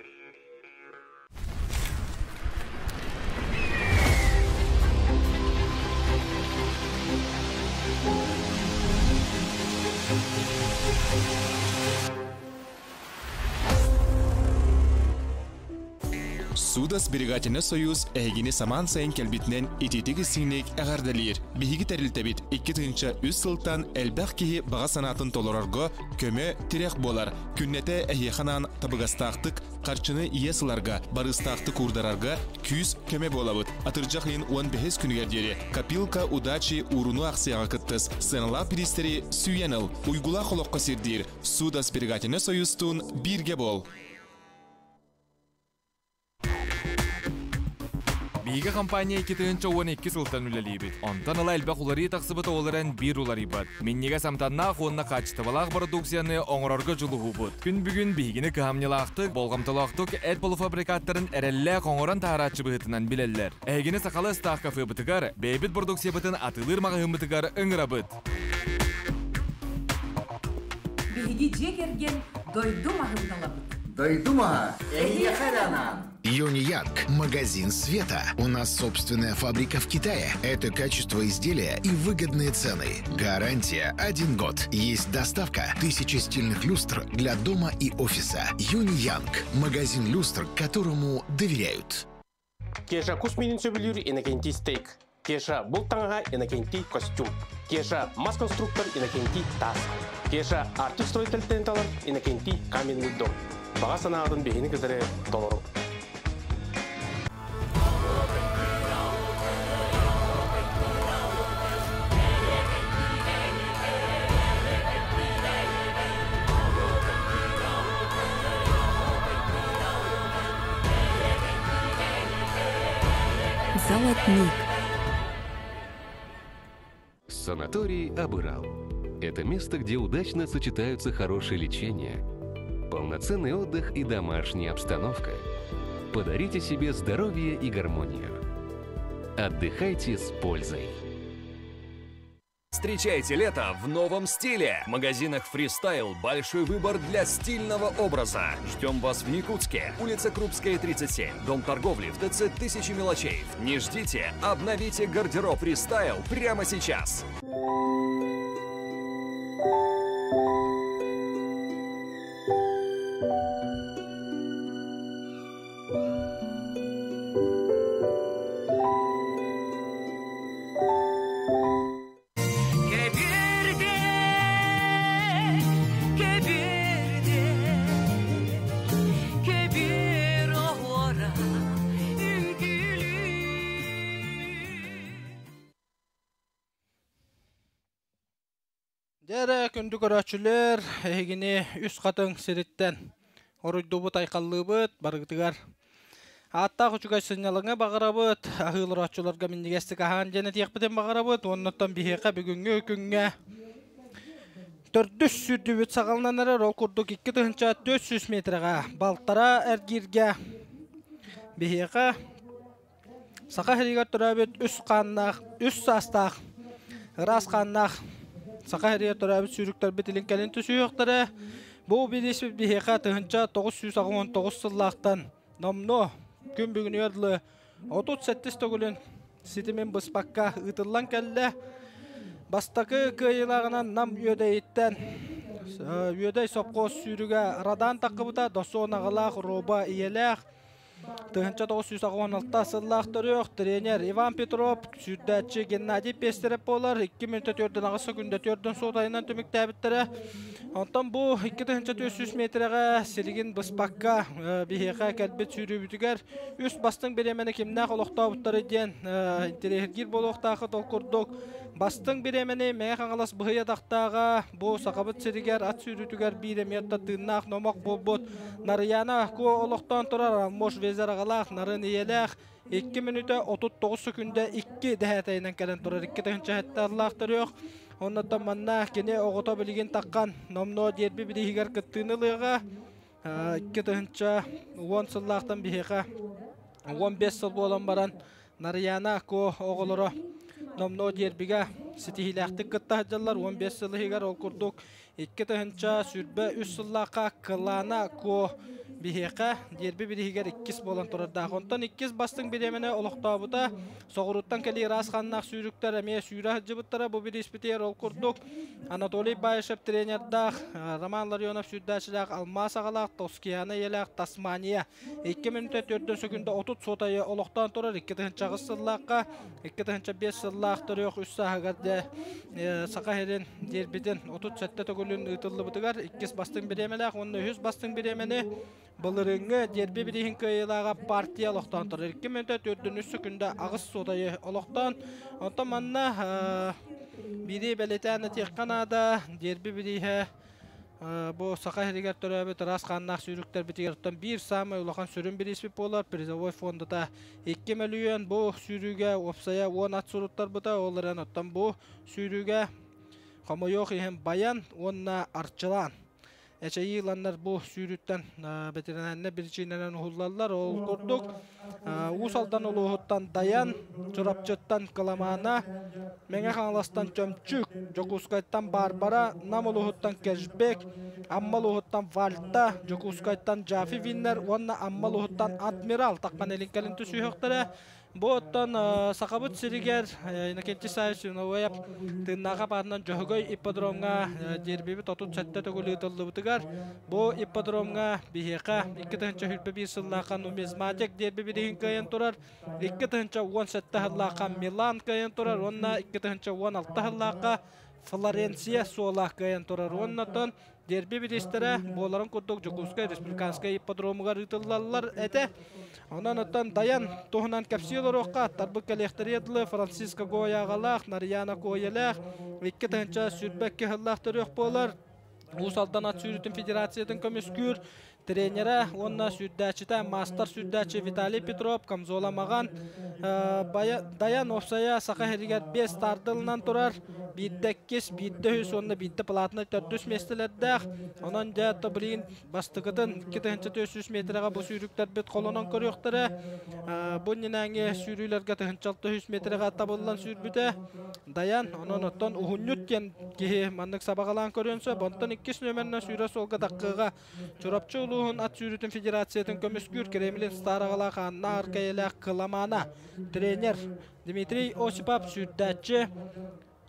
Суда сберегательный союз эһигини самаан сайын кэлбитинэн итиитик истиҥник эҕэрдэлиир. Биһиги тэрилтэбит 2003 сылтан элбэх киһи баҕа санаатын толорорго көмө, тирэх буолар. Күннэтэ эһиэхэ анаан табыгастаахтык харчыны иэс ыларга, барыыстаахтык уурдарарга күүс көмө буолабыт. Атырдьах ыйын 15 күнүгэр диэри Копилка удачи ууруну аахсыйаҕа кыттыс, сыаналаах бириистэри сүүйэн ыл. Уйгулаах олоххо сирдиир Суда сберегательный союзтуун бииргэ буол! Биһиги компания 2012 сылтан үлэлиибит. Онтон ыла элбэх уларыы тахсыбыт ол эрэн биир уларыйбат. Минньигэс амтаннаах уонна хаачыстыбалаах бородууксуйаны оҥорорго дьулуһуубут. Күн бүгүн биһигини кыһамньылаахтык, болҕомтолоохтук эт полуфабрикаттарын эрэллээх оҥорон таһарааччы быһыытынан билэллэр. Эһигини сахалыы астаах кафебытыгар, бэйэбит бородууксуйабытын атыылыыр маҕаһыыммытыгар ыҥырабыт. Биһиги дьиэ кэргэн дойду маһын талабыт. Дойду маһа эһиэхэ эрэ анаан. Юниянг – магазин света. У нас собственная фабрика в Китае. Это качество изделия и выгодные цены. Гарантия один год. Есть доставка тысячи стильных люстр для дома и офиса. Юниянг – магазин люстр, которому доверяют. Кеша кус миинин сөбүлүүр Иннокентий Стейк. Кеша булт таҥаһа Иннокентий костюм. Кеша мас конструктор Иннокентий таас. Кеша Арктик строитель талар Иннокентий каменный дом. Баҕа санаатын биһини кытары толору. Золотник. Санаторий Абырал. Это место, где удачно сочетаются хорошее лечение, полноценный отдых и домашняя обстановка. Подарите себе здоровье и гармонию. Отдыхайте с пользой. Встречайте лето в новом стиле! В магазинах Freestyle большой выбор для стильного образа. Ждем вас в Якутске, улица Крупская, 37, Дом торговли в ТЦ «Тысячи мелочей». Не ждите, обновите гардероб Freestyle прямо сейчас! Дьэ күндү көрөөччүлэр, эһигини үс хатыҥ сириттэн оруйдуубут, айхаллыыбыт барыгытыгар. Ааттаах үчүгэй сынньалаҥы баҕарабыт, аһыы олорооччуларга минньигэстик аһаан диэн этиэхпитин баҕарабыт. Уоннаттан биһиэхэ бүгүҥҥү күҥҥэ төрдүс сүүрдүүбүт саҕаланан эрэр. Ол курдук 2400 метрэҕэ балтараа эргииргэ биһиэхэ Саха сиригэр төрөөбүт үс хааннаах, үс саастаах, ыраас хааннаах Саха сиригэр төрөөбүт сүүрүктэрбит илин-кэлин түсүһүөхтэрэ. Бу бириис биһиэхэ 1989 сыллаахтан номнуо күн бүгүнүгэр дылы 37 төгүлүн ситимин быспакка ыытыллан кэллэ. Бастакы кыайыылааҕынан Нам Үөдэйиттэн Үөдэй сопхуос сүүрүгэ Радан таххыбыта, Досуон аҕалаах, Роба ийэлээх, 1986 сыллаах төрүөх тренер Иван Петров, сүүрдээччи Геннадий Пестерев буолар. 2 мүнөтэ төрдөн аҕыс секунда төрдөн суотайынан түмүктээбиттэрэ. Онтон бу 2400 метрэҕэ силигин быспакка биһиэхэ кэлбит сүүрүүбүтүгэр үс бастыҥ бириэмэни кимнээх олохтообуттары диэн интэриэһиргиир буолуохтаахыт. Ол курдук бастыҥ бириэмэни Мэҥэ Хаҥалас быһый атахтааҕа бу Сахабыт сиригэр ат сүүрүүтүгэр биир эмиэ тыыннаах номох буолбут Нарыйаана Куо олохтоон турар Алмош Везер аҕалаах нарын ийэлээх 2 мүнүүтэ 39 секүндэ 2 дэһээтэйинэн кэлэн турар 2 аллаах төрүөх. Оннуттан манна кини оҕото билигин таххан номнуо дерби бирииһигэр кыттыыны ылыаҕа. 2010 сыллаахтан биһиэхэ 15 сыл буолан баран Нарыйаана Куо оҕолоро номнуо дербигэ ситиһиилээхтик кытта сылдьаллар. 15 сыл иһигэр ол курдук 2023 сыллаахха Кылаана Куо биһиэхэ дерби бирииһигэр иккис буолан турардаах. Онтон иккис бастыҥ бириэмэни олохтообута соҕурууттан кэлии ыраас ханнаах сүүрүктэр эмиэ сүүрэ сылдьыбыттара бу бирииспитигэр ол курдук Анатолий Баишев тренердаах, Роман Ларионов сүүрдээччилээх Алмаас аҕалаах, Тоскиана ийэлээх Тасмания 2 мүнүүтэ 4 секунда 30 суотайы олохтоон турар 2008 сыллаахха 2005 сыллаах төрүөх үс сааһыгар дэ Саха сирин дербитин 37 төгүлүн ыытыллыбытыгар иккис бастыҥ бириэмэлээх уонна үһүс бастыҥ бириэмэни былырыыҥҥы дерби бирииһин кыайыылааҕа партия олохтоон турар 2 мүнүүтэ 4 секунда 8 суотайы олохтоон. Онтон манна биири бэлиэтээн этиэххэ наада, дерби бирииһэ бу Саха сиригэр төрөөбүт ыраас хааннаах сүүрүктэрбитигэр оттон биир саамай улахан сүрүн бирииспит буолар. Призовой фондата 2 мөлүйүөн. Бу сүүрүүгэ уопсайа 10 ат суруттарбыта, ол эрэн оттон бу сүүрүүгэ хомойуох иһин Баян уонна Арчылаан эчэйии ыланнар бу сүүрүүттэн ветеринарнай биричиинэнэн уһуллаллар. Ол курдук Уус Алдан улууһуттан Дайан, Чурапчыттан Кыламаана, Мэҥэ Хаҥаластан Чөмчүүк, Дьокуускайтан Барбара, Нам улууһуттан Кэшбек, Амма улууһуттан Вальта, Дьокуускайтан Джафи Виннер уонна Амма улууһуттан Адмирал таххан илин кэлин түсүһүөхтэрэ. Бу оттон Сахабыт сиригэр Иннокентий Савич Новоев тыыннааҕа баарынан Дьөһөгөй ипподромҥа дербибит 37 төгүл ыытыллыбытыгар бу ипподромҥа биһиэхэ 2021 сыллаахха нумизматик дерби бирииһин кыайан турар, 2017 сыллаахха Милан кыайан турар уонна 2016 сыллаахха Флоренция суола кыайан турар. Уонна оттон Дерби бириистэрэ буоларын курдук Дьокуускай республиканскай ипподромугар ыытыллаллар этэ. Онон оттон Дайан туһунан кэпсии олоруохха аттарбыт кэлиэхтэриэ дылы Франциско Гояҕалаах, Нарьяна Коелээх 2022 сыллаах төрүөх буолар. Уус Алдан ат сүүрүүтүн федерациятын көмүскүүр тренерэ уонна сүүрдээччитэ маастар сүүрдээччи Виталий Петров камзола маҕан Дайан уопсайа Саха сиригэр биэс стартылынан турар, биирдэ иккис, биирдэ үһүс уонна биирдэ платнай төрдүс миэстэлэрдээх. Онон дьэ блин бастакытын 2400 метрэҕэ бу сүүрүктэрбит холонон көрүөхтэрэ. Бу иннинээҥи сүүрүүлэргэ 1600 метрэҕэ табыллан сүүрбүтэ. Дайан, онон оттон уһунньут диэн киһи маннык сабаҕалаан көрүөн сөп. Онтон иккис нүөмэринэн сүүрэ суолга даккыга Чурапчы улууһун ат сүүрүүтүн федерациятын көмүскүүр Кремлин Стараҕалаах Анна Аркайылаах Кыламаана, тренер Дмитрий Осипов, сүүрдээччи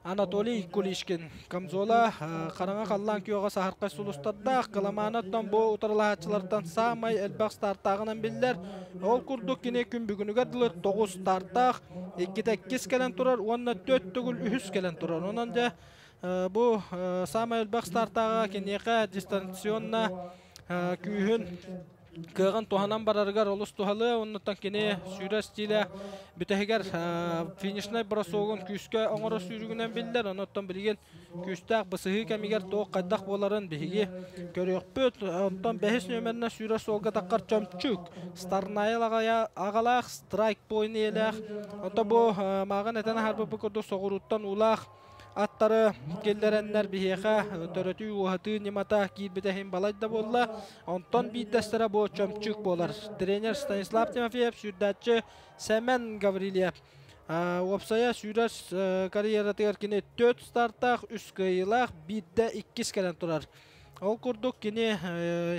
Анатолий Кулишкин. Камзола хараҥа халлаан күөҕэ саһархай сулустардаах Кыламаана оттон бу утарылаһааччылартан саамай элбэх стартааҕынан биллэр. Ол курдук кини күн бүгүнүгэр дылы 9 стартаах, иккитэ иккис кэлэн турар уонна төрт төгүл үһүс кэлэн турар. Онон дьэ Бу саамай элбэх стартааҕа киниэхэ дистанционно күүһүн кыаҕын туһанан барарыгар олус туһалыа. Оннуттан кини сүүрэр стилэ бүтэһигэр финишнай бросогун күүскэ оҥоро сүүрүгүнэн биллэр. Онуттан билигин күүстээх бысыһыы кэмигэр туох хайдах буоларын биһиги көрүөхпүт. Онтон бэһис нүөмэринэн сүүрэр суолга таххар Чөмчүүк Старнайл аҕалаах страйк пойн ийэлээх. Онтон бу мааҕын этэн аһарбыппыт курдук соҕурууттан уулаах аттары киллэрэннэр биһиэхэ төрөтүү-ууһатыы ньымата киирбитэ иһин балайда буолла. Онтон биирдэстэрэ бу Чөмчүүк буолар. Тренер Станислав Тимофеев, сүүрдээччи Сэмэн Гаврильев. Уопсайа сүүрэр карьератыгар кини төрт стартаах, үс кыайыылаах, биирдэ иккис кэлэн турар. Ол курдук кини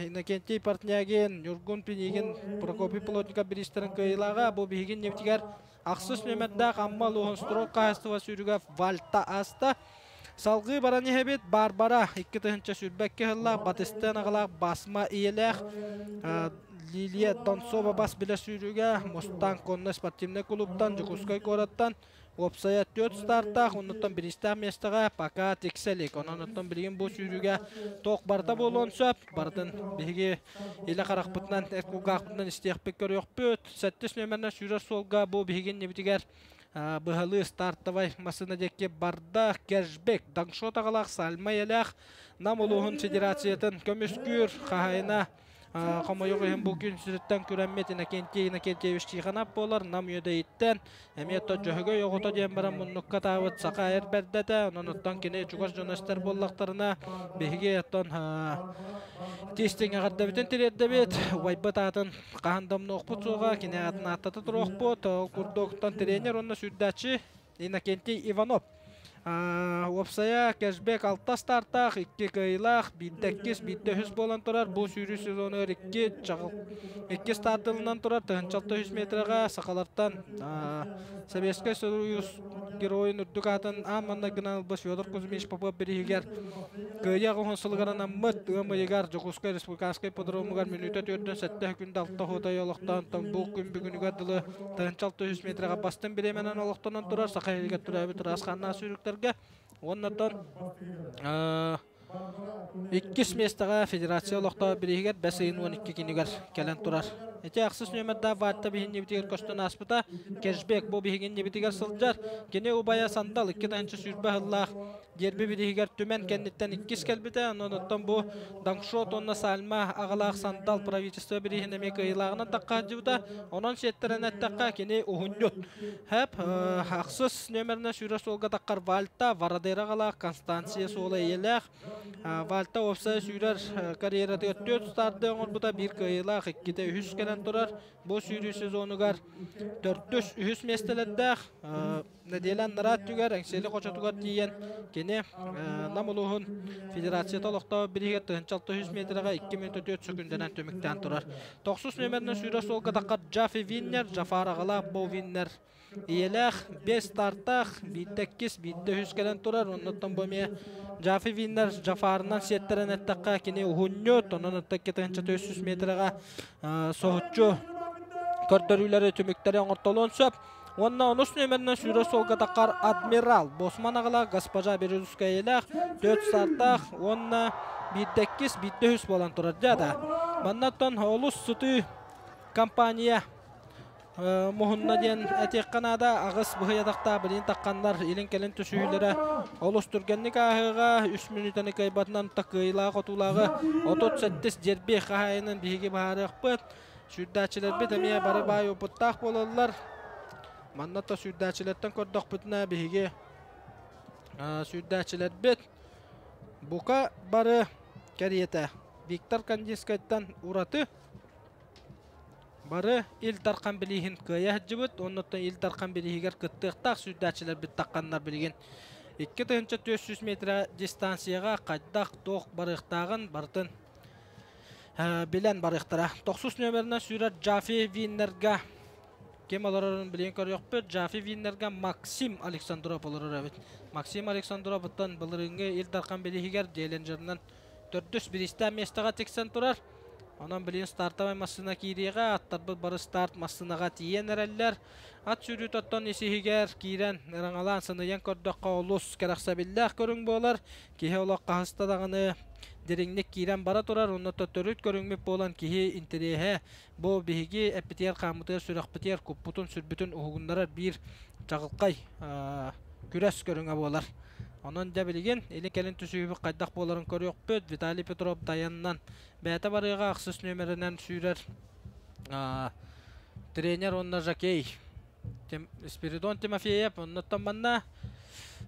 Иннокентий Портнягин, Ньургун Пинигин, Прокопий Плотников бириистэрин кыайыылааҕа. Бу биһигин нефтигэр ахсыс нүөмэрдээх Амма улууһун строк хаһаайыстыба сүүрүгэ Вальта ааста. Салгыы баран иһэбит Барбара 2022 сыллаах Батыстан аҕалаах Басма ийэлээх Лилия Донцова бас билэ сүүрүгэ Мустан конно спортивнай клубтан Дьокуускай куораттан Уопсайа 4 стартаах, оннуттан бириистээх миэстэҕэ пока тиксэ илик. Онон оттон билигин бу сүүрүүгэ туох барыта буолуон сөп. Барытын биһиги илэ харахпытынан, эт кулгаахпытынан истиэхпит, көрүөхпүт. Сэттис нүөмэринэн сүүрэр суолга бу биһиги иннибитигэр быһалыы стартовай массыына диэки барда. Кэшбек, Даңшот аҕалаах Сальма ийэлээх Нам улууһун федерациятын көмүскүүр хаһайына Хомойуох иһин бу күн сириттэн күрэммит Иннокентий Иннокентьевич Тихонов буолар. Нам Үөдэйиттэн эмиэ то Дьөһөгөй оҕото диэн баран муннукка таабыт саха эр бэрдэтэ. Онон оттон кини чугас дьоно истэр буоллахтарына биһиги оттон тиистиҥ эҕэрдэбитин тириэрдэбит. Убайбыт аатын хаһан да умнуохпут суоҕа, кини аатын ааттата туруохпут. Ол курдук оттон тренер уонна сүүрдээччи Иннокентий Иванов. Уопсайа кэшбек алта стартаах, икки кыайыылаах, биирдэ иккис, биирдэ үһүс буолан турар. Бу сүүрүү сезонугар икки чаҕыл икки стартылынан турар 1600 метрэҕэ сахалартан Советскай Союз геройун үрдүк аатын аан маҥнайгынан ылбыт Федор Кузьмич Попов бирииһигэр Кыайыы аҕыс сылыгар анаммыт ыам ыйыгар Дьокуускай республиканскай ипподромугар мүнүүтэ төрдүн сэттэ күндэ алта хотой олохтоон бу күн бүгүнүгэр дылы 1600 метрэҕэ бастыҥ бириэмэнэн олохтонон турар Саха сиригэр төрөөбүт ыраас хааннаах сүүрүктэргэ уонна оттон иккис миэстэҕэ федерация олохтоох бирииһигэр бэс ыйын 12 күнүгэр кэлэн турар. Ити ахсыс нүөмэрдээх Ватта биһиннибитигэр көстөн ааспыта. Кэшбек бу биһигиннибитигэр сылдьар. Кини убайа Сандал 2020 сыллаах Дерби бирииһигэр Түмэн кэнниттэн иккис кэлбитэ. Онон оттон бу Даңшот уонна Сальма аҕалаах Сандал правительство бирииһин эмиэ кыайыылааҕынан таххаһдьыбыта. Онон сиэттэрэн эттэххэ, кини уһунньут. Хэп, ахсыс нүөмэринэн сүүрэр суолга таххар Вальта, Варадера аҕалаах Констанция суола ийэлээх. Вальта уопсайа сүүрэр карьератыгар түөрт старды оҥорбута, биир кыайыылаах, иккитэ үһүс кэлэн турар. Бу сүүрүү сезонугар төрдүс, үһүс миэстэлэрдээх. Нэдиэлэ анараа өттүгэр Эҥсиэли хочотугар тиийэн кини Нам улууһун федерацията олохтоох бирииһигэр 1600 метрэҕэ 2 мүнүүтэ 4 сөкүндэнэн түмүктээн турар. Тохсус нүөмэринэн сүүрэр суолга таххар Джафи Виннер, Джафар аҕалаах Бо Виннер ийэлээх, биэс стартаах, биирдэ иккис, биирдэ үһүс кэлэн турар. Оннуттан бу эмиэ Джафи Виннер Джафарынан сиэттэрэн эттэххэ, кини уһунньут, онон 2400 метрэҕэ соһуччу көрдөрүүлэри, түмүктэри оҥортолуон сөп. Уонна онус нүөмэринэн сүүрэр суолга таххар Адмирал, Босман аҕалаах госпожа Березускайелаах, төрт саартаах уонна биирдэ иккис, биирдэ үһүс буолан турар дьаада. Манна оттон олус сытыы компания муһунна диэн этиэххэ наада. Аҕыс быһый атахтаах билин тахханнар илин-кэлин түсүһүүлэрэ олус түргэнник ааһыаҕа. Үс мүнүүтэни кыайбатынан такыайылаах-отуулааҕы 37 дерби хаһаайынын биһиги быһаарыахпыт. Сүүрдээччилэрбит эмиэ бары баай опыттаах буолаллар. Манна то сүүрдээччилэртэн көрдөхпүтүнэ биһиги сүүрдээччилэрбит бука бары кэриэтэ Виктор Кандинскайтан ураты бары Ил Дархан билииһин кыайа сылдьыбыт уонна Ил Дархан билииһигэр кыттыахтаах сүүрдээччилэрбит тахханнар билигин 2400 метр дистанцияҕа хайдах туох барыахтааҕын барытын билэн барыахтара. Тохсус нүөмэринэн сүүрэр Джафи Виннерга ким олорорун билигин көрүөхпүт. Джафи Виннерга Максим Александров олорор эбит. Максим Александров оттон былырыыҥҥы Ил Дархан бирииһигэр Деллинджерынан төрдүс бириистээх миэстэҕэ тиксэн турар. Онон билигин стартовай массыына киириэҕэ, аттарбыт бары старт массыынаҕа тиийэн эрэллэр. Ат сүүрүүтэ оттон ис-иһигэр киирэн ыраҥалаан сыныйан көрдөххө олус кэрэхсэбиллээх көрүҥ буолар. Киһи олох хаһыста даҕаны дириҥник киирэн бара турар, онно төрүт көрүҥмүт буолан киһи интэриэһэ бу биһиги эппитигэр хааммытыгар, сүрэхпитигэр куппутун, сүрбүтүн уһугуннарар биир чаҕылхай күрэс көрүҥэ буолар. Онон дьэ билигин илин-кэлин түсүһүүбүт хайдах буоларын көрүөхпүт. Виталий Петров Дайаннан бэйэтэ барыаҕа ахсыс нүөмэринэн сүүрэр тренер уонна жокей Спиридон Тимофеев. Оннуттан манна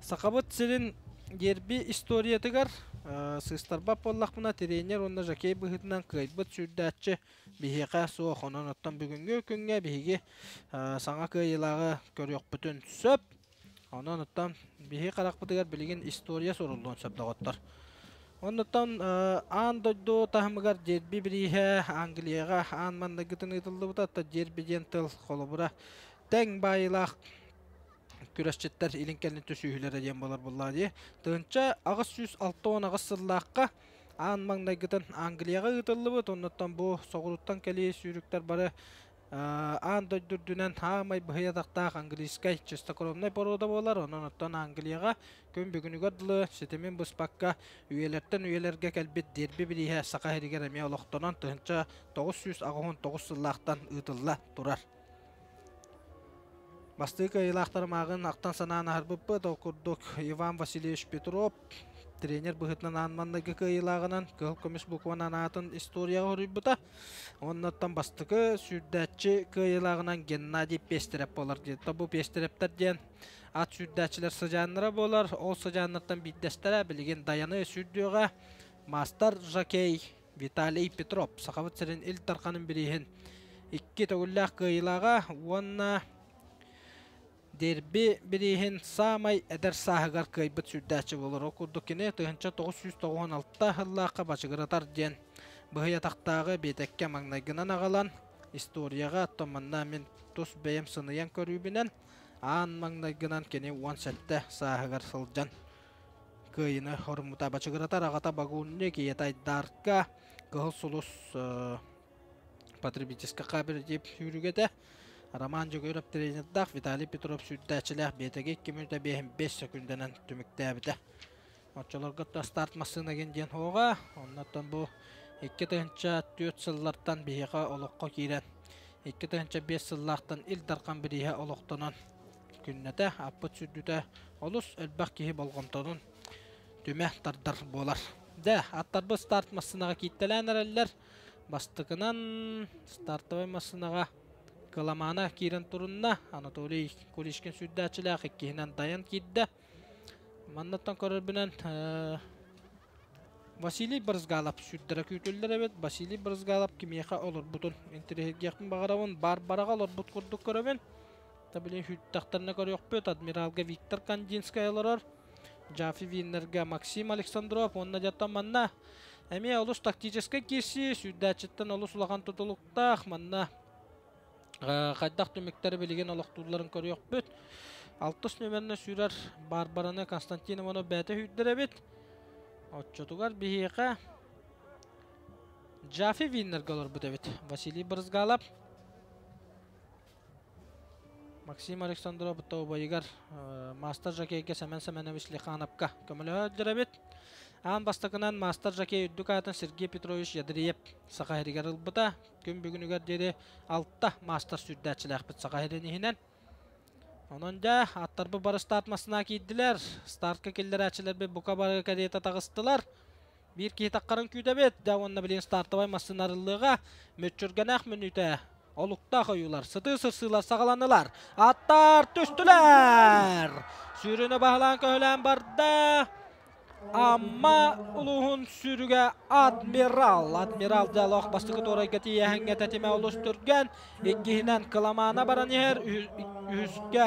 Сахабыт сирин дерби историятыгар сыыстарбат буоллахпына тренер уонна жокей быһыытынан кыайбыт сүүрдээччи биһиэхэ суох. Онон оттон бүгүҥҥү күҥҥэ биһиги саҥа кыайыылааҕы көрүөхпүтүн сөп. Онон оттон биһиги харахпытыгар билигин история суруллуон сөп доҕоттор. Оннуттан аан дойду таһымыгар дерби бирииһэ Англияҕа аан манныгытын ыытыллыбыта, дерби диэн тыл холобура тэҥ баайыылаах күрэсчиттэр илин-кэлин түсүүһүлэрэ диэн буолар буоллаҕа дии. 1868 сыллаахха аан маҥнайгытын Англияҕа ыытыллыбыт, оннуттан бу соҕурууттан кэлии сүүрүктэр бары аан дойду үрдүнэн хаамай быһый атахтаах английскай чистокровнай порода буолар. Онон оттон Англияҕа күн бүгүнүгэр дылы ситимин быспакка үйэлэртэн үйэлэргэ кэлбит дерби бирииһэ Саха сиригэр эмиэ олохтонон 1989 сыллаахтан ыытылла турар. Бастакы кыайыылаахтары мааҕын ахтан-санаан аһарбыппыт. Ол курдук Иван Васильевич Петров тренер быһыытынан аан маҥнайгы кыайыылааҕынан кыһыл көмүс букванан аатын историяҕа хоруйбута. Оннуттан бастакы сүүрдээччи кыайыылааҕынан Геннадий Пестерев буолар. Бу Пестеревтэр диэн ат сүүрдээччилэр сыдьааннара буолар. Ол сыдьааннартан биирдэстэрэ билигин Даяны сүүрдүөҕэ мастер жокей Виталий Петров Сахабыт сирин Ил Дарханын бирииһин икки төгүллээх кыайыылааҕа уонна дерби бирииһин саамай эдэр сааһыгар кыайбыт сүүрдээччи буолар. Ол курдук кини 1996 сыллаахха Бачыгыратар диэн быһый атахтааҕы биэтэккэ маҥнайгынан аҕалан историяҕа оттон манна мин тус бэйэм сыныйан көрүүбүнэн аан маҥнайгынан кини 17 сааһыгар сылдьан кыайыны хоруммута. Бачыгыратар аҕата Багунник, ийэтэ Айдаарка, Кыһыл Сулус потребительскай кооператив сүүрүгэтэ. Роман Дьөгүөрөп тренердаах Виталий Петров сүүрдээччилээх биэтэги 2 мүнүүтэ 5 секундэнэн түмүктээбитэ. Оччолорго старт массыына диэн суоҕа. Оннуттан бу 2004 сыллартан биһиэхэ олоххо киирэн 2005 сыллаахтан Ил Дархан бирииһэ олохтонон күннэтэ аппыт сүрдүтэ олус элбэх киһи болҕомтотун түмэ тардар буолар. Дэ, аттарбыт старт массыынаҕа кииттэлээн эрэллэр. Бастакынан стартовай массыынаҕа Кыламаана киирэн турунна. Анатолий Куличкин сүүрдээччилээх иккиһинэн Дайан киирдэ. Маннаттан көрөрбүнэн Василий Брызгалов сүүрдэрэ күүтүллэр эбит. Василий Брызгалов кимиэхэ олорбутун интэриэһиргиэхпин баҕарабын. Барбараҕа олорбут курдук көрөбүн. Та билин сүүрдэхтэринэ көрүөхпүт. Адмиралга Виктор Кандинскай олорор. Джафи Виннергэ Максим Александров уонна дьаттан манна эмиэ олус тактическай киирсии сүүрдээччиттэн олус улахан тутулуктаах. Манна хайдах түмүктэри билигин олохтуулларын көрүөхпүт. Алтыс нүөмэринэн сүүрэр Барбараны Константинованы бэйэтэ сүүрдэр эбит. Оччотугар биһиэхэ Джафи Виннергэ олорбут эбит. Василий Брызгалов. Максим Александров убайыгар мастер жокейга Сэмэн Семенович Лихановка көмөлөһө эбит. Аан бастакынан мастер жокей үрдүк аатын Сергей Петрович Ядриев Саха сиригэр ылбыта. Күн бүгүнүгэр диэри алта мастер сүүрдээччилээхпит Саха сирин иһинэн. Онон дьэ, аттарбыт бары старт массына киирдилэр. Стартка киллэрээччилэрбит бука бары кэриэтэ таҕыстылар. Биир киһи таххарын күүтэбит. Дьэ уонна билигин стартовай массыына арыллыаҕа. Мүччүргэнээх мүнүүтэ. Олуктаах ойуулар, сытыы сырсыылар саҕаланнылар. Аттар түстүлэр! Сүүрүнү баһылаан көһүлээн барда. Амма улууһун сүүрүгэ Адмирал. Адмирал дьэ бастакы туорайга тиийэһиҥҥэ тэтимэ олус түргэн. Иккиһинэн Кыламаана баран иһэр. Үһүскэ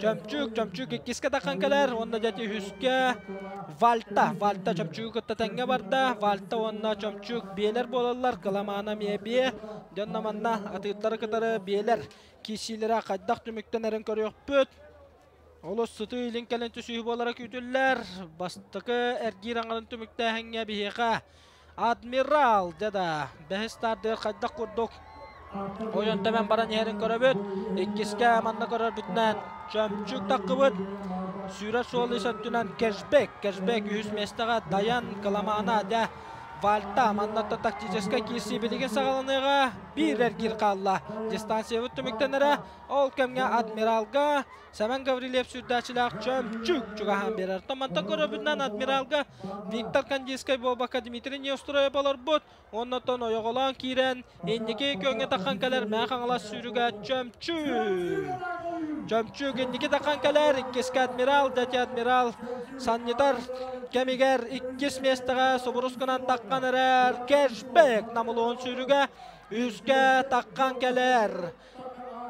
Чөмчүүк, Чөмчүүк иккискэ таххан кэлэр. Уонна дьэ үһүскэ Вальта. Вальта Чөмчүүгү кытта тэҥҥэ барда. Вальта уонна Чөмчүүк биэлэр буолаллар. Кыламаана эмиэ биэ. Дьонно манна атыырдары кытары биэлэр киирсиилэрэ хайдах түмүктэнэрин көрүөхпүт. Олус сытыы илин кэлин түсүһүү буолара күүтүллэр. Бастакы эргиир аҥарын түмүктээһиҥҥэ биһиэхэ Адмирал дьэ да бэһис стардыгар хайдах курдук ойон тэбэн баран иһэрин көрөбүт. Иккискэ манна көрөрбүтүнэн Чөмчүк таххыбыт. Сүүрэр суол ис өттүнэн кэшбэк. Кэшбэк үһүс миэстэҕэ Даян Кыламаана дьэ Вальта манна тактическай киирсии билигин саҕаланыаҕа. Биир эргиир хаалла. Дистанциябыт түмүктэнэрэ. Ол кэмҥэ Адмиралга Сэмэн Гаврильев сүүрдээччилээх Чөмчүк чугаһаан биэрэр. Мантан көрөбүтүнэн Адмиралга Виктор Кандинскай буолбакка Дмитрий Неустроев олорбут. Оннотон ойоҕолоон киирэн инники көҥҥэ таххан кэлэр Мэҥэ Хаҥалас сүүрүгэ Чөмчүк. Чөмчүк инники таххан кэлэр. Иккискэ Адмирал, дьэ Адмирал санньытар кэмигэр иккис миэстэҕэ субурус гынан таххан эрэр Кэшбек Намулуон сүүрүгэ үскэ таххан кэлэр.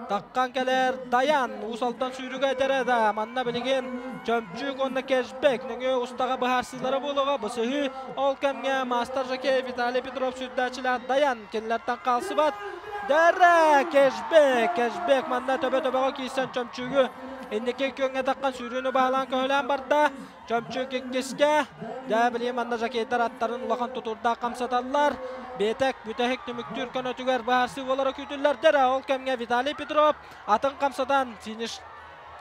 Таххан кэлэр Даян Уус-Алдан сүүрүгэ этэрэ да манна билигин Чөмчүүк уонна Кэшбек нөҥүө устаҕа быһаарсыылара буолуоҕа. Бу сыһыы ол кэмҥэ маастар жокей Виталий Петров сүүрдээччилээх Даян кинилэртэн хаалсыбат. Дэрэ Кэшбек, Кэшбек манна төбө-төбөҕө киирсэн Чөмчүүгү инники күөҥҥэ таххан сүүрүүнү баһылаан көһүлээн барда. Чөмчүүк иккискэ, дьэ билигин манна жокейдар аттарын улахан тутуурдаах хамсаталлар. Биэтэк бүтэһик түмүктүүр көнөтүгэр быһаарсыы буолара күүтүллэр. Дьэ ол кэмҥэ Виталий Петров атын хамсатан финиш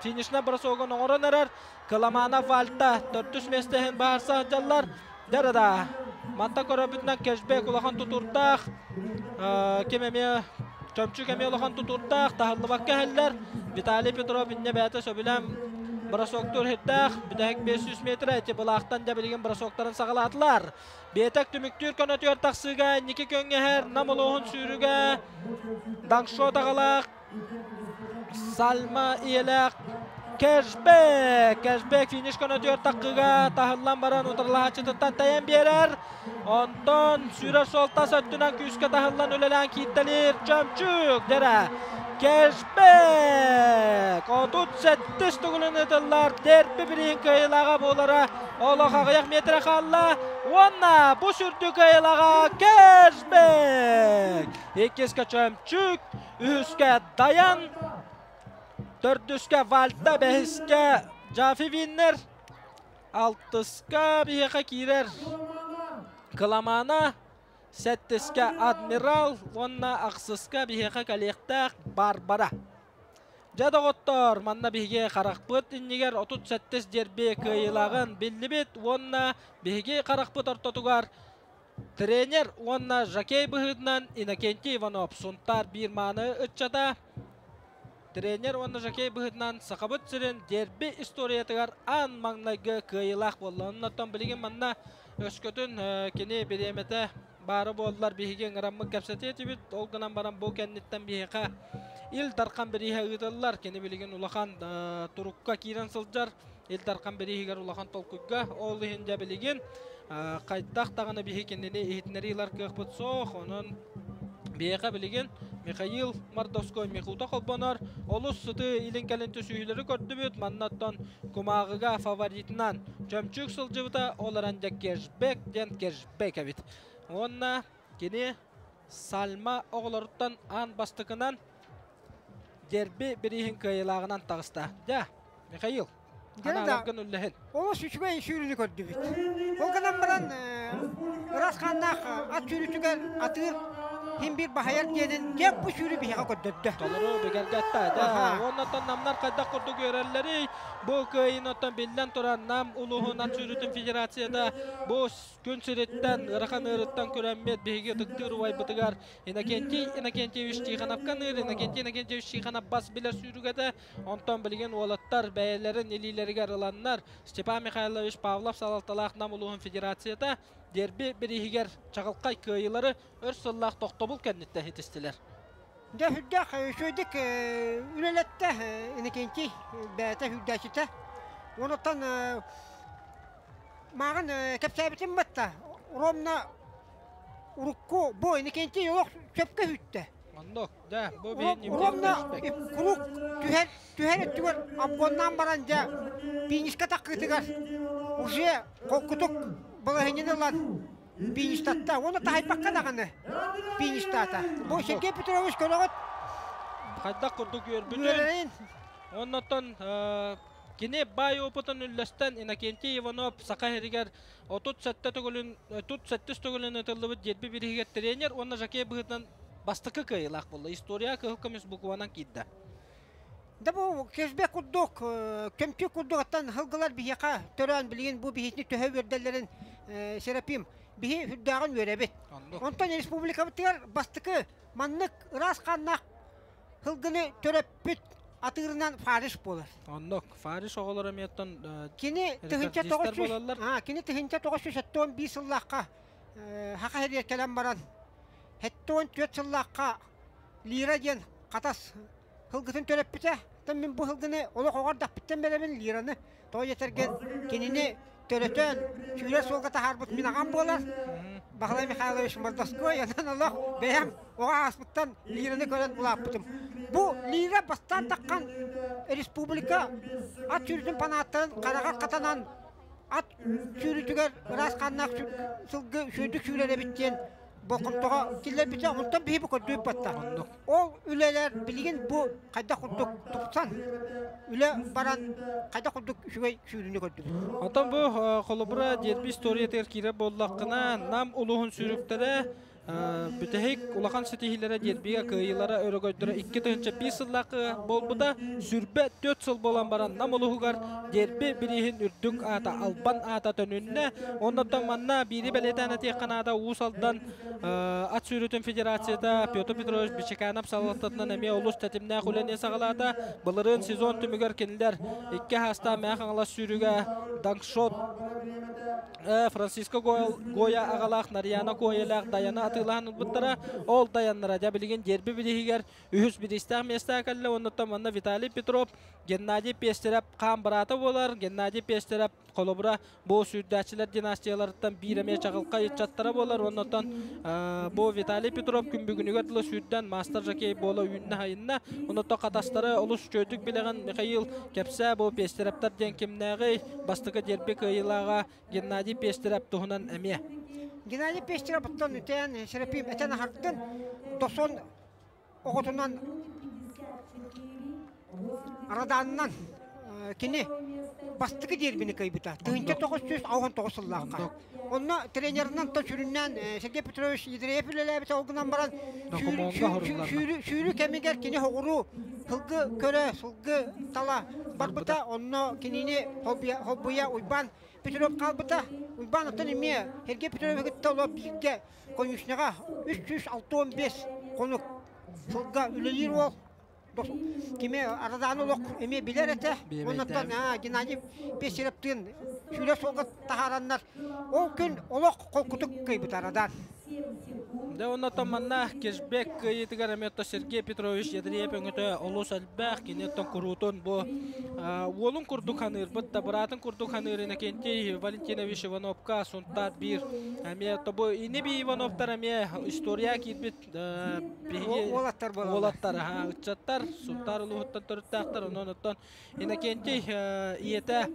финишнэ бросогун оҥорон эрэр. Кыламанов Вальта төрдүс миэстэ иһин быһаарса сылдьаллар. Дьэ да манта көрөбүтүнэн кэшбек улахан тутуурдаах. Ким эмиэ Чөмчүүк эмиэ улахан тутуурдаах, таһыллыбакка иһэллэр. Виталий Петров инньэ бэйэтэ сөбүлээн бросоктуур иһиттээх. Бүтэһик 500 метрэ ити былаахтан дьэ билигин бросоктарын саҕалаатылар. Биэтэк түмүктүүр көнөтүгэр тахсыыга инники көҥҥэһэр Нам улууһун сүүрүгэ Даңшо таҕалаах Сальма ийэлээх Кэшбек! Кэшбек финиш көнөтүгэр таххыга таһыллан баран утарылаһааччытыттан тэйэн биэрэр. Онтон сүүрэр суолтас өттүнэн күүскэ таһыллан үлэлээн кииртэлиир Чөмчүүк дэрэ. Кэшбек! 37 төгүлүн ыытыллар дерби бириин кыайыылааҕа буолара олох аҕыйах метрэ хаалла. Уонна бу сүрдүү кыайыылааҕа Кэшбек! Иккискэ Чөмчүүк, үһүскэ Даян, төрдүскэ Вальта, бэһискэ Джафи Виннер, алтыска биһиэхэ киирэр Кыламана, сэттискэ Адмирал уонна ахсыска биһиэхэ кэлиэхтээх Барбара. Дьэ доҕоттоор, манна биһиги харахпыт иннигэр 37 дерби кыайыылааҕын биллибит уонна биһиги харахпыт ортотугар Тренер уонна жокей быһыытынан Иннокентий Иванов Сунтаар биир мааны ыччата. Тренер уонна жокей быһыытынан Сахабыт сирин дерби историятыгар аан маҥнайгы кыайыылаах буолла. Оннуттан билигин манна өскөтүн кини бириэмэтэ баара буоллар биһиги ыҥыраммыт кэпсэтиэ этибит. Ол гынан баран бу кэнниттэн биһиэхэ Ил Дархан бирииһэ ыытыллар. Кини билигин улахан турукка киирэн сылдьар. Ил Дархан бирииһигэр улахан толкуйга. Ол иһин дьэ билигин хайдах даҕаны биһи кинини иһитиннэрии ылар кыахпыт суох. Онон биһиэхэ билигин Михаил Мордовской Михута холбонор. Олус сытыы илин-кэлин түсүһүүлэри көрдүбүт. Манна оттон кумааҕыга фаворитынан Чөмчүүк сылдьыбыта, ол эрэн дьэ кэшбэк диэн кэшбэк эбит. Уонна кини Сальма оҕолоруттан аан бастакынан дерби бирииһин кыайыылааҕынан таҕыста. Дьэ, Михаил, анааларгын үллэһин. Олус үчүгэй сүүрүүнү көрдүбүт. Ол гынан баран ыраас хааннаах ат сүүрүүтүгэр атыыр хин биир баһайар диэнин дьэ бу сүүрүү биһиэхэ көрдөрдө. Толору бигэргэтта. Дьэ, уонна оттон намнар хайдах курдук үөрэллэрий? Бу кыайыыны оттон биллэн туран Нам улууһун ат сүүрүүтүн федерацията бу күн сириттэн, ыарахан ыарыттан күрэммит биһиги ытыктыыр убайбытыгар Иннокентий Иннокентьевич Тихоновка аныыр. Иннокентий Иннокентьевич Тихонов бас билэр сүүрүгэтэ. Онтон билигин уолаттар бэйэлэрин илиилэригэр ыланнар Степан Михайлович Павлов салалталаах Нам улууһун федерацията дерби бирииһигэр чаҕылхай кыайыылары өр сыллаах тохтобул кэнниттэн ситистилэр. Дьэ сүрдээх үчүгэйдик үлэлэттэ Иннокентий бэйэтэ сүүрдээччитэ. Онуттан мааҕын кэпсээбитим батта ровно урукку бу Иннокентий олох сөпкө үттэ. Оннук, да, бу биһи Ровно куруук түһэр түһэр өттүгэр обгоннаан баран дьэ финишка таххыытыгар уже холкутук балаһыанньаны ылан фиништатта уонна таһайбакка даҕаны фиништаата. Бу Сергей Петрович көрөҕүт хайдах курдук үөрбүтүн. Оннуттан Кини баай опытын үллэстэн Иннокентий Иванов Саха сиригэр 37 төгүлүн 37 төгүлүн ыытыллыбыт дерби бирииһигэр тренер уонна жокей быһыытынан бастакы кыайыылаах буолла. История кыһыл көмүс букванан киирдэ. Да бу кэшбек курдук, көмтүү курдук аттан сылгылар биһиэхэ төрөөн билигин бу биһитини төһө үөрдэллэрин Серафим биһи үрдээҕин үөрэбит. Онтон республикабытыгар бастакы маннык ыраас хааннаах сылгыны төрөппүт атыырынан Фариш буолар. Оннук. Фариш оҕолоро эмиэттэн Кини 1900 кини 1971 сыллаахха Саха сиригэр кэлэн баран 74 сыллаахха Лира диэн хатас сылгытын төрөппүтэ. Оттон мин бу сылгыны олох оҕо эрдэхпиттэн бэлэбин Лираны. Тоҕо диэтэргин кинини Төрөтөн сүүрэр суолга таһаарбыт мин аҕам буолар. Баһылай Михайлович Мордовской, онон олох бэйэм оҕо ааспыттан Лираны көрөн улааппытым. Бу Лира бастаан таххан республика ат сүүрүүтүн фанаттарын хараҕар хатанан ат сүүрүүтүгэр ыраас хааннаах сылгы сүүрдүк сүүрэр эбит диэн болҕомтоҕо киллэрбитэ. Онтон биһи бу көрдүүр батта. Ол үлэлэр билигин бу хайдах курдук тупсан, үлэ баран хайдах курдук үчүгэй сүүрүүнү көрдүбүт. Онтон бу холобура дерби историятыгар киирэр буоллаххына, Нам улууһун сүүрүктэрэ бүтэһик улахан ситиһиилэрэ дербигэ кыайыылара өрөгөйдөрө 2005 сыллаахы буолбута. Сүрбэ 4 сыл буолан баран Нам улууһугар дерби бирииһин үрдүк аата Албан аата төнүннэ. Оннуттан манна биири бэлиэтээн этиэххэ наада Уус Алдан Ат сүүрүүтүн федерацията Петр Петрович Бичеканов салалтатынан эмиэ олус тэтимнээх үлэни саҕалаата. Былырыын сезон түмүгэр кинилэр икки хаастаах Мэҥэ Хаҥалас сүүрүүгэ Дангшот Франциско Гоя аҕалаах Нарьяна Коялаах Даяны атыылаһан ылбыттара. Ол Даяннара дьэ билигин дерби бирииһигэр үһүс бириистээх миэстэҕэ кэллэ. Оннуттан манна Виталий Петров, Геннадий Пестерев хаан быраата буолар. Геннадий Пестерев Холобура, бу сүүрдээччилэр династияларыттан биир эмиэ чаҕылхай ыччаттара буолар. Оннотон бу Виталий Петров күн бүгүнүгэр дылы сүүрдэн мастер жокей буола үүннэ-хайынна. Оннотон хатастары олус үчүгэйдик билэҕин Михаил кэпсээ бу Пестерептэр диэн кимнээҕий? Бастакы дерби кыайыылааҕа Геннадий Пестерев туһунан эмиэ. Геннадий Пестерев оттон үтээн Серафим этэн аһардын. Тосон оҕотунан Раданынан кини бастакы дербини кыайбыта. 1969 сыллаахха. Онно тренерынан то сүрүннээн Сергей Петрович Ядреев үлэлээбитэ ол гынан баран сүүрүү кэмигэр кини хоҕуруу сылгы көрө, сылгы тала барбыта. Онно кинини холбуйа Уйбаан Петров хаалбыта. Уйбаан оттон эмиэ Сергей Петровиһы кытта олох бииргэ конюшняҕа 365 хонук сылга үлэлиир уол кими Арадааны олох эмиэ билэр этэ. Оннуттан Геннадий Пестеревтыын сүүрэ суолга таһаараннар ол күн олох холкутук кыайбыта Арадаан. Дьэ оннотон манна кешбэк кыайыытыгар эмиэ Сергей Петрович Ядреев өҥөтө олус элбэх. Кини оттон куруутун бу уолун курдук ханыырбыт да быраатын курдук ханыыр Иннокентий Валентинович Ивановка Сунтаар биир эмиэ бу ини-бии Ивановтар эмиэ история киирбит биһиги уолаттар уолаттар ыччаттар Сунтаар улууһуттан төрүттээхтэр онон оттон Иннокентий ийэтэ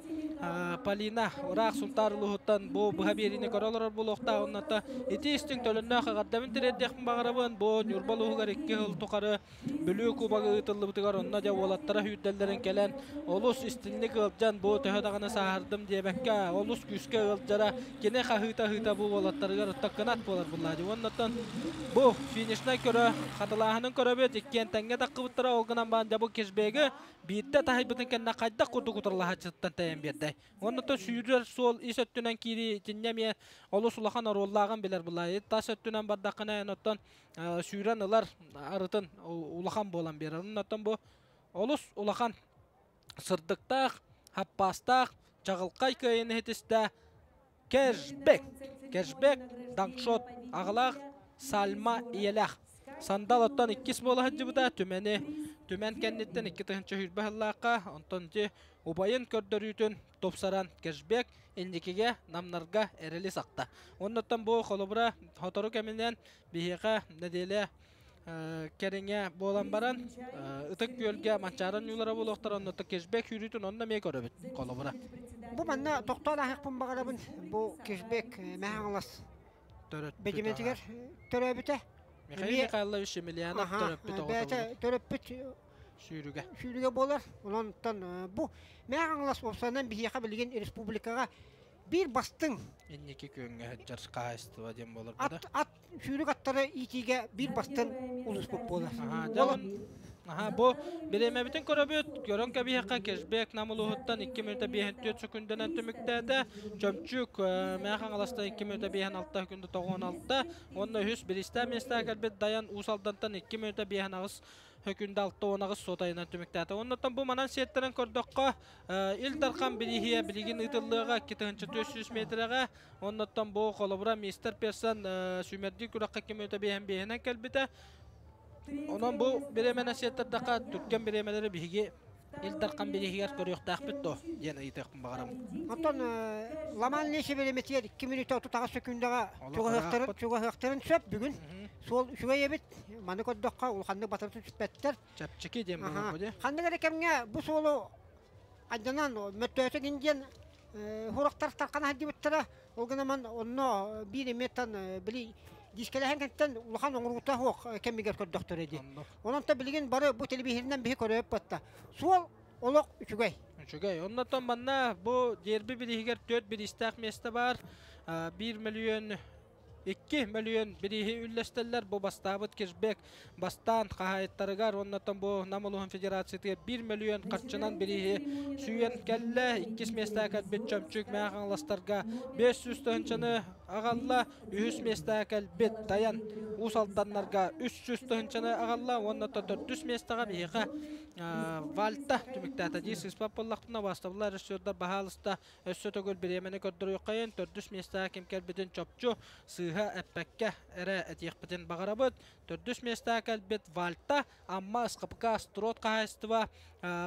Полина ыраах Сунтаар улууһуттан бу быһа биэриини көрө олорор буолуохтаах. Оннуттан ити истиҥ төлөннөөх эҕэрдэбин тириэрдиэхпин баҕарабын. Бу Ньурба улууһугар икки сыл тухары Бүлүү кубога ыытыллыбытыгар онно дьэ уолаттара сүүрдэллэрин кэлэн олус истинник ыалдьан бу төһө даҕаны сааһырдым диэбэккэ олус күүскэ ыалдьара кини хаһыыта-хаһыыта бу уолаттарыгар оттон кынат буолар буллаа дии. Уоннаттан бу финишнай көрө хатылааһынын көрөбүт иккиэн тэҥҥэ таххыбыттара ол гынан баран дьэ бу кешбеги биирдэ таһыйбытын кэннэ хайдах курдук утарылаһааччытыттан тэйэн биэрдэй. Оннуттан сүүрэр суол ис өттүнэн киирии итиннэ эмиэ олус улахан оруоллааҕын билэр буллаа. Тас өттүнэн бардаххына эн оттон сүүрэн ылар арытын улахан буолан биэрэр. Оннуттан бу олус улахан сырдыктаах, хаппаастаах, чаҕылхай кыайыыны иһитистэ кэшбэк. Кэшбэк, даңшот аҕалаах, сальма ийэлээх. Сандал оттон иккис буола сылдьыбыта Түмэни Түмэн кэнниттэн 2020 сыллаахха, онтон ити убайын көрдөрүүтүн тупсаран кэшбэк инникигэ намнарга эрэли сахта. Оннуттан бу холобура сотору кэминэн биһиэхэ нэдиэлэ кэриҥэ буолан баран Ытык Күөлгэ Манчаары оонньуулара буолуохтара оннуттан кешбэк сүүрүүтүн онно эмиэ көрөбүт холобура. Бу манна тохтоон ааһыахпын баҕарабын. Бу кешбэк Мэҥэ Хаҥалас бэдьимэтигэр төрөөбүтэ. Михаил Михайлович Емельянов төрөппүт оҕото. Бэйэтэ төрөппүт сүүрүгэ. Сүүрүгэ буолар. Онон бу Мэҥэ Хаҥалас уопсайынан биһиэхэ билигин республикаҕа биир бастыҥ инники күөҥҥэ сылдьар хаһаайыстыба диэн буолар ат, ат сүүрүк аттары иитиигэ биир бастыҥ улууспут буолар. Аха, бу бириэмэбитин көрөбүт, көрөн кэбиһиэххэ кешбэк Нам улууһуттан 2 мүнүүтэ 54 секүндэнэн түмүктээтэ. Чөмчүүк Мэҥэ Хаҥаластан 2 мүнүүтэ 56 секүндэ 96 уонна үһүс бириистээх миэстэҕэ кэлбит Дайан Уус Алдантан 2 мүнүүтэ 58 Хөкүндэ 68 суотайынан түмүктээтэ. Оннуттан бу манан сиэттэрэн көрдөххө, Ил Дархан бирииһийэ билигин ыытыллыаҕа 2400 метрэҕэ. Оннуттан бу холобура мистер Персон сүүмэрдиир күрэххэ 2 мүнүүтэ биэһэн биэһинэн кэлбитэ. Онон бу бириэмэнэн сиэттэрдэххэ түргэн бириэмэлэри биһиги Ил Дархан бирииһигэр көрүөхтээхпит дуо диэн ыйытыахпын баҕарабын. Оттон Ламан Леси бириэмэтигэр 2 мүнүүтэ 38 сөкүүндэҕэ чугаһыахтарын сөп бүгүн. Суол үчүгэй эбит. Маны көрдөххө улаханнык батары түспэттэр. Чэпчэки диэн буолуо дии. Ханнык эрэ кэмҥэ бу суолу айданан мөттөөтө гин диэн сурахтар тархана сылдьыбыттара. Ол гынан онно биир эмиэттэн били дискэлэһэн кэнтэн улахан оҥоруута суох кэмигэр көрдөхтөрө дии. Онон та билигин бары бу телевизорынан биһи көрөп батта. Суол олох үчүгэй. Үчүгэй. Оннотон манна бу дерби бириһигэр 4 бириистээх миэстэ бар. 1 миллион 2 мөлүйүөн бирииһи үллэстэллэр. Бу бастаабыт кешбэк бастаан хаһаайыттарыгар уоннаттан бу Нам улууһун федерациятыгар 1 мөлүйүөн харчынан бирииһи сүүйэн кэллэ. Иккис миэстэҕэ кэлбит Чөмчүүк Мэҥэ Хаҥаластарга 500 тыһыынчаны аҕалла. Үһүс миэстэҕэ кэлбит Тайан Уус Алданнарга 300 тыһыынчаны аҕалла уонна төрдүс миэстэҕэ биһиэхэ Вальта түмүктээтэ дии сыыспат буоллахпына убаастабыллаах режиссердар баһаалыста Өссө төгүл бириэмэни көрдөрүөххэйин, төрдүс миэстэҕэ ким кэлбитин чопчу, сыыһа эппэккэ эрэ этиэхпитин баҕарабыт. Төрдүс миэстэҕэ кэлбит Вальта, Амма СХПК Строд хаһаайыстыба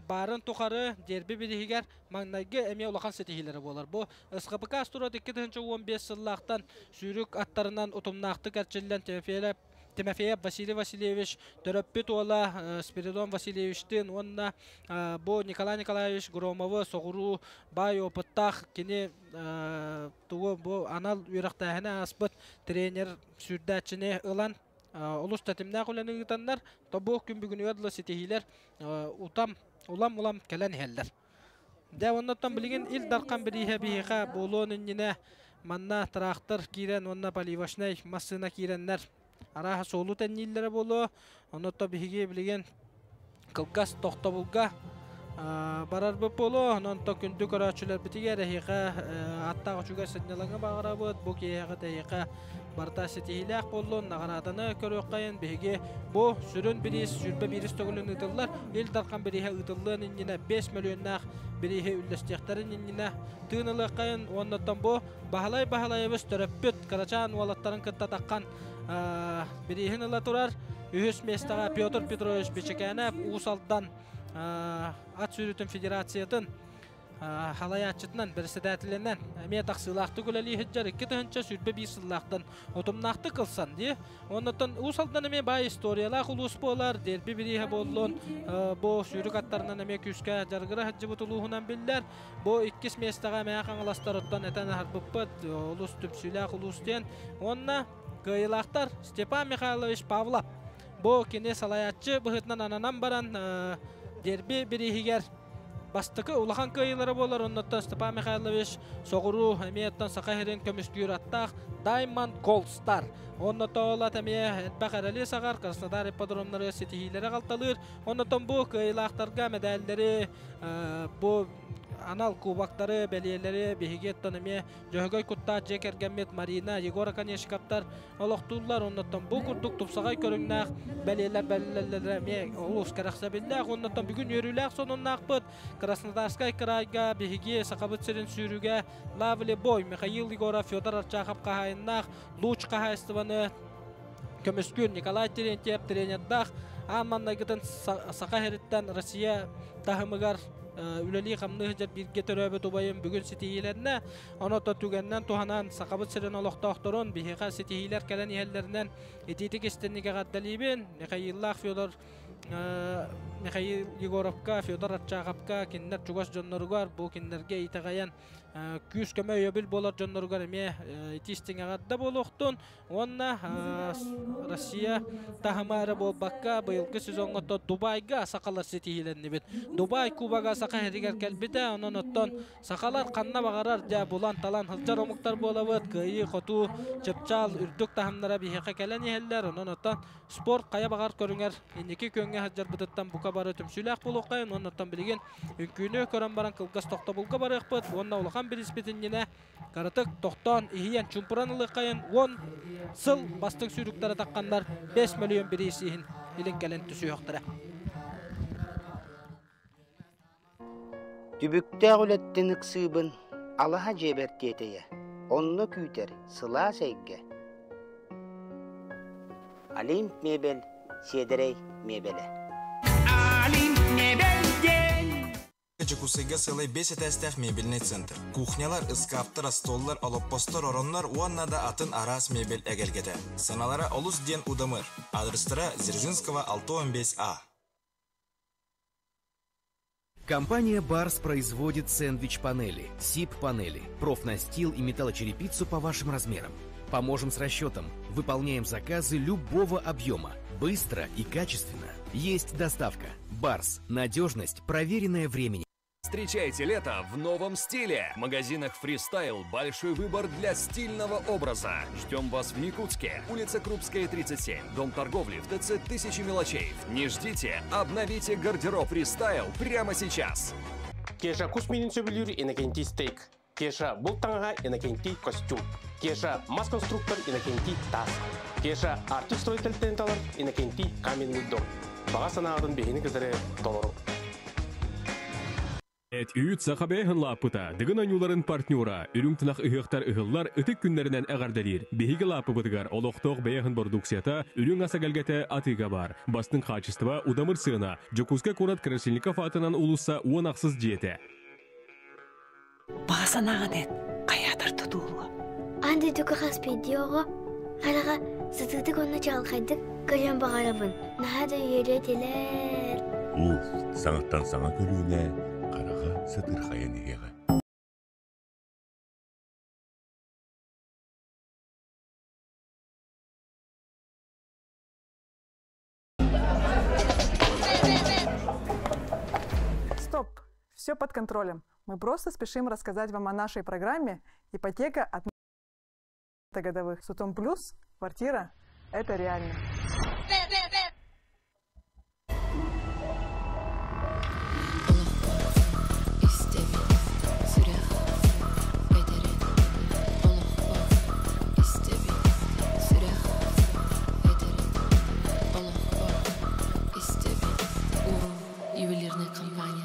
баарын тухары дерби бирииһигэр маҥнайгы эмиэ улахан ситиһиилэрэ буолар. Бу СХПК Строд 2015 сыллаахтан сүүрүк аттарынан утумнаахтык эрчиллэн Тимофеев Тимофеев Василий Васильевич төрөппүт уола Спиридон Васильевичтыын уонна бу Николай Николаевич Громовы соҕуруу баай опыттаах кини тугу бу анал үөрэхтээһини ааспыт тренер сүүрдээччини ылан олус тэтимнээх үлэни ыытаннар тобу күн бүгүнүгэр дылы ситиһиилэр утам улам-улам кэлэн иһэллэр. Дьэ, оннуттан билигин Ил Дархан бирииһэ биһиэхэ буолуон иннинэ манна трактор киирэн уонна поливочнай массыына киирэннэр арааһа суолу тэннииллэрэ буолуо. Оннуттан биһиги билигин кылгас тохтобулга барарбыт буолуо. Онон күндү көрөөччүлэрбитигэр эһиэхэ аттаах үчүгэй сынньалаҥы баҕарабыт. Бу киэһэҕит эһиэхэ барыта ситиһиилээх буоллун, наҕарааданы көрүөххэйин. Биһиги бу сүрүн бириис 21 төгүлүн ыытыллар. Ил Дархан бирииһэ ыытыллыан иннинэ 5 мөлүйүөннээх бирииһи үллэстиэхтэрин иннинэ тыын ылыаххайын. Уоннаттан бу Баһылай Баһылайабыс төрөппүт кырачаан уолаттарын кытта таххан бирииһин ыла турар. Үһүс миэстэҕэ Петр Петрович Бичикээнэп Уус Алдан ат сүүрүүтүн федерациятын халайааччытынан, бэрэссэдээтэлинэн эмиэ тахсыылаахтык үлэлии сылдьар 2021 сыллаахтан утумнаахтык ылсан дии. Оннуттан Уус Алдан эмиэ баай историялаах улуус буолар, дерби бирииһэ буоллун, бу сүүрүк аттарынан эмиэ күүскэ дьарыгыра сылдьыбыт улууһунан биллэр. Бу иккис миэстэҕэ Мэҥэ Хаҥаластар оттон этэн аһарбыппыт, олус түмсүүлээх улуус диэн. Уонна кыайыылаахтар Степан Михайлович Павлов. Бу кини салайааччы быһыытынан ананан баран дерби бирииһигэр бастакы улахан кыайыылара буолар. Оннуттан Степан Михайлович соҕуруу эмиэ оттон Саха сирин көмүскүүр аттаах Diamond Gold Star. Онно тоолат эмиэ элбэх эрэли саҕар Краснодар ипподромнары ситиһиилэри аҕалталыыр. Оннуттан бу кыайыылаахтарга мэдээллэри бу анал кубоктары, бэлиэлэри биһиги оттон эмиэ Дьөһөгөй куттаах дьиэ кэргэммит Марина, Егор Оконешниковтар олохтууллар. Оннуттан бу курдук тупсаҕай көрүҥнээх бэлиэлэр бэлэллэрэ эмиэ олус кэрэхсэбиллээх. Оннуттан бүгүн үөрүүлээх сонуннаахпыт. Краснодарскай кыраайга биһиги Сахабыт сирин сүүрүгэ Лавли Бой, Михаил Егоров, Федор Арчахов хаһаайыннаах Луч хаһаайыстыбаны көмүскүүр Николай Терентьев тренердаах аан маҥнайгытын Саха сириттэн Россия таһымыгар үлэлии-хамныы сылдьар бииргэ төрөөбүт убайым бүгүн ситиһиилэннэ. Онон түгэннэн туһанан Сахабыт сирин олохтоохторун биһиэхэ ситиһиилэр кэлэн иһэллэринэн итиитик истинник эҕэрдэлиибин. Михаиллаах Федор Михаил Егоровка, Федор Арчаховка кинилэр чугас дьонноругар бу кинилэргэ итэҕэйэн күүс-көмө өйөбүл буолар дьонноругар эмиэ ити истиҥ эҕэрдэ буолуохтун. Уонна Россия таһыма эрэ буолбакка, быйылгы сезоҥҥа Дубайга сахалар ситиһиилэннибит. Дубай кубога саха сиригэр кэлбитэ, онон оттон сахалар ханна баҕарар дьэ булан-талан сылдьар омуктар буолабыт. Кыайыы-хотуу, чыпчаал үрдүк таһымнара биһиэхэ кэлэн иһэллэр. Онон оттон спорт хайа баҕар көрүҥэр инники күөҥҥэ сылдьарбытыттан бука бары түмсүүлээх буолуоххайын. Уонна оттон билигин үҥкүүнү көрөн баран кылгас тохтобулга барыахпыт уонна улахан бириспит иннинэ Кыратык тохтоон, иһийэн, чумпуран ылыаххайын 10 сыл бастыҥ сүүрүктэрэ тахханнар 5 мөлүйүөн бириис иһин илин-кэлин түсүһүөхтэрэ. Түбүктээх үлэттэн ыксыыбын, алаһа дьиэбэр тиэтэйэ, онно күүтэр сылаас эйгэ. Олимп мебель сиэдэрэй миэбэлэ. Олимп мебель диэн. Дьокуускайга сыалай бес этээстээх мебельный центр. Кухнялар, ыскааптар, остуоллар, олоппостор, ороннор уонна да атын араас мебель эгэлгэтэ. Сыаналара олус диэн удамыр. Адрестара Дзержинского 615А. Компания «Барс» производит сэндвич-панели, СИП-панели, профнастил и металлочерепицу по вашим размерам. Поможем с расчетом. Выполняем заказы любого объема. Быстро и качественно. Есть доставка. «Барс». Надежность, проверенная временем. Встречайте лето в новом стиле. В магазинах Freestyle большой выбор для стильного образа. Ждем вас в Якутске. Улица Крупская, 37. Дом торговли в ТЦ «Тысячи мелочей». Не ждите, обновите гардероб Freestyle прямо сейчас. Кеша кус миинин сөбүлүүр Иннокентий Стейк. Кеша булт таҥаһа Иннокентий Костюм. Кеша мас конструктор Иннокентий Таас. Кеша Арктик строитель талар Иннокентий Каменный дом. Баҕа санааҕытын биһигини кытары толоруҥ. Эт үүт саха бэйэһин лааппыта, Дыгын оонньууларын партнера, үрүҥ тунах ыһыахтар ыһыллар ытык күннэринэн эҕэрдэлиир. Биһиги лааппыбытыгар олохтоох бэйэһин бородууксуйата, үрүҥ ас эгэлгэтэ атыыга баар. Бастыҥ хаачыстыба, удамыр сыана. Дьокуускай куорат Красильников аатынан уулусса уон ахсыс дьиэтэ. Баҕа санааҕын эт, хайаатар тутуулуо. Аан дойдуга хас биирдии оҕо хараҕа сытыытык уонна чаҕылхайдык көрүөн баҕарабын. Наһаа да үөрүө этилэр. Уус, саҥаттан саҥа көлүөнэ хараҕа сытырхайан иһиэҕэ. Стоп! Все под контролем. Мы просто спешим рассказать вам о нашей программе «Ипотека от годовых». Сутом плюс квартира – это реально. Ювелирная компания.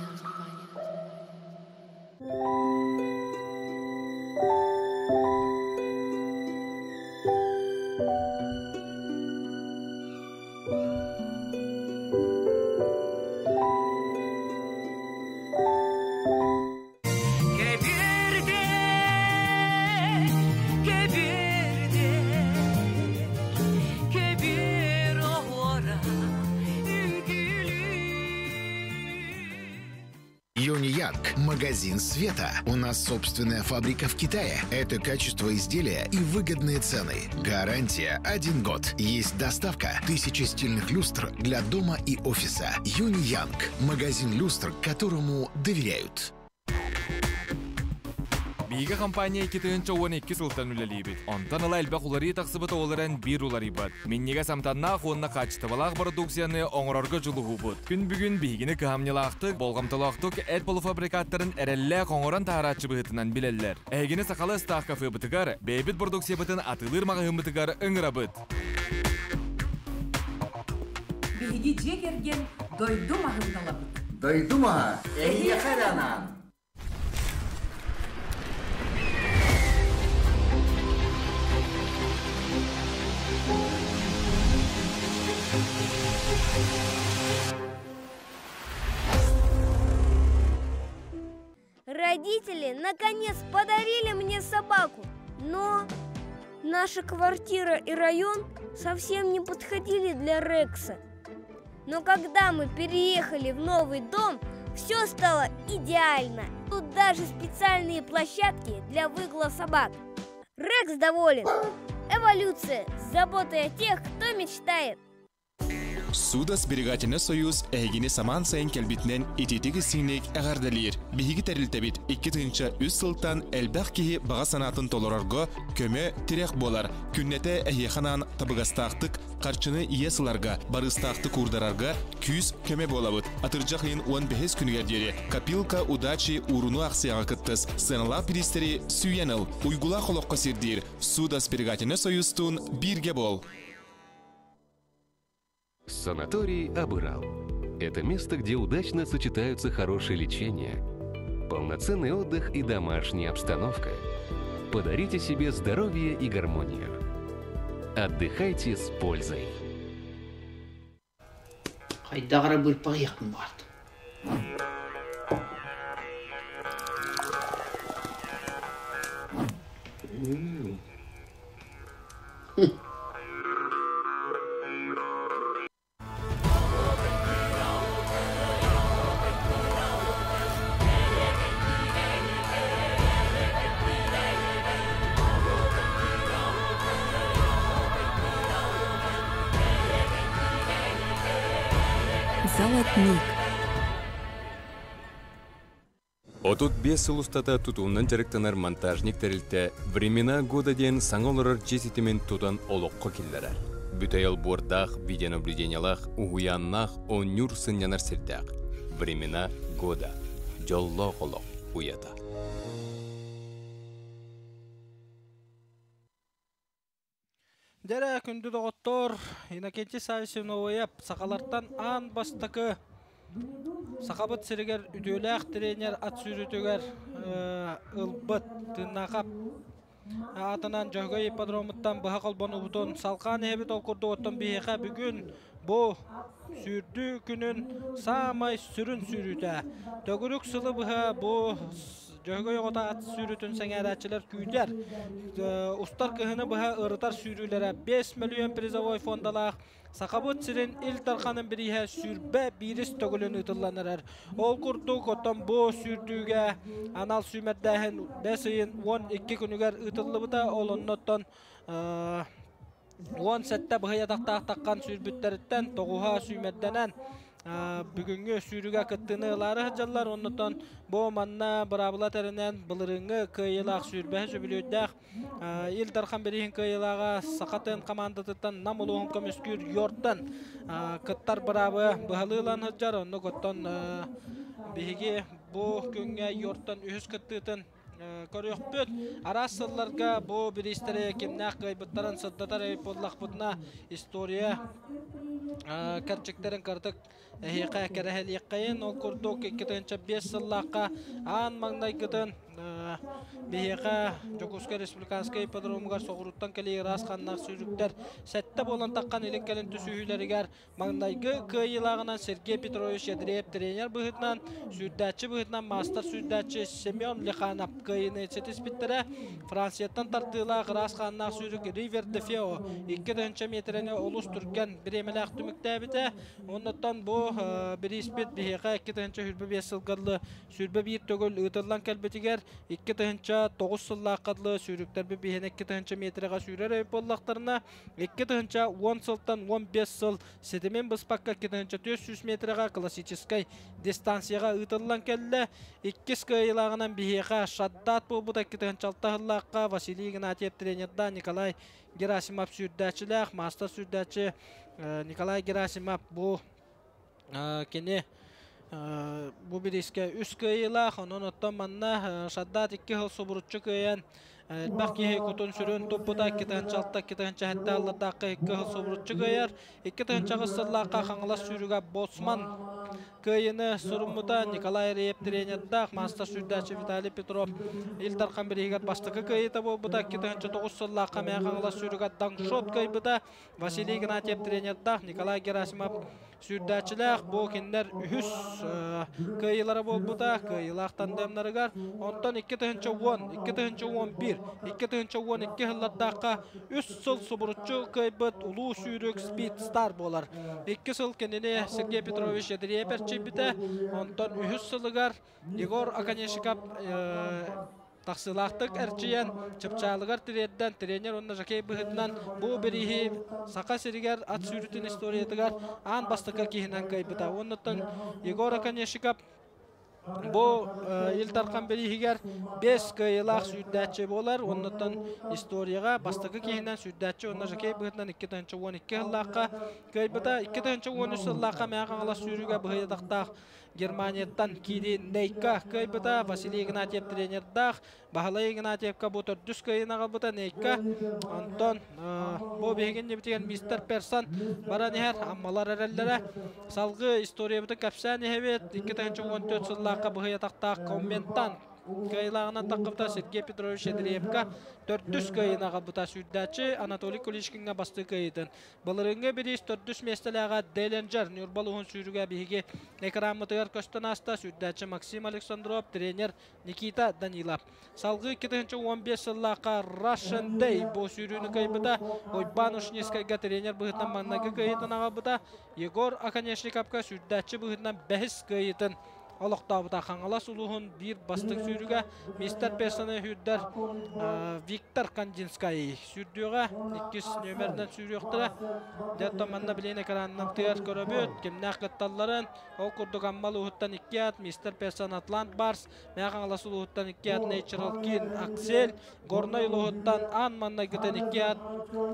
Юниянг – магазин света. У нас собственная фабрика в Китае. Это качество изделия и выгодные цены. Гарантия один год. Есть доставка. Тысячи стильных люстр для дома и офиса. Юниянг – магазин люстр, которому доверяют. Биһиги компания 2012 сылтан үлэлиибит. Онтон ыла элбэх уларыйыы тахсыбыта ол эрэн биир уларыйбат. Минньигэс амтаннаах уонна хаачыстыбалаах бородууксуйаны оҥорорго дьулуһуубут. Күн бүгүн биһигини кыһамньылаахтык, болҕомтолоохтук эт полуфабрикаттарын эрэллээх оҥорон таһарааччы быһыытынан билэллэр. Эһигини сахалыы астаах кафебытыгар, бэйэбит бородууксуйабытын атыылыыр маҕаһыыммытыгар ыҥырабыт. Биһиги дьиэ кэргэн дойду маһын талабыт. Дойду маһа эһиэхэ эрэ анаан. Родители наконец подарили мне собаку, но наша квартира и район совсем не подходили для Рекса. Но когда мы переехали в новый дом, все стало идеально. Тут даже специальные площадки для выгула собак. Рекс доволен. Эволюция с заботой о тех, кто мечтает. Ссуда сберегательный союз эһигини самаан сайын кэлбитинэн итиитик истиҥник эҕэрдэлиир. Биһиги тэрилтэбит 2 үс сылтан элбэх киһи баҕа санаатын толорорго көмө тирэх буолар. Күннэтэ эһиэхэ анаан табыгастаахтык харчыны иэс ыларга, барыстаахтык уурдарарга күүс көмө буолабыт. Атырдьах ыйын 15 күнүгэр диэри Копилка удачи уурунуу аахсыйаҕа кыттыс. Сыаналаах бириистэри сүүйэн ыл. Уйгулаах олоххо сирдиир. Ссуда сберегательный союзтуун бииргэ буол. Санаторий Абырал. Это место, где удачно сочетаются хорошее лечение, полноценный отдых и домашняя обстановка. Подарите себе здоровье и гармонию. Отдыхайте с пользой. Хайдах эрэ быырпах иһиэхпин баҕардым. Золотник. 35 сыл устата тутуунан дьарыктанар монтажник тэрилтэ «Времена года» диэн саҥа олорор дьиэ ситимин тутан олоххо киллэрэр. Бүтэй олбуордаах, видеонаблюдениелаах, уһуйааннаах, оонньуур сынньанар сирдээх. «Времена года» дьоллоох олох уйата. Дьэрэ, күндү доҕоттор, Иннокентий Саввич Новоев сахалартан аан бастакы Сахабыт сиригэр үтүөлээх тренер ат сүүрүүтүгэр ылбыт Тыыннаахап аатынан Дьөһөгөй ипподромуттан быһа холбонуубутун салҕаан иһэбит. Ол курдук оттон биһиэхэ бүгүн бу сүүрдүү күнүн саамай сүрүн сүүрүүтэ. Төгүрүк сылы быһа бу Дьөһөгөй оҕото ат сүүрүүтүн сэҥээрээччилэр күүтэр. Устар кыһыны быһа ырытар сүүрүүлэрэ 5 мөлүйүөн призовой фондалаах Сахабыт сирин Ил Дарханын бирииһэ 21 төгүлүн ыытыллан эрэр. Ол курдук, оттон бу сүүрдүүгэ анал сүүмэрдээһин бэс ыйын 12 күнүгэр ыытыллыбыта. Ол оннуттан 17 быһый атахтаах таххан сүүрбүттэриттэн тоҕуһа сүүмэрдэнэн бүгүҥҥү сүүрүүгэ кыттыыны ылаары сылдьаллар. Оннуттан бу манна быраабыла тэринэн былырыыҥҥы кыайыылаах сүүрбэһи сөбүлүүрдээх Ил Дархан бирииһин кыайыылааҕа Саха тыын хамаандатыттан Нам улууһун көмүскүүр Йордан кыттар быраабы быһалыы ылан сылдьар. Оннук оттон биһиги бу күҥҥэ Йортан үһүс кыттыытын көрүөхпүт. Араас сылларга бу бириистэри кимнээх кыайбыттарын сырдатар эбит буоллахпытына, история кэрчиктэрин кыратык эһиэхэ кэрэһэлиэххэйин. Ол курдук 2005 сыллаахха аан маҥнайгытын биһиэхэ Дьокуускай республиканскай ипподромугар соҕурууттан кэлии ыраас ханнаах сүүрүктэр сэттэ буолан таххан илин-кэлин түсүһүүлэригэр Маҥнайгы кыайыылааҕынан Сергей Петрович Ядреев тренер быһыытынан, сүүрдээччи быһыытынан маастар сүүрдээччи Семен Лиханов кыайыыны ситиспиттэрэ. Францияттан тардыылаах ыраас хааннаах сүүрүк Ривер де Фео 2000 миэтэрэни олус түргэн бириэмэлээх түмүктээбитэ. Оннуттан бу бирииспит биһиэхэ 2025 сылга дылы 21 төгүл ыытыллан кэлбитигэр 2009 сыллаахха дылы сүүрүктэрбит биһиэнэ 2000 миэтэрэҕэ сүүрэр эбит буоллахтарына 2010 сылтан 15 сыл ситимин быспакка 2400 метрэҕэ классическай дистанцияҕа ыытыллан кэллэ. Иккис кыайыылааҕынан биһиэхэ Шаддат буолбута 2006 сыллаахха Василий Игнатьев тренердаах Николай Герасимов сүүрдээччилээх, маастар сүүрдээччи Николай Герасимов бу кини бу бириискэ үс кыайыылаах, онон оттон манна Шаддат икки сыл субуруччу кыайан элбэх киһи кутун-сүрүн туппута 2,6 2,7 аллардаахха икки сыл субуруччу кыайар. 2,8 сыллаахха Хаҥалас сүүрүгэ Боцман кыайыыны суруммута Николай Реев тренердаах маастар сүүрдээччи Виталий Петров Ил Дархан бирииһигэр бастакы кыайыыта буолбута 2009 сыллаахха Мэҥэ Хаҥалас сүүрүгэ Даңшот кыайбыта Василий Игнатьев тренердаах Николай Герасимов сүүрдээччилээх бу кинилэр үһүс кыайыылара буолбута кыайыылаах тандемнарыгар. Онтон 2010, 2011, 2012 сыллардаахха үс сыл субуруччу кыайбыт улуу сүүрүк Speed Star буолар. Икки сыл кинини Сергей Петрович Ядреев эрчийбитэ. Онтон үһүс сылыгар Егор Оконешников тахсыылаахтык эрчийэн, чыпчаалыгар тириэрдэн, тренер уонна жокей быһыытынан бу бирииһи Саха сиригэр ат сүүрүүтүн историятыгар аан бастакы киһинэн кыайбыта. Уоннаттан Егор Оконешников бу Ил Дархан бирииһигэр 5 кыайыылаах сүүрдээччи буолар. Уоннаттан историяҕа бастакы киһинэн сүүрдээччи уонна жокей быһыытынан 2012 сыллаахха кыайбыта. 2013 сыллаахха Мэҥэ Хаҥалас сүүрүүгэ быһый атахтаах Германияттан киири Нейка кыайбыта, Василий Игнатьев тренердаах, Баһылай Игнатьевка бу төрдүс кыайыыны аҕалбыта Нейка. Онтон бу биһиги иннибитигэр мистер Персон баран иһэр, Аммалар эрэллэрэ. Салгыы историябытын кэпсээн иһэбит. 2014 сыллаахха быһый атахтаах Комментант. кыайылааҕынан таххыбыта Сергей Петрович Андреевка төрдүс кыайыыны аҕалбыта сүүрдээччи Анатолий Куличкиҥҥа бастакы кыайыытын. Былырыыҥҥы бириис төрдүс миэстэлээҕэ Деленджер Ньурба улууһун сүүрүгэ биһиги экраммытыгар көстөн ааста сүүрдээччи Максим Александров, тренер Никита Данилов. Салгыы 2015 сыллаахха Russian Day бу сүүрүүнү кыайбыта. Уйбаан Ушницкайга тренер быһыытынан маҥнайгы кыайыытын аҕалбыта. Егор Оконешниковка сүүрдээччи быһыытынан бэһис кыайыытын олохтообута. Хаҥалас улууһун биир бастыҥ сүүрүгэ мистер Персоны сүүрдэр Виктор Кандинскай сүүрдүөҕэ. Иккис нүөмэринэн сүүрүөхтэрэ. Дьэ, манна билигин экранынан тыар көрөбүт. Кимнээх кытталларын. Ол курдук Амма улууһуттан икки ат, мистер Персон Атлант Барс, Мэҥэ Хаҥалас улууһуттан икки ат Natural King Аксель, Горнай улууһуттан аан маннайгытын икки ат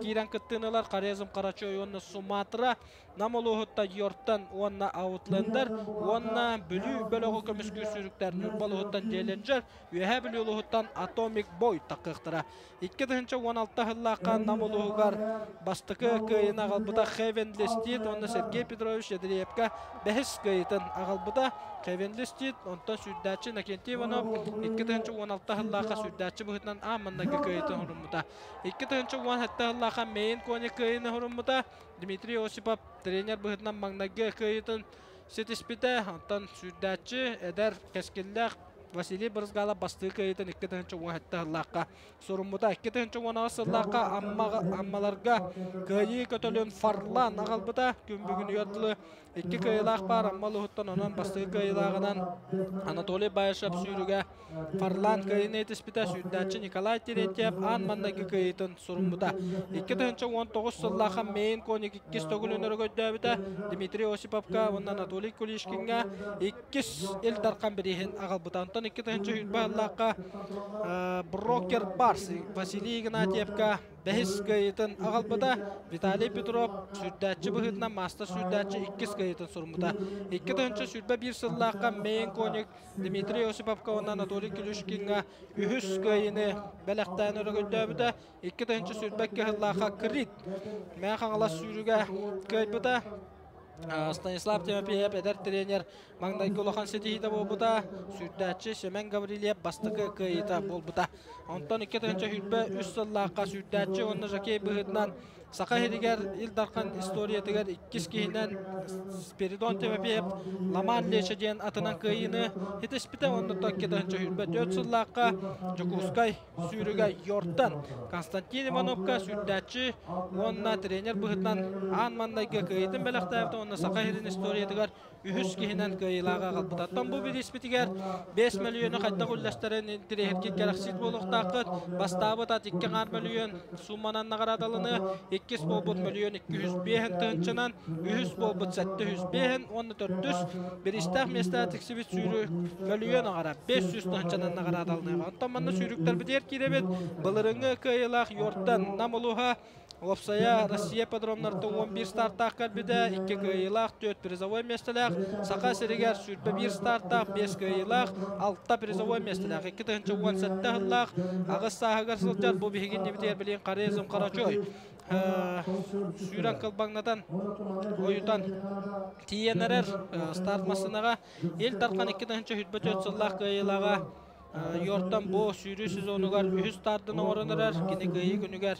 киирэн кыттыыны ылар Хорезм Карачой уонна Суматра, Нам улууһуттан Йортан уонна Аутлендер уонна Бүлүү бөлөҕү көмүскүүр сүүрүктэр Ньурба улууһуттан Челленджер, Үөһээ Бүлүү улууһуттан Atomic Boy таххыахтара. 2016 сыллаахха Нам улууһугар бастакы кыайыыны аҕалбыта Хевен Лестит уонна Сергей Петрович Ядреевка бэһис кыайыытын аҕалбыта. Хевен Лестит, онтон сүүрдээччи Иннокентий Иванов 2016 сыллаахха сүүрдээччи быһыытынан аан маҥнайгы кыайыытын хоруммута. 2017 сыллаахха Мейн Кони кыайыыны хоруммута. Дмитрий Осипов тренер быһыытынан маҥнайгы кыайыытын ситиспитэ. Онтон сүүрдээччи эдэр кэскиллээх Василий Брызгалов бастакы кыайыытын 2017 сыллаахха суруммута. 2018 сыллаахха Аммаларга кыайыы көтөлүн Фарлан аҕалбыта. Күн бүгүнүгэр дылы икки кыайыылаах баар Амма улууһуттан онон бастакы кыайыылааҕынан Анатолий Баишев сүүрүгэ Фарлан кыайыыны этиспитэ. Сүүрдээччи Николай Терентьев аан маҥнайгы кыайыытын суруммута. 2019 сыллаахха Мейн Коник иккис төгүлүн өрөгөйдөөбүтэ. Дмитрий Осиповка уонна Анатолий Кулишкиҥҥа иккис Ил Дархан бирииһин аҕалбыта. Онтон 2020 сыллаахха Брокер Барс Василий Игнатьевка бэһис кыайыытын аҕалбыта. Виталий Петров сүүрдээччи быһыытынан маастар сүүрдээччи иккис кыайыытын суруммута. 2021 сыллаахха Мейн Коник Дмитрий Осиповка уонна Анатолий Клюшкиҥҥа үһүс кыайыыны бэлэхтээн өрөгөйдөөбүтэ. 2022 сыллаахха Крит Мэҥэ Хаҥалас сүүрүгэ кыайбыта. Станислав Тимофеев эдэр тренер маҥнайгы улахан ситиһиитэ буолбута. Сүүрдээччи Семен Гаврильев бастакы кыайыыта буолбута. Онтон 2023 сыллаахха сүүрдээччи уонна жокей быһыытынан Саха сиригэр Ил Дархан историятыгар иккис киһинэн Спиридон Тимофеев Ламан Леча диэн атынан кыайыыны ситиспитэ уонна 2024 сыллаахха Дьокуускай сүүрүгэ Йортан Константин Ивановка сүүрдээччи уонна тренер быһыытынан аан маҥнайгы кыайыытын бэлэхтээбитэ уонна Саха сирин историятыгар үһүс киһинэн кыайыылааҕы аҕалбыта. Оттон бу бирииспитигэр 5 мөлүйүөнү хайдах үллэстэрин интириэһиргиир кэрэхсиир буолуохтааххыт. Бастаабыт ат 2,5 мөлүйүөн суумманан наҕараадаланыа, иккис буолбут мөлүйүөн 205 тыһыынчанан, үһүс буолбут 705 уонна төрдүс бириистээх миэстэҕэ тиксибит сүүрүк мөлүйүөн аҕара 500 тыһыынчанан наҕараадаланыаҕа. Оттон манна сүүрүктэрбитигэр киирэбит. Былырыҥҥы кыайыылаах Йортан Нам улууһа Уопсайа Россия ипподромнартан 11 стартаах кэлбитэ, 2 кыайыылаах, 4 призовой миэстэлээх. Саха сиригэр 21 стартаах, 5 кыайыылаах, 6 призовой миэстэлээх. 2017 сыллаах аҕыс сааһыгар сылдьар бу биһиги иннибитигэр билигин Хорезм Карачой сүүрэн кылбаҥнатан ойутан тиийэн эрэр старт массыынаҕа Ил Дархан 2024 сыллаах кыайыылааҕа Йортан бу сүүрүү сезонугар үһүс стартын оҥорон эрэр. Кини кыайыы күнүгэр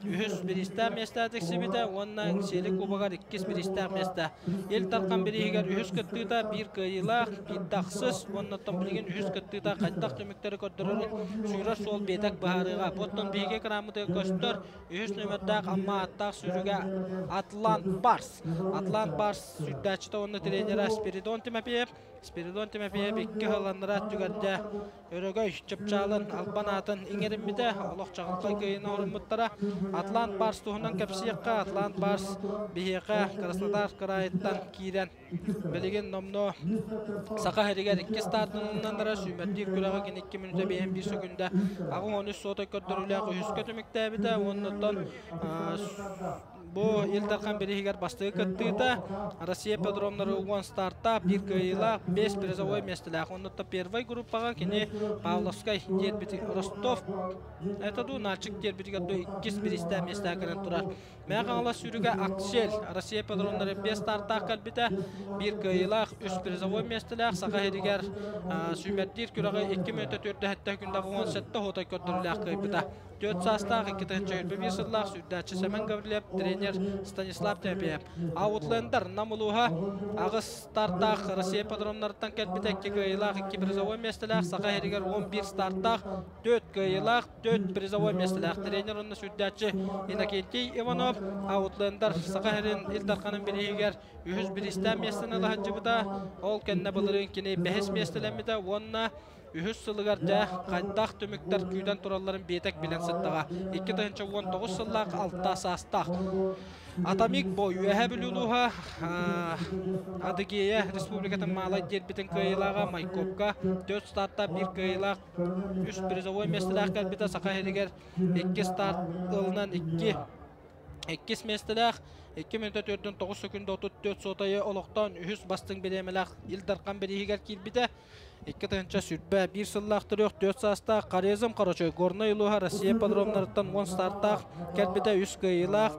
үһүс бириистээх миэстэ тиксибитэ уонна Эҥсиэли кубогар иккис бириистээх миэстэ. Ил Дархан бирииһигэр үһүс кыттыыта биир кыайыылаах, биир тахсыс уонна оттон билигин үһүс кыттыыта хайдах түмүктэри көрдөрөрүн сүүрэр суол биэтэк быһаарыаҕа. Бу оттон биһиги экраммытыгар көстөр үһүс нүөмэрдээх Амма ааттаах сүүрүгэ Атлант Барс. Атлант Барс сүүрдээччитэ уонна тренерэ Спиридон Тимофеев Спиридон Тимофеев икки сыл анараа өттүгэр Өрөгөй чыпчаалын албан аатын иҥэриммитэ, олох чаҕылхай кыайыыны оҥоруммуттара. Атлант Барс туһунан кэпсиэххэ, Атлант Барс биһиэхэ Краснодар кыраайыттан киирэн билигин номнуо Саха сиригэр икки стартынан сүүмэрдиир күрэҕи кини 2 мүнүүтэ 51 сөкүндэ 83 суотай көрдөрүүлээх үһүскэ түмүктээбитэ уонна оттон Бу Ил Дархан бирииһигэр бастакы кыттыыта Россия ипподромнары 10 старта, биир кыайыылаах, 5 призовой миэстэлээх. Оннуттан первай группаҕа кини Павловскай диэрбити Ростов это дуу Нальчик диэрбитигэр дуу иккис бириистээх миэстэҕэ кэлэн турар. Мэҥэ Хаҥалас сүүрүгэ Аксель Россия ипподромнары 5 стартаах кэлбитэ, биир кыайыылаах, үс призовой миэстэлээх. Саха сиригэр сүүмэрдиир күрэҕи 2 мүнүүтэ 4 күндэ 17 хотой көрдөрүүлээх кыайбыта. 4 саастаах 2021 сыллаах сүүрдээччи Сэмэн Гаврильев, тренер Станислав Тепеев. Аутлендер Нам улууһа аҕыс стартаах Россия ипподромнарыттан кэлбитэ 2 кыайыылаах, 2 призовой миэстэлээх, Саха сиригэр 11 стартаах, 4 кыайыылаах, 4 призовой миэстэлээх тренер уонна сүүрдээччи Иннокентий Иванов. Аутлендер Саха сирин Ил Дарханын бирииһигэр үһүс бириистээх миэстэни ыла сылдьыбыта. Ол кэннэ былырыын кини бэһис миэстэлэммитэ уонна үһүс сылыгар дьэ хайдах түмүктэр күүтэн туралларын биэтэк билэн сыттаҕа. 2019 сыллаах алта саастаах. Атамик бой Үөһээ Бүлүү улууһа Адыгея Республикатын Маалай диэрбитин кыайыылааҕа Майкопка 4 старта биир кыайыылаах үс призовой миэстэлээх кэлбитэ Саха сиригэр икки старт ылынан икки иккис миэстэлээх 2 мүнүүтэ 4 9 секунда 34 сотайы олохтоон үһүс бастыҥ бириэмэлээх Ил Дархан бирииһигэр киирбитэ. 2021 сыллаах төрүөх 4 саастаах Хорезм Корочой Горнай улууһа Россия ипподромнарыттан 10 стартаах кэлбитэ үс кыайыылаах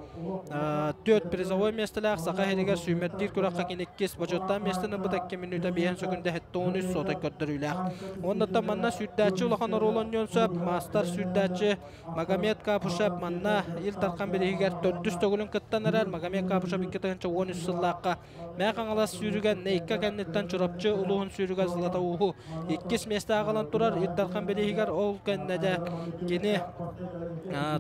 4 призовой миэстэлээх Саха сиригэр сүүмэрдиир күрэххэ кини иккис бочуоттаах миэстэни ылбыта 2 мүнүүтэ 5 секунда 73 сотай көрдөрүүлээх. Оннуттан манна сүүрдээччи улахан оруол оонньуон сөп. Маастар сүүрдээччи Магомед Капушев манна Ил Дархан бирииһигэр төрдүс төгүлүн кыттан эрэр. Магомед Капушев 2013 сыллаахха Мэҥэ Хаҥалас сүүрүгэ Нейка кэнниттэн Чурапчы улууһун сүүрүгэ Златоуһу иккис миэстэ аҕалан турар Ил Дархан бирииһигэр ол кэннэ дьэ кини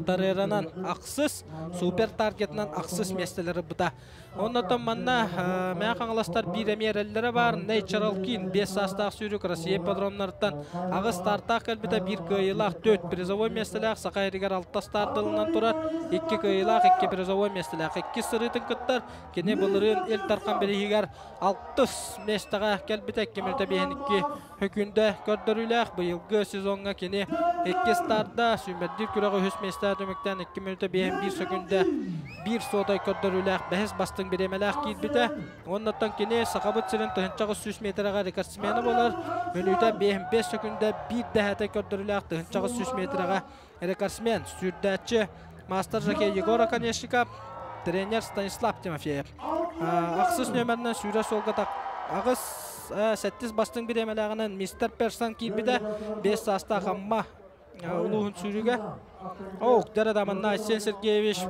Тареранан ахсыс супер таргетынан ахсыс миэстэлэри ылбыта. Оннотон манна Мэҥэ Хаҥаластар биир эмиэ эрэллэрэ баар Natural King 5 саастаах сүүрүк Россия ипподромнарыттан аҕыс стартаах кэлбитэ биир кыайыылаах 4 призовой миэстэлээх Саха сиригэр алта стартылынан турар икки кыайыылаах икки призовой миэстэлээх иккис сырыытын кыттар Кини былырыын Ил Дархан бирииһигэр алтыс миэстэҕэ кэлбитэ 2 мүнүүтэ 52 хөкүндэ көрдөрүүлээх. Быйылгы сезоҥҥа кини икки старда сүүмэрдиир күрэҕи үһүс миэстэҕэ түмүктээн 2 мүнүүтэ 51 сөкүндэ биир суотай көрдөрүүлээх бэһис бастыҥ бириэмэлээх киирбитэ. Уоннаттан кини Сахабыт сирин 1800 миэтэрэҕэ рекордсмена буолар. Мүнүүтэ 55 сөкүндэ биир дэһээтэй көрдөрүүлээх 1800 миэтэрэҕэ рекордсмен, сүүрдээччи мастер жокей Егор Оконешников, тренер Станислав Тимофеев. Ахсыс нүөмэринэн сүүрэ суолга аҕыс сэттис бастыҥ бириэмэлээҕинэн мистер Персон киирбитэ. Биэс саастаах Амма улууһун сүүрүгэ. Оок, дьэ да манна Айсен Сергеевич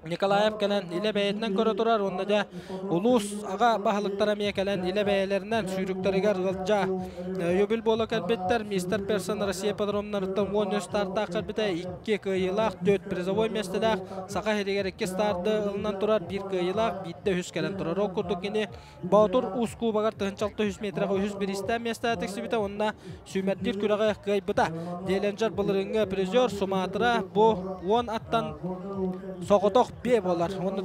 Николаев кэлэн илэ бэйэтинэн көрө турар уонна дьэ улуус аҕа баһылыктара эмиэ кэлэн илэ бэйэлэринэн сүүрүктэригэр ыалдьа өйөбүл буола кэлбиттэр. Мистер Персон Россия ипподромнарыттан 13 стартаах кэлбитэ, икки кыайыылаах, төрт призовой миэстэлээх, Саха сиригэр икки старды ылынан турар, биир кыайыылаах, биирдэ үһүс кэлэн турар. Ол курдук кини Боотур Уус Кубогар 1600 метрэҕэ үһүс бириистээх миэстэҕэ тиксибитэ уонна сүүмэрдиир күрэҕи кыайбыта. Деленджер былырыыҥҥы призер Суматра бу 10 аттан соҕотох биэ буолар. Уонна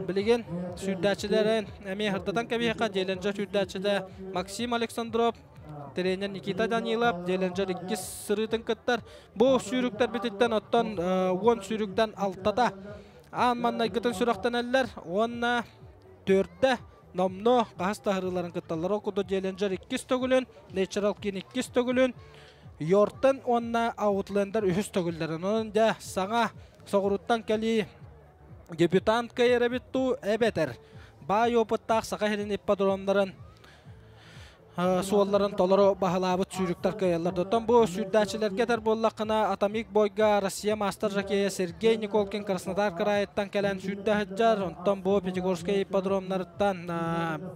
билигин сүүрдээччилэрин эмиэ сырдатан кэбиһиэххэ Деленджер сүүрдээччитэ Максим Александров, тренер Никита Данилов, Деленджер иккис сырыытын кыттар. Бу сүүрүктэрбититтэн оттон 10 сүүрүктэн алтата аан маннайгытын сүрэхтэнэллэр уонна төрдө номнуо хаһыс таһырыыларын кытталлар. Ол курдук Челленджер иккис төгүлүн, Natural King иккис төгүлүн, Йортон уонна Outlander үһүс төгүллэрин. Онон дьэ саҥа соҕурууттан кэлии дебютант кыайар эбит дуу эбэтэр баай опыттаах Саха сирин ипподромнарын суолларын толору баһылаабыт сүүрүктэр кыайаллар. Оттон бу сүүрдээччилэргэ этэр буоллаххына, Атамик бойга Россия мастер жокея Сергей Николкин Краснодар кыраайыттан кэлэн сүүрдэ сылдьар. Онтон бу Пятигорскай ипподромнарыттан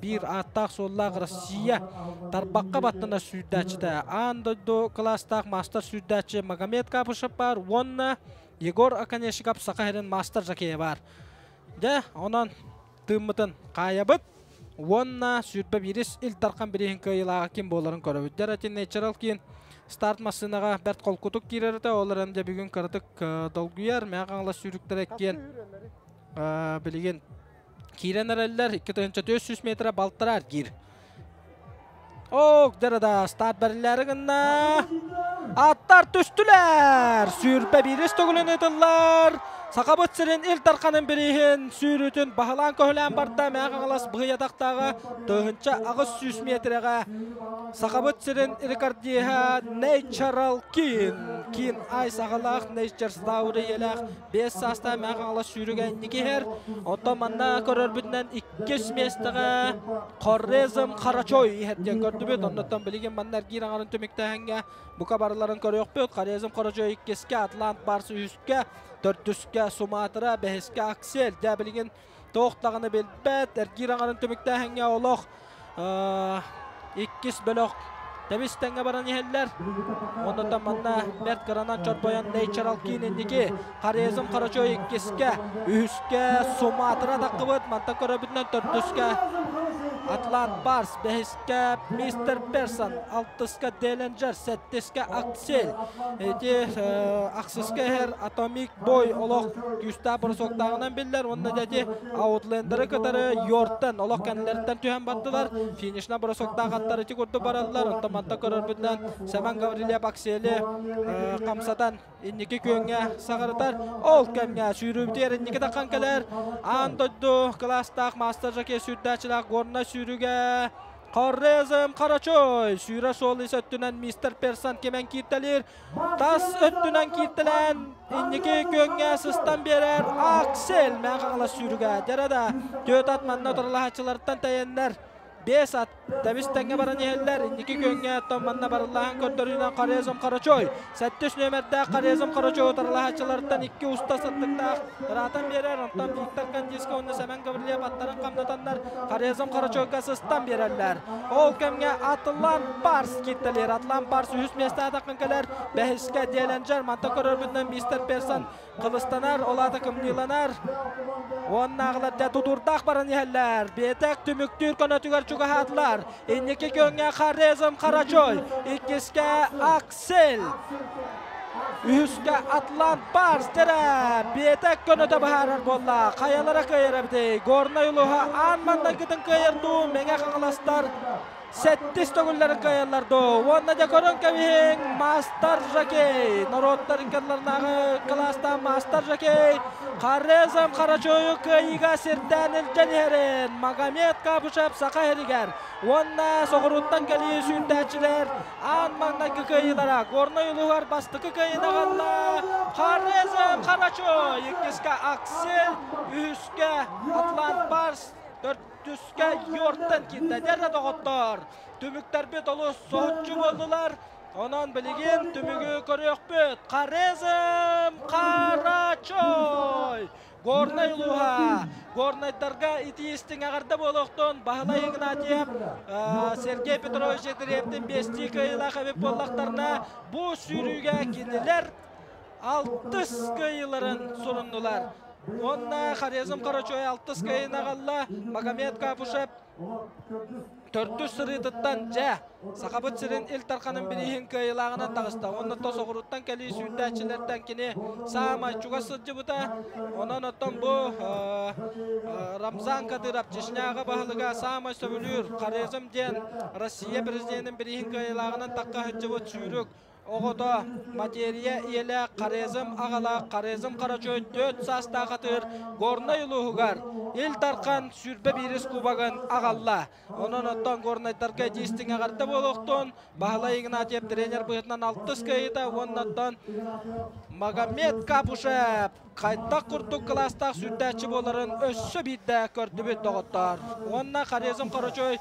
биир ааттаах суоллаах Россия тарбахха баттана сүүрдээччитэ аан дойду кылаастаах мастер сүүрдээччи Магомед Капышев баар уонна Егор Оконешников Саха сирин мастер жокея бар. Дьэ, онон тыыммытын хаайабыт уонна сүүрбэ биирис Ил Дархан бирииһин кыайыылааҕа ким буоларын көрөбүт. Дьэ, Natural киин старт массыынаҕа бэрт холкутук киирэр этэ, ол эрэн дьэ бүгүн кыратык долгуйар, Мэҥэ Хаҥалас сүүрүктэрэ иккиэн билигин киирэн эрэллэр, 2400 метрэ балтараа эргиир. Ок, дьэ старт бэриллээри гынна. Аттар түстүлэр! Сүүрбэ биирис төгүлүн ыытыллар. Сахабыт сирин Ил Дарханын бирииһин сүүрүүтүн баһылаан-көһүлээн барда Мэҥэ Хаҥалас быһыйатахтааҕы 1800 миэтэрэҕэ Сахабыт сирин рекордиһа Natural Кин Кин Ай саҕалаах Nature Story ийэлээх 5 саастаах Мэҥэ Хаҥалас сүүрүгэ инники иһэр. Оттон манна көрөрбүтүнэн иккис миэстэҕэ Хорезм Харачой иһэр диэн көрдүбүт. Оннуттан билигин манна эргиир аҥарын түмүктээһиҥҥэ бука барыларын көрүөхпүт. Хорезм Харачой иккискэ, Атлант Барс үһүскэ, төрдүскэ Суматра, бэһискэ Аксель. Дьэ билигин туох даҕаны билбэт, эргиир аҥарын түмүктээһиҥҥэ олох иккис бөлөх тэбис тэҥҥэ баран иһэллэр. Оннуттан манна бэрт кыранан чорбойон Natural Кин инники, Хорезм Харачой иккискэ, үһүскэ Суматра таххыбыт, мантан көрөбүтүнэн төрдүскэ Атлант Барс, бэһискэ Мистер Персон, алтыска Деленджер, сэттискэ Аксель. Ити ахсыска иһэр Atomic Boy олох күүстээх бросоктааҕынан биллэр уонна дьэ ити Аутлендеры кытары Йортан олох кэннилэриттэн түһэн бардылар. Финишна бросоктаах аттар ити курдук бараллар. Онтон манта көрөрбүтүнэн Семен Гаврильев Аксели хамсатан инники күөҥҥэ саҕарытар. Ол кэмҥэ сүүрүүбүтүгэр инники таххан кэлэр. Аан дойду кылаастаах мастер жокей сүүрдээччилээх горнай сүүрүгэ Хорезм Харачой сүүрэ суол ис өттүнэн мистер Персан кимэн кииртэлиир. Тас өттүнэн кииртэлээн инники күөҥҥэ сыстан биэрэр Аксель Мэҥэ Хаҥалас сүүрүгэ. Дьэрэ да түөрт ат манна утарылаһааччыларыттан тэйэннэр биэс ат тэбис тэҥҥэ баран иһэллэр. Инники күөҥҥэ оттон манна барыллаһан көрдөрүүнэн Хорезм Харачой сэттис нүөмэрдээх Хорезм Харачой утарылаһааччыларыттан икки уста сырдыктаах ыраатан биэрэр. Онтон Виктор Кандиска уонна Сэмэн Гаврильев аттарын хамнатаннар Хорезм Харачойга сыстан биэрэллэр. Ол кэмҥэ Атлан Барс кииртэлиир. Атлан Барс үһүс миэстэ атаххын кэлэр. Бэһискэ Деленджер. Мантан көрөрбүтүнэн мистер Персон кылыстанар, ол аата кымньыыланар. Уоннааҕылар дьэ тутуурдаах баран иһэллэр. Биэтэк түмүктүүр көнөтүгэр чугаһаатылар. Инники күөҥҥэ Хорезм Харачой, иккискэ Аксель. Үһүскэ Атлант Барс дэрэ биэтэк көнөтө быһаарар буолла. Хайалара кыайар эбитий? Горнай улууһа аан маҥнайгытын кыайар дуу, Мэҥэ Хаҥаластар сэттис төгүллэрин кыайаллар дуу? Уонна дьэ көрөн кэбиһиҥ, Мастер Жокей, норуоттар иккардыларынааҕы кылаастаах Мастер Жокей Хорезм Харачойу кыайыыга сирдээн илдьэн иһэрин Магомед Кабышев Саха сиригэр уонна соҕурууттан кэлии сүүрдээччилэр аан маҥнайгы кыайыылара Горнай улууһугар бастакы кыайыыны аҕалла Хорезм Харачой, иккискэ Аксель, үһүскэ Атлант Барс, төрдүскэ Йортан киирдэ. Дьэ доҕоттоор, түмүктэрбит олус соһуччу буоллулар. Онон билигин түмүгү көрүөхпүт. Хорезм Харачой! Горнай улууһа Горнайдарга итии истиҥ эҕэрдэ буолуохтун Баһылай Игнатьев, Сергей Петрович Андреевтин биэстии кыайыылаах эбит буоллахтарына, бу сүүрүүгэ кинилэр алтыс кыайыыларын суруннулар. Уонна Хорезм Карачой алтыс кыайыыны аҕалла. Магомед Капушев Төрдүс сырыытыттан дьэ, Сахабыт сирин Ил Дарханын бирииһин кыайыылааҕынан таҕыста. Уонна то соҕурууттан кэлии сүүрдээччилэртэн кини саамай чугас сылдьыбыта. Онон оттон бу Рамзан Кадыров Чечняҕа баһылыга саамай сөбүлүүр Хорезм диэн Россия президенин бирииһин кыайыылааҕынан тахха сылдьыбыт сүүрүк Оҕото материя ийэлээх Хорезм аҕалаах Хорезм Харачой 4 саастаах атыыр Горнай улууһугар Ил Дархан 21 кубогын аҕалла. Онон оттон горнайдарга итиистиҥ эҕэрдэ буолуохтун. Баһылай Игнатьев тренер быһыытынан алтыс кыайыыта уонна оттон Магомед Капушев хайдах курдук кылаастаах сүүрдээччи буоларын өссө биирдэ көрдүбүт доҕоттоор. Уонна Хорезм Харачой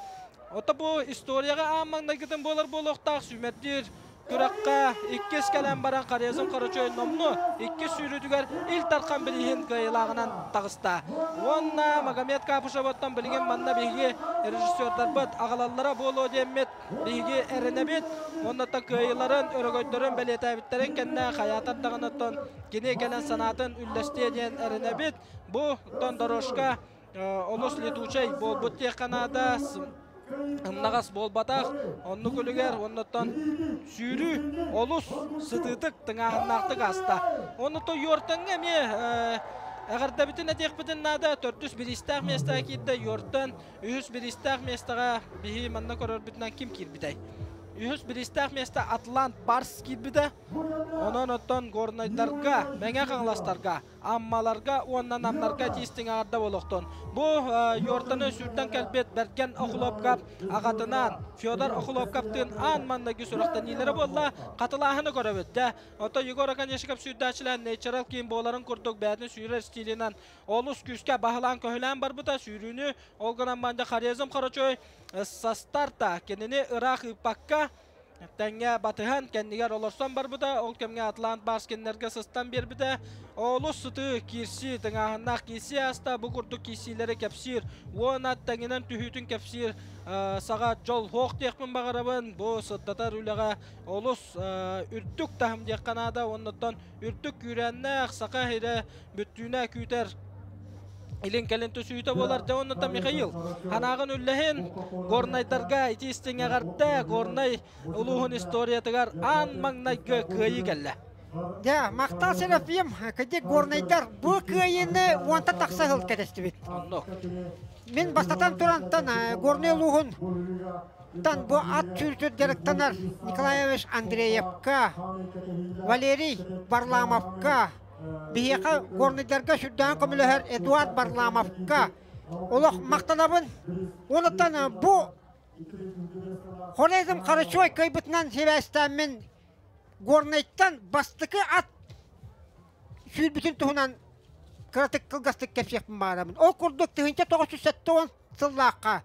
Ото бу историяҕа аан маҥнайгытын буолар буолуохтаах сүүмэрдиир күрэххэ иккис кэлэн баран Хорезм Харачой номнуо иккис сүүрүүтүгэр Ил Дархан бирииһин кыайыылааҕынан таҕыста. Уонна Магомед Капушевоттан билигин манна биһиги режиссердарбыт аҕалаллара буолуо диэммит биһиги эрэнэбит. Уонна кыайыыларын, өрөгөйдөрүн бэлиэтээбиттэрин кэннэ хайаатар даҕаны оттон кини кэлэн санаатын үллэстиэ диэн эрэнэбит. Бу оттон дорожка олус летучай буолбут диэххэ наада ымнаҕас буолбатах оннук үлүгэр оннуттан сүүрүү олус сытыытык тыҥааһыннаахтык ааста оннуттан Йортаҥҥа эмиэ эҕэрдэбитин этиэхпитин наада төрдүс бириистээх миэстэҕэ киирдэ Йортан үһүс бириистээх миэстэҕэ биһи манна көрөрбүтүнэн ким киирбитэй үһүс бириистээх миэстэ Атлант Барс киирбитэ онон оттон горнайдарга Мэҥэ Хаҥаластарга. Аммаларга уонна Намнарга тиистиҥ аарда болохтон. Бу Йортаны сүрдэн кэлбит Бэргэн Охлопков аҕатынаан Федор Охлопковтыын аан маннайгы сүрэхтэниилэрэ буолла. Хатылааһыны көрөбүт. Дьэ, оттон Егор Оконешников сүүрдээччилээн Natural King буоларын курдук бэйэтин сүүрэр стилинэн олус күүскэ баһылаан-көһүлээн барбыта. Сүүрүүнү ол гынан манна Хорезм Хорочой састарта кинини ыраах ыыппакка Тэҥҥэ батыһан, кэннигэр олорсон барбыта, ол кэмҥэ Атлант Барс кинилэргэ сыстан биэрбитэ. Олус сытыы киирсии, тыҥааһыннаах киирсии ааста. Бу курдук киирсиилэри кэпсиир уонна тэҥинэн түһүүтүн кэпсиир саҕа дьол суох диэхпин баҕарабын. Бу сырдатар үлэҕэ олус үрдүк таһым диэххэ наада. Оннуттан үрдүк күүрээннээх саха сирэ бүттүүнэ күүтэр илин-кэлин түсүүтэ буолар. Дьэ оннуттан Михаил санааҕын үллэһин Горнайдарга ити истиҥ эҕэрдэ Горнай улууһун историятыгар аан маҥнайгы кыайыы кэллэ. Дьэ, махтал Серафим, кырдьык Горнайдар бу кыайыыны уонтан тахса сыл кэтэстибит. Оннук. Мин бастатан турантан Горнай улууһун тан бу ат сүүртүр дьарыктанар Николаевич Андреевка, Валерий Варламовка, Биһиэхэ горнайдарга сүрдээҕин көмөлөһөр Эдуард Варламовка олох махтанабын. Онуттан бу Хорезм Харачой кыайбытынан сибээстээммин Горнайтан бастакы ат сүүрбүтүн туһунан кыратык кылгастык кэпсиэхпин баҕарабын. Ол курдук 1970 сыллаахха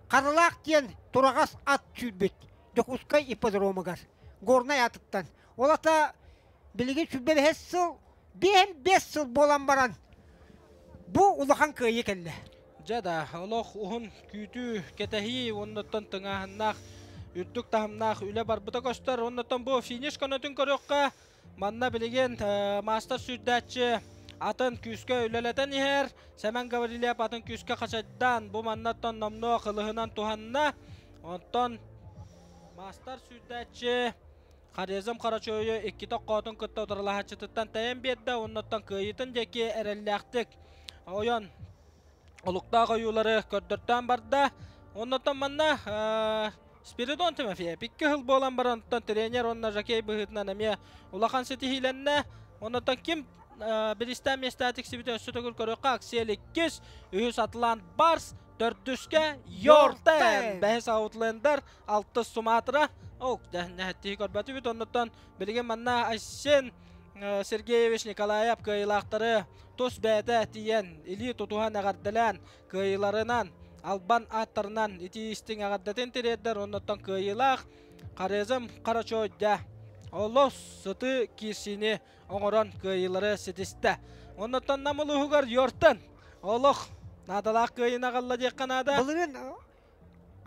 Харалаах диэн тураҕас ат сүүрбүт Дьокуускай ипподромугар Горнай атыттан. Ол ата Билигин 25 сыл, 55 сыл буолан баран бу улахан кыайыы кэллэ. Дьэ да, олох уһун күүтүү, кэтэһии уоннаттан тыҥааһыннаах, үрдүк таһымнаах үлэ барбыта көстөр. Оннуттан бу финиш көнөтүн көрүөххэ, манна билигин маастар сүүрдээччи атын күүскэ үлэлэтэн иһэр. Сэмэн Гаврильев атын күүскэ хачайдаан, бу маннаттан номнуо кылыһынан туһанна. Онтон маастар сүүрдээччи Хорезм Харачойу иккитэ оккоотун кытта утарылаһааччытыттан тэйэн биэрдэ, оннуттан кыайыытын диэки эрэллээхтик ойон олуктаах ойуулары көрдөртөөн барда. Оннуттан манна Спиридон Тимофеев икки сыл буолан баран оттон тренер уонна жокей быһыытынан эмиэ улахан ситиһиилэннэ. Оннуттан ким биристээн миэстэҕэ тиксибитин өссө төгүл көрүөххэ. Аксель иккис, үһүс Атлант Барс, төрдүскэ Йортен, бэһис Аутлендер, алтыс Суматра. Ол нэһэттиһи көрбөтүбүт. Оннуттан билигин манна Айсен Сергеевич Николаев кыайыылаахтары тус бэйэтэ тиийэн илии тутуһан эҕэрдэлээн кыайыыларынан албан ааттарынан итии истиҥ эҕэрдэтин тириэрдэр. Оннуттан кыайыылаах Хорезм Харачойда олус сытыы киирсиини оҥорон кыайыылары ситистэ. Оннуттан Нам улууһугар Йортан олох наадалаах кыайыыны аҕалла диэххэ наада. Былырыын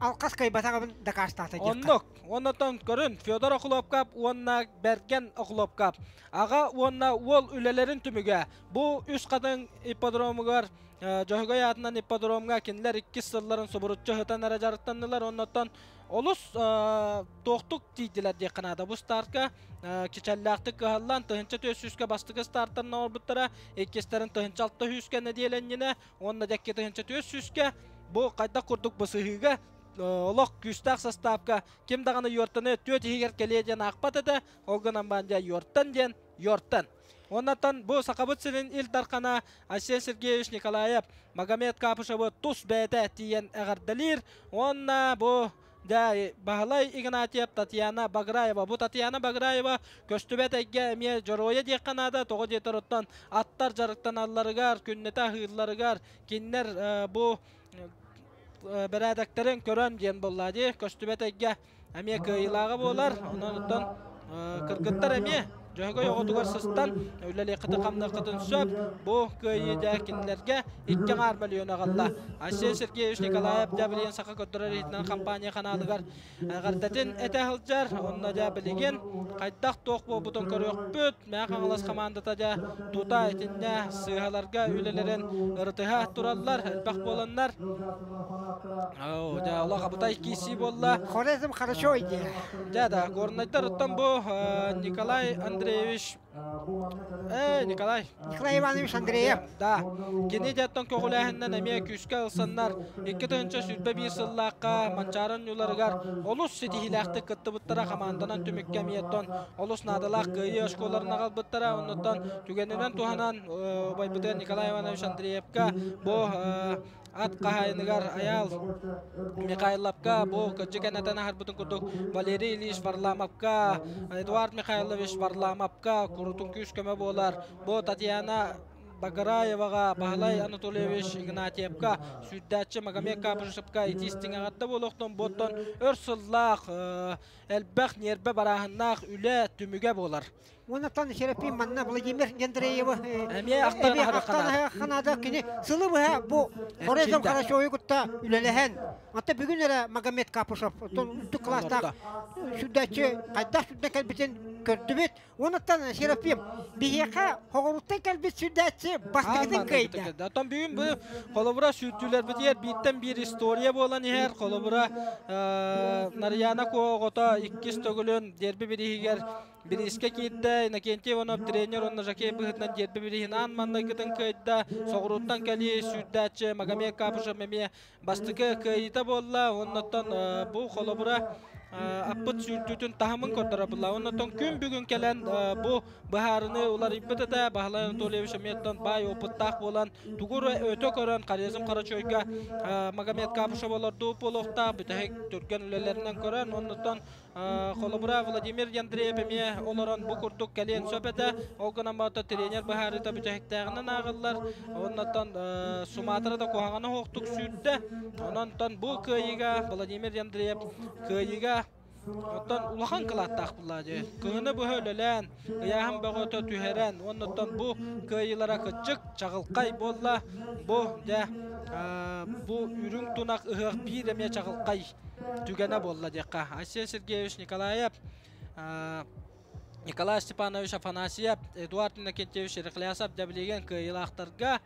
алҕас кыайбатаҕын дакаастаата диэххэ. Оннук. Оннуттан көрүн Федор Охлопков уонна Бэргэн Охлопков аҕа уонна уол үлэлэрин түмүгэ бу үс хатыҥ ипподромугар Дьөһөгөй аатынан ипподромҥа кинилэр иккис сылларын субуруччу ыһытан эрэ дьарыктаннылар. Оннуттан олус туохтук тиийдилэр диэххэ наада. Бу стартка кичэллээхтик кыһаллан 1400-кэ бастакы стартарын оҥорбуттара, иккистэрин 1600-кэ нэдиэлэнньинэ уонна дьэкки 1400-кэ бу хайдах курдук бысыһыыга олох күүстээх састаапка ким даҕаны Йортаны түөрт иһигэр кэлиэ диэн аахпат этэ. Ол гынан баран дьэ Йортан диэн Йортан. Оннаттан бу Сахабыт сирин Ил Дархана Айсен Сергеевич Николаев Магомед Капышевы тус бэйэтэ тиийэн эҕэрдэлиир уонна бу дьэ Баһылай Игнатьев, Татьяна Баграева. Бу Татьяна Баграева көстүбэт эйгэ эмиэ дьоруойа диэххэ наада. Тоҕо диэтэр оттон аттар дьарыктаналларыгар, күннэтэ аһыылларыгар кинилэр бу бэрээдэктэрин көрөн диэн буолла дии. Көстүбэт эйгэ эмиэ кыайыылааҕа буолар. Онон оттон кыргыттар эмиэ Дьөһөгөй оҕотугар сыстан үлэлиэххитин-хамныаххытын сөп. Бу кыайыы дьэ кинилэргэ икки аҥаар мөлүйүөн аҕалла. Айсен Сергеевич Николаев дьэ билигин Саха көрдөрөр иһитинэн компания ханаалыгар эҕэрдэтин этэ сылдьар. Онно дьэ билигин хайдах туох буолбутун көрүөхпүт. Мэҥэ Хаҥалас хамаандата дьэ тута итиннэ сыыһаларга үлэлэрин ырытыһа тураллар, элбэх буоланнар. Дьэ, олох абытай киирсии буолла. Хорезм хорошо идея. Дьэ да, горнайдар оттон бу Николай Андреевич Э, Николай. Николай Иванович Андреев. Да. Кини дьаттан көҕүлээһиннэн эмиэ күүскэ ылсаннар 2021 сыллаахха Манчаары оонньууларыгар олус ситиһиилээхтик кыттыбыттара хамаанданан түмүккэ эмиэттон олус наадалаах кыайыы оскуоларын аҕалбыттара. Оннуттан түгэнинэн туһанан убайбытыгар Николай Иванович Андреевка бу ат хаһаайыныгар Айаал Михайловка бу кырдьык энэтэн аһарбытын курдук Валерий Ильич Варламовка, Эдуард Михайлович Варламовка курутун күүс-көмө буолар. Бу Татьяна Багараеваҕа, Баһылай Анатольевич Игнатьевка, сүүрдээччи Магомед Капышевка итиистиҥ эҕэрдэ буолуохтун буоттон өр сыллаах элбэх ньиэрбэ барааһыннаах үлэ түмүгэ буолар. Онтон Серафим манна Владимир Андреевы эмиэ ахтан ханаада кини сылы быһа бу Хорезм Карасёвы кытта үлэлэһэн Ата бүгүн эрэ Магомед Капушев үрдүк кылаастаах сүрдээччи хайдах сүрдэ кэлбитин көрдүбүт. Онуттан Серафим биһиэхэ хоҕуруттан кэлбит сүрдээччи бастакытын кыайда. Оттон бүгүн бу холобура сүүрдүүлэрбитигэр бииртэн биир история буолан иһэр. Холобура Нарьяна Куо оҕото иккис төгүлүн дерби бирииһигэр Бириискэ киирдэ Иннокентий Иванов тренер уонна жокей быһыытынан дерби бирииһин аан маҥнайгытын кыайда. Соҕурууттан кэлии сүүрдээччи Магомед Капушев эмиэ бастакы кыайыыта буолла. Оннуттан бу холобура аппыт сүүрдүүтүн таһымын көрдөрө буолла. Оннуттан күн бүгүн кэлэн бу быһаарыныы уларыйбыт этэ. Баһылай Анатольевич эмиэттэн баай опыттаах буолан тугу өтө көрөн Хорезм Харачойга Магомед Капушев олордуу буолуохтаах бүтэһик түргэн үлэлэринэн көрөн оннуттан Холобура, Владимир Андреев эмиэ олорон бу курдук кэлиэн сөп этэ. Ол гынан баран тренер быһаарыыта бүтэһиктээҕинэн ааҕыллар. Оннуттан Суматра да куһаҕаны оһохтук сүүрдэ. Онон бу кыайыыга Владимир Андреев кыайыыга оттон улахан кылааттаах булла дии. Кыһыны быһа үлэлээн, ыйааһын бөҕөтө түһэрэн, оннуттан бу кыайыылара кыччык, чаҕылхай буолла. Бу дьэ бу үрүҥ тунах ыһыах биир эмиэ чаҕылхай түгэнэ буолла диэххэ. Айсен Сергеевич Николаев, Николай Степанович Афанасьев, Эдуард Иннокентьевич Рехлясов дьэбилиген кыайыылаахтарга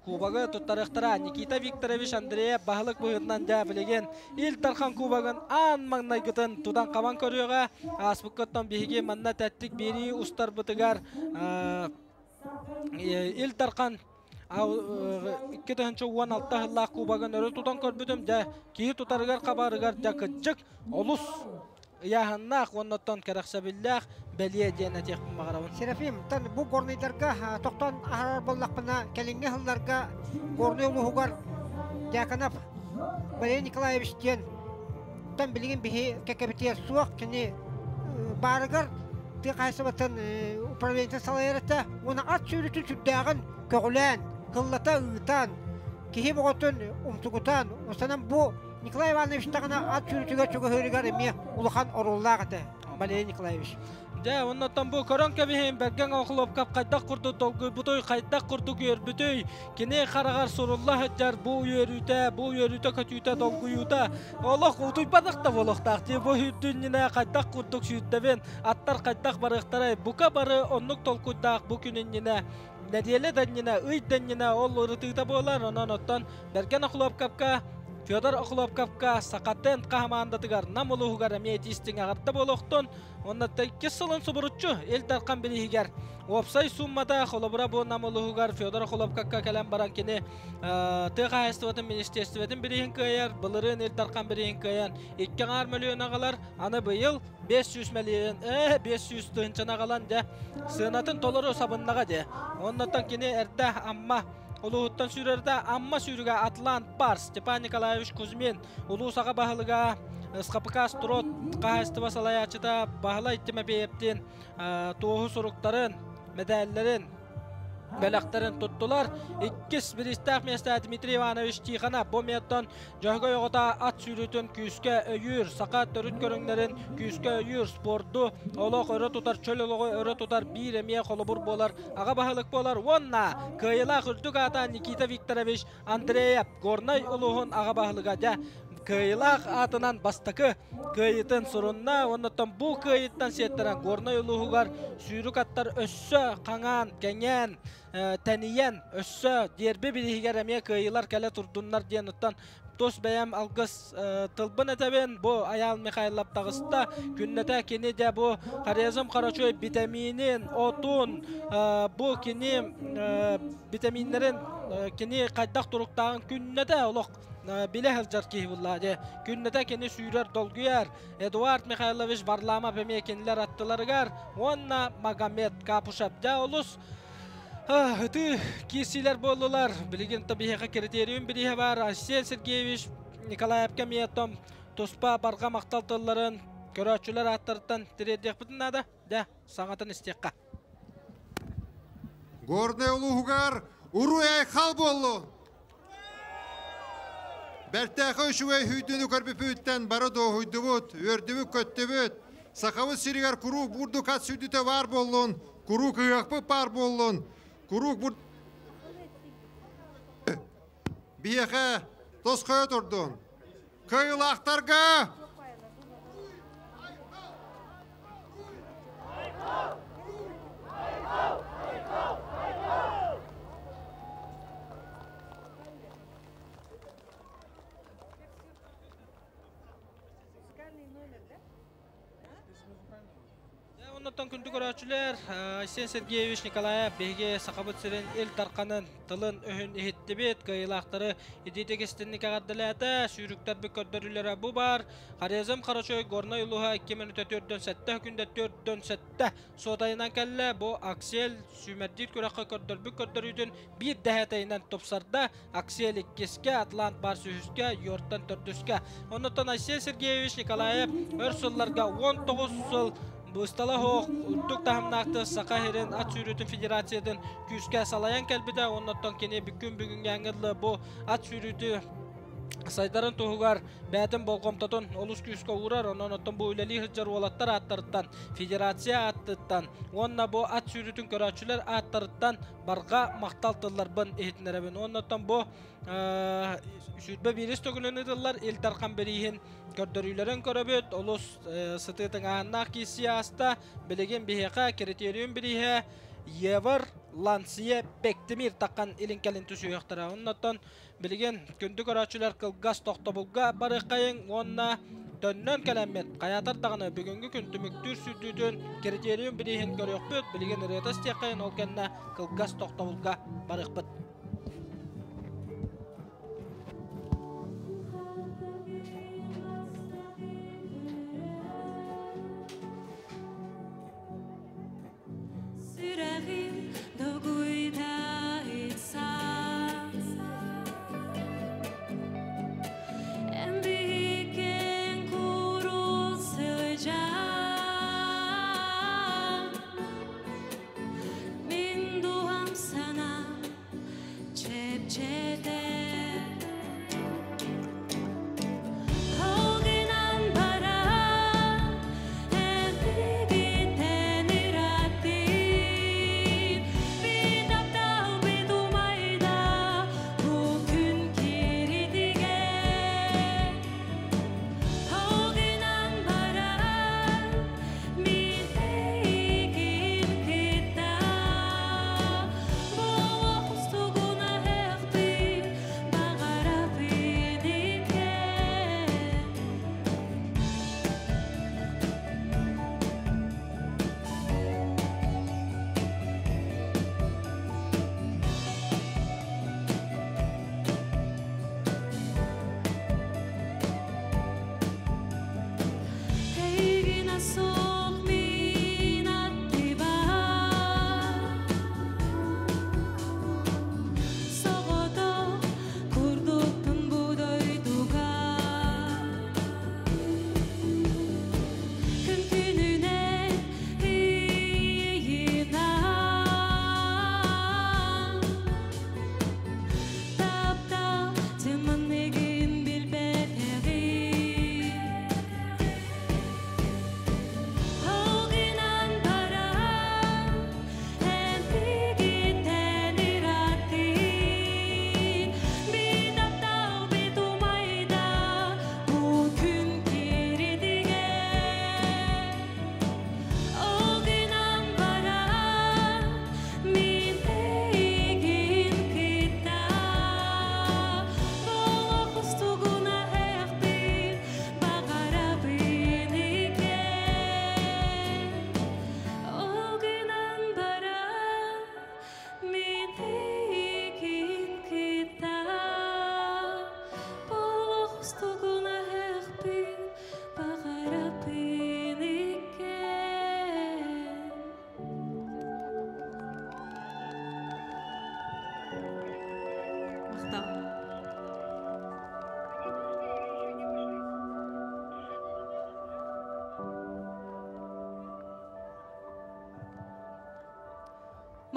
кубогы туттарыахтара. Никита Викторович Андреев баһылык быһыытынан дьэ билигин Ил Дархан кубогын аан маҥнайгытын тутан-хабан көрүөҕэ. Ааспыккыттан биһиги манна тэттик биэрии устарбытыгар Ил Дархан 2016 сыллаах кубогын өрө тутан көрбүтүм дьэ киһи тутарыгар хабарыгар дьэ кырдьык олус ыйааһыннаах уоннаттан кэрэхсэбиллээх бэлиэ диэн этиэхпин баҕарабын. Серафим, тан бу горныйдарга тохтон аһарар буоллахпына кэлиҥҥи сылларга Горнай улууһугар Дьяконов Валерий Николаевич диэн тан билигин биһи кэкэбитигэр суох кини баарыгар тыа хаһаайыстыбатын управлениетын салайар этэ уонна ат сүүрүүтүн сүрдээҕин көҕүлээн, кыллата ыытан, киһи бөҕөтүн умсугутан, осанан бу Николай Иванович даҕаны ат сүүрүүтүгэр чугаһыырыгар эмиэ улахан оруоллаах этэ Валерий Николаевич. Дьэ, оннуттан бу көрөн кэбиһин, Бэргэн Охлопков хайдах курдук долгуйбутуй, хайдах курдук үөрбүтүй, кини хараҕар сурулла сылдьар бу үөрүүтэ, бу үөрүүтэ-көтүүтэ, долгуйуута олох утуйбатах да буолуохтаах дии. Бу сүүрдүүнньүнэ хайдах курдук сүүрдэбин, аттар хайдах барыахтарай, бука бары оннук толкуйдаах бу күн иннинэ нэдиэлэ да иннинэ, ый да иннинэ ол ырытыыта буолар. Онон оттон Бэргэн Охлопковка Федор Охлопковка Сахатент хамаандатыгар Нам улууһугар эмиэ итиистиҥ эҕэрдэ буолуохтун. Уонна иккис сылын субуруччу Ил Дархан бирииһигэр уопсай сууммата холобура бу Нам улууһугар Федор Охлопковка кэлэн баран кини тыа хаһаайыстыбатын министиэристибэтин бирииһин кыайар, былырыын Ил Дархан бирииһин кыайан 2,5 мөлүйүөн аҕалар. Аны быйыл 500 мөлүйүөн, 500 тыһыынчаны аҕалан дьэ сыанатын толору сабыннаҕа дьэ. Оннуттан кини эрдэ Амма улууһуттан сүүрэрдэ Амма сүүрүгэ Атлант Барс Степан Николаевич Кузьмин улуус аҕа баһылыга СХПК Строт хаһаайыстыба салайааччыта Баһылай Тимофеевтин туоһу суруктарын, мэдээллэрин бэлэхтэрин туттулар. Иккис бириистээх миэстэ Дмитрий Иванович Тихонов бу миэттэн Дьөһөгөй оҕото ат сүүрүүтүн күүскэ өйүүр, саха төрүт көрүҥнэрин күүскэ өйүүр, спорду олох өрө тутар, чөл олоҕу өрө тутар биир эмиэ холобур буолар, аҕа баһылык буолар уонна кыайыылаах үрдүк аата Никита Викторович Андреев, Горнай улууһун аҕа баһылыга дьэ. Кыайыылаах аатынан бастакы кыайыытын сурунна. Оннуттан бу кыайыыттан сиэттэрэн Горнай улууһугар сүүрүк аттар өссө хаҥаан, кэҥээн, тэнийэн, өссө дерби бирииһигэр эмиэ кыайыылар кэлэ турдуннар диэн оттон тус бэйэм алгыс тылбын этэбин. Бу Айаал Михайлов таҕыста. Күннэтэ кини дьэ бу Хорезм Харачой витаминин, отун, бу кини витаминнэрин кини хайдах туруктааҕын күннэтэ олох билэ сылдьар киһи булла дьэ. Күннэтэ кини сүүрэр, долгуйар. Эдуард Михайлович Варламов эмиэ кинилэр аттыларыгар уонна Магомед Капушев дьэ олус ытыы киирсиилэр буоллулар. Билигин то биһиэхэ критериум бирииһэ баар. Айсен Сергеевич Николаевка эмиэ том туспа барҕа махтал тылларын көрөөччүлэр ааттарыттан тириэрдиэхпитин наада. Дьэ, саҥатын истиэххэ. Горнай улууһугар уруй-айхал буоллун! Бэртээхэй үчүгэй сүүрдүүнү көрбүппүтүттэн бары дуоһуйдубут, үөрдүбүт-көттүбүт. Сахабыт сиригэр куруук бурдук ат сүүрдүүтэ баар буоллун, куруук ыһыахпыт баар буоллун, куруук бур... Биһиэхэ тосхойо турдун. Кыайыылаахтарга Оннуттан күндү көрөөччүлэр, Айсен Сергеевич Николаев биһиги Сахабыт сирин Ил Дарханын тылын өһүн иһиттибит, кыайыылаахтары итиитик истинник эҕэрдэлээтэ, сүүрүктэрбит көрдөрүүлэрэ бу баар. Хорезм Харачой Горнай улууһа 2 мүнүүтэ 4-7 күндэ 4-7 суотайынан кэллэ. Бу Аксель сүүмэрдиир күрэххэ көрдөрбүт көрдөрүүтүн биир дэһээтэйинэн тупсарда. Аксель иккискэ, Атлант Барс үһүскэ, Йортан төрдүскэ. Оннуттан Айсен Сергеевич Николаев өр сылларга 19 сыл быыстала суох үрдүк таһымнаахтык Саха сирин ат сүүрүүтүн федерациятын күүскэ салайан кэлбитэ. Оннуттан кини бүккүн бүгүҥҥээҥҥэ дылы бу ат сүүрүүтү сайдарын туһугар бэйэтин болҕомтотун олус күүскэ уурар. Онон оттон бу үлэлии сылдьар уолаттар ааттарыттан, федерация ааттыттан уонна бу ат сүүрүүтүн көрөөччүлэр ааттарыттан барҕа махтал тылларбын иһитиннэрэбин. Оннуттан бу 21 төгүлүн ыытыллар Ил Дархан бирииһин көрдөрүүлэрин көрөбүт. Олус сытыы тыҥааһыннаах киирсии ааста. Билигин биһиэхэ критериум бирииһэ Евр Лансия Бектимир таххан илин-кэлин түсүһүөхтэрэ. Оннуттан билигин күндү көрөөччүлэр кылгас тохтобулга барыаххайыҥ уонна төннөн кэлэммит хайаатар даҕаны бүгүҥҥү күн түмүктүүр сүүрдүүтүн критериум бирииһин көрүөхпүт. Билигин ырыата истиэххэйин, ол кэннэ кылгас тохтобулга барыахпыт. Сүрэҕим долгуйда ыкса Эн биһиккин куруук сылдьан Мин дууһам санаам чэпчэтэр Ол гынан баран эн биһигиттэн ырааттым Мин таптал бит умайда бу күн кииритигэр Ол гынан баран мин эйигин кытта Бу олох устугун аһыахпын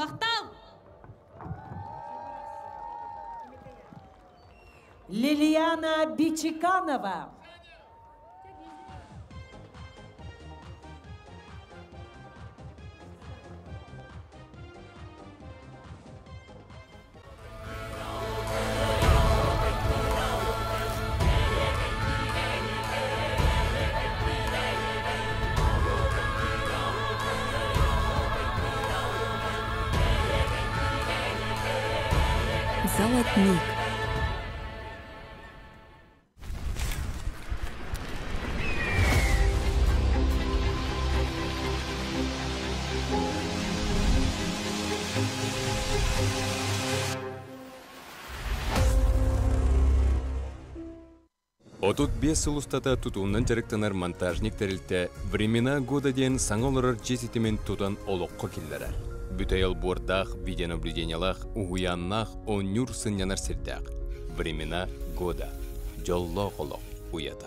Махтал! Лилиана Бичиканова. Золотник. 35 сыл устата тутуунан дьарыктанар монтажник тэрилтэ «Времена года» диэн саҥа олорор дьиэ ситимин тутан олоххо киллэрэр. Бүтэй олбуордаах, видеонаблюдениелаах, уһуйааннаах, оонньуур сынньанар сирдээх. «Времена года» дьоллоох олох уйата.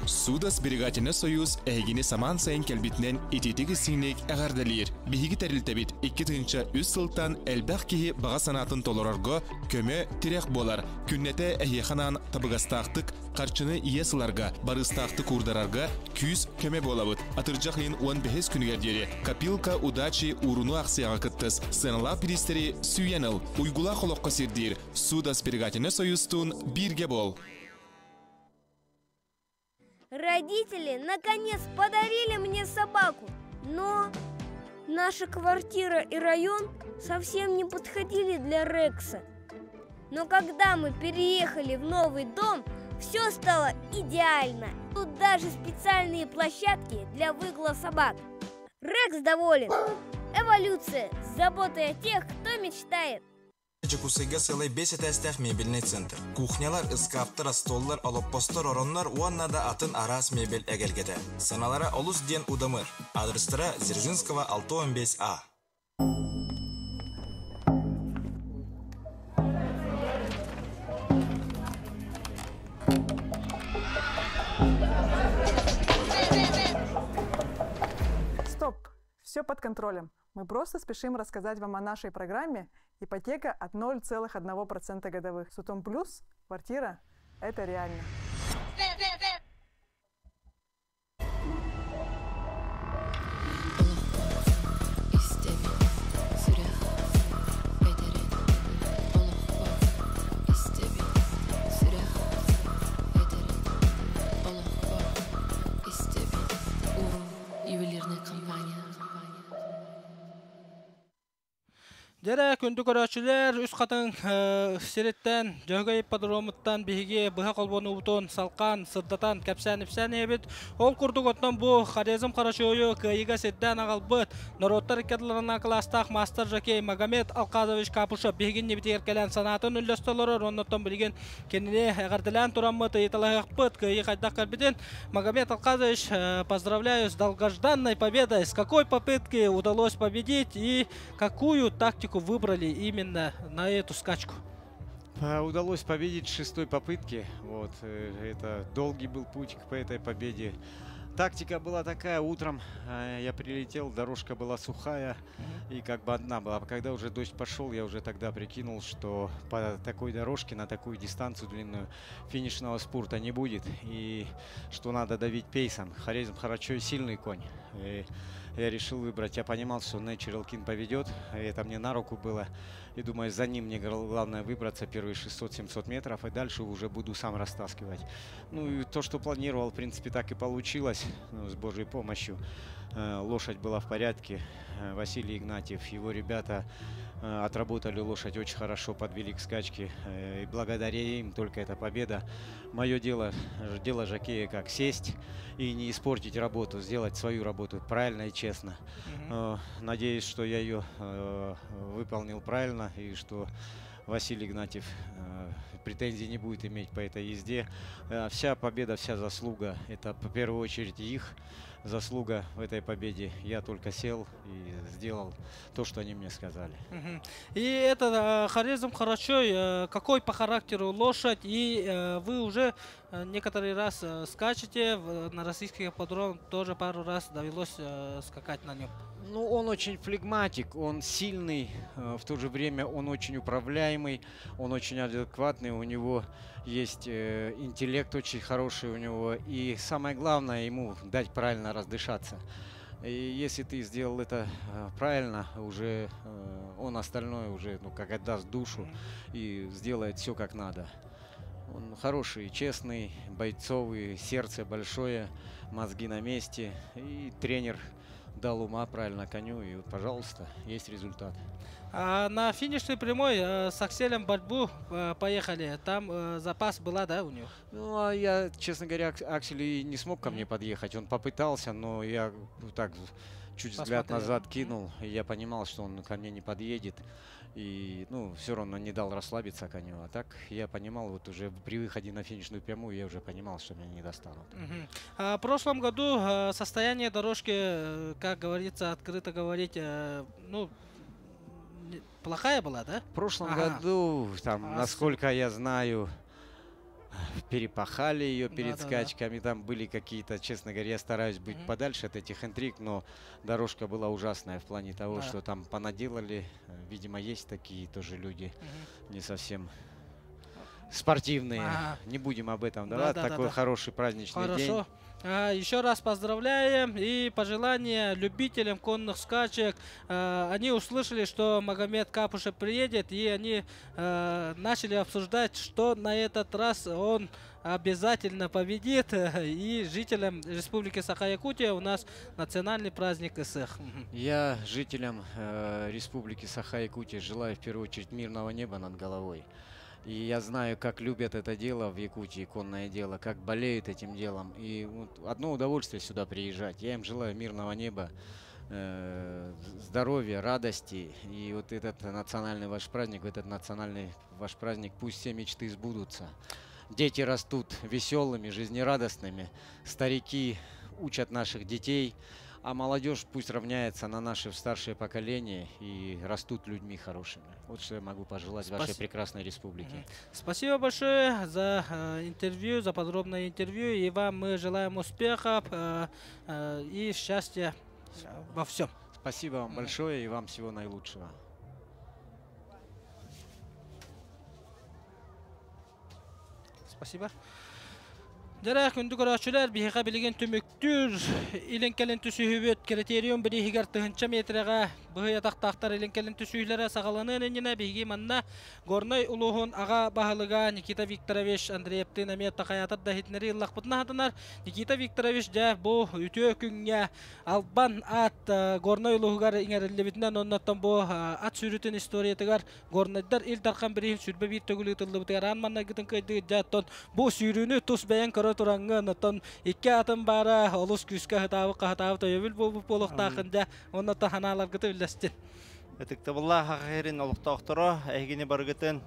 Судосберегательный союз эһигини самаан сайын кэлбитинэн итиитик истиҥник эҕэрдэлиир. Биһиги тэрилтэбит 2003 сылтан элбэх киһи баҕа санаатын толорорго көмө, тирэх буолар. Күннэтэ эһиэхэ анаан табыгастаахтык харчыны иэс ыларга, барыыстаахтык уурдарарга күүс көмө буолабыт. Атырдьах ыйын 15 күнүгэр диэри Копилка удачи ууруну аахсыйаҕа кыттыс. Сыаналаах бириистэри сүүйэн ыл. Уйгулаах олоххо сирдиир Судосберегательный союзтуун бииргэ буол. Родители наконец подарили мне собаку, но наша квартира и район совсем не подходили для Рекса. Но когда мы переехали в новый дом, все стало идеально. Тут даже специальные площадки для выгула собак. Рекс доволен. Эволюция с заботой о тех, кто мечтает. Дьокуускайга сыалай биэс этээстээх мебельнэй центр. Кухнялар, ыскааптар, остуоллар, олоппостор, ороннор уонна да атын араас мебель эгэлгэтэ. Сыаналара олус диэн удамыр. Адрестара Дзержинского 65А. Стоп! Все под контролем. Мы просто спешим рассказать вам о нашей программе «Ипотека от 0,1% годовых». Сутом плюс квартира – это реально. Дьэрэ, күндү көрөөччүлэр, Үс Хатыҥ сириттэн, Дьөһөгөй ипподромуттан биһиги быһа холбонуубутун салҕаан, сырдатан, кэпсээн-ипсээн иһэбит. Ол курдук оттон бу Хорезм Харачойу кыайыыга сирдээн аҕалбыт норуоттар икки ардыларынан кылаастаах мастер жокей Магомед Алказович Капушев биһигин нибитигэр кэлэн санаатын үллэстэ олорор. Оннуттан билигин кинини эҕэрдэлээн тураммыт ыйыталаһыахпыт кыайыы хайдах кэлбитин. Магомед Алказович, поздравляю с долгожданной победой. С какой попытки удалось победить и какую тактику выбрали именно на эту скачку? Удалось победить с шестой попытки. Вот, это долгий был путь к этой победе. Тактика была такая, утром я прилетел, дорожка была сухая и как бы одна была. Когда уже дождь пошел, я уже тогда прикинул, что по такой дорожке, на такую дистанцию длинную финишного спурта не будет. И что надо давить пейсом. Хорезм Харачой сильный конь. И я решил выбрать. Я понимал, что Natural King поведет. И это мне на руку было. И думаю, за ним мне главное выбраться первые 600-700 метров. И дальше уже буду сам растаскивать. Ну и то, что планировал, в принципе, так и получилось. Ну, с Божьей помощью. Лошадь была в порядке. Василий Игнатьев, его ребята отработали лошадь очень хорошо, подвели к скачке. И благодаря им только эта победа. Мое дело, дело жокея, как сесть и не испортить работу, сделать свою работу правильно и честно. Надеюсь, что я ее выполнил правильно и что Василий Игнатьев претензий не будет иметь по этой езде. Вся победа, вся заслуга, это в первую очередь их заслуга в этой победе. Я только сел и сделал то, что они мне сказали. И это Хорезм Харачой, какой по характеру лошадь, и вы уже некоторый раз скачете на российских ипподромах, тоже пару раз довелось скакать на нем. Ну, он очень флегматик, он сильный, в то же время он очень управляемый, он очень адекватный, у него есть интеллект очень хороший у него, и самое главное, ему дать правильно раздышаться. И если ты сделал это правильно, уже он остальное уже, ну, как отдаст душу и сделает все как надо. Он хороший, честный, бойцовый, сердце большое, мозги на месте. И тренер дал ума правильно коню, и вот, пожалуйста, есть результат. А на финишной прямой с Акселем борьбу поехали. Там запас была, да, у него? Ну, а я, честно говоря, Аксель и не смог ко мне подъехать. Он попытался, но я так чуть взгляд Посмотрел. Назад кинул, и я понимал, что он ко мне не подъедет. И, ну, все равно не дал расслабиться коню. А так я понимал, вот уже при выходе на финишную прямую я уже понимал, что меня не достанут. Мгм. А в прошлом году состояние дорожки, как говорится, открыто говорить, ну, плохая была, да? В прошлом году, там, насколько я знаю, перепахали ее перед скачками, там были какие-то, честно говоря, я стараюсь быть подальше от этих интриг, но дорожка была ужасная в плане того, что там понаделали, видимо, есть такие тоже люди, не совсем спортивные. Не будем об этом, да, такой хороший праздничный день. Хорошо. Еще раз поздравляем и пожелания любителям конных скачек. Они услышали, что Магомед Капушев приедет, и они начали обсуждать, что на этот раз он обязательно победит. И жителям Республики Саха-Якутия у нас национальный праздник Ысыах. Я жителям Республики Саха-Якутия желаю в первую очередь мирного неба над головой. И я знаю, как любят это дело в Якутии, конное дело, как болеют этим делом. И вот одно удовольствие сюда приезжать. Я им желаю мирного неба, здоровья, радости. И вот этот национальный ваш праздник, этот национальный ваш праздник, пусть все мечты сбудутся. Дети растут веселыми, жизнерадостными, старики учат наших детей, а молодежь пусть равняется на наше старшее поколение и растут людьми хорошими. Вот что я могу пожелать вашей прекрасной республике. Спасибо большое за интервью, за подробное интервью. И вам мы желаем успехов и счастья во всем. Спасибо вам большое и вам всего наилучшего. Спасибо. Дьэ күндү көрөөччүлэр биһиги билигин түмүктүүр илин-кэлин түсүһүүбүт критериум бирииһигэр тыһыынча миэтэрэҕэ быһый атахтаахтар илин-кэлин түсүһүүлэрэ саҕаланыан иннинэ биһиги манна Горнай улууһун аҕа баһылыга Никита Викторович Андреевтыын эмиэ такаятар да иһитиннэри ыллахпытына сатанар. Никита Викторович дьэ бу үтүө күҥҥэ Албан аат Горнай улууһугар иҥэриллибитинэн оннуттан бу ат сүүрүүтүн историятыгар Горнайдар Ил Дархан бирииһин 21 төгүл ыытыллыбытыгар аан маҥнайгытын кыайдыгыт дьэ оттон бу сүүрүүнү тус бэйэҥ көрө тураҥҥын оттон икки атын баара олус күүскэ ыһытаабыт хаһытаабыт өйөбүл буолбут буолуохтааххын дьэ оннуттан санааларгыты үллэстин. Ытыктабыллаах Саха сирин олохтоохторо, эһигини барыгытын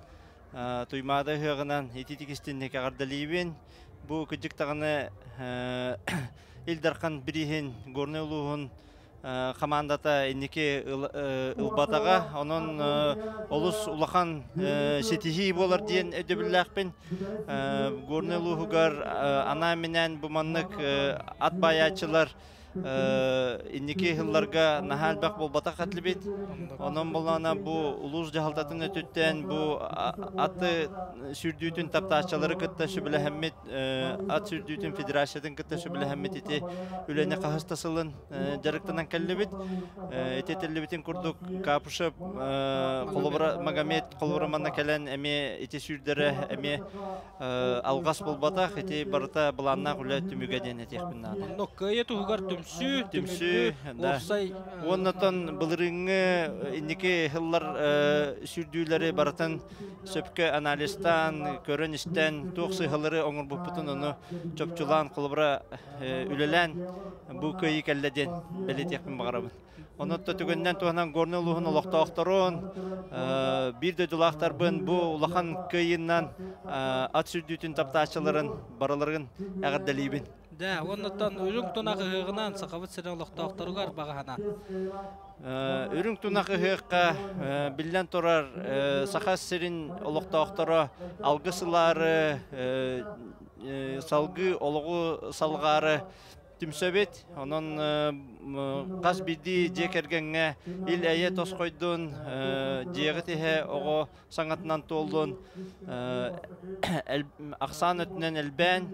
Туймаада ыһыаҕынан итиитик истиҥник эҕэрдэлиибин. Бу кырдьык даҕаны Ил Дархан бирииһин Горнай улууһун хамаандата инники ылбатаҕа. Онон олус улахан ситиһии буолар диэн өйдөбүллээхпин. Горнай улууһугар анаан-минээн бу маннык ат баайааччылар инники сылларга наһаа элбэх буолбатах этилибит. Онон буоллаҕына бу улуус дьаһалтатын өттүттэн бу аты сүүрдүүтүн таптааччылары кытта сөбүлэһэммит ат сүүрдүүтүн федерациятын кытта сөбүлэһэммит ити үлэни хаһыс да сылын дьарыктанан кэллибит. Ити этиллибитин курдук Капушев холобура Магомед холобура манна кэлэн эмиэ ити сүүрдэрэ эмиэ алҕас буолбатах, ити барыта былааннаах үлэ түмүгэ диэн этиэхпин наада. Онно кыайыы туһугар түмсүү, түмсүү, да. Уопсай Уоннатон былырыыҥҥы инники сыллар сүүрдүүлэри барытын сөпкө анализтаан, көрөн-истэн, туох сыыһалары оҥорбуппутун ону чопчулаан, холобура үлэлээн бу кыайыы кэллэ диэн бэлиэтиэхпин баҕарабын. Онон түгэнинэн туһанан Горнай улууһун олохтоохторун, биир дойдулаахтарбын бу улахан кыайыынан ат сүүрдүүтүн таптааччыларын барыларын эҕэрдэлиибин. Дэ, оннуттан үрүҥ тунах ыһыаҕынан Сахабыт сирин олохтоохторугар баҕаһана. Үрүҥ тунах ыһыахха биллэн турар Саха сирин олохтоохторо алгыс ылаары, салгыы олоҕу салҕаары түмсэбит. Онон хас биирдии дьиэ кэргэҥҥэ ил-эйэ тосхойдун, дьиэҕит иһэ оҕо саҥатынан туоллун, ахсаан өттүнэн элбээн,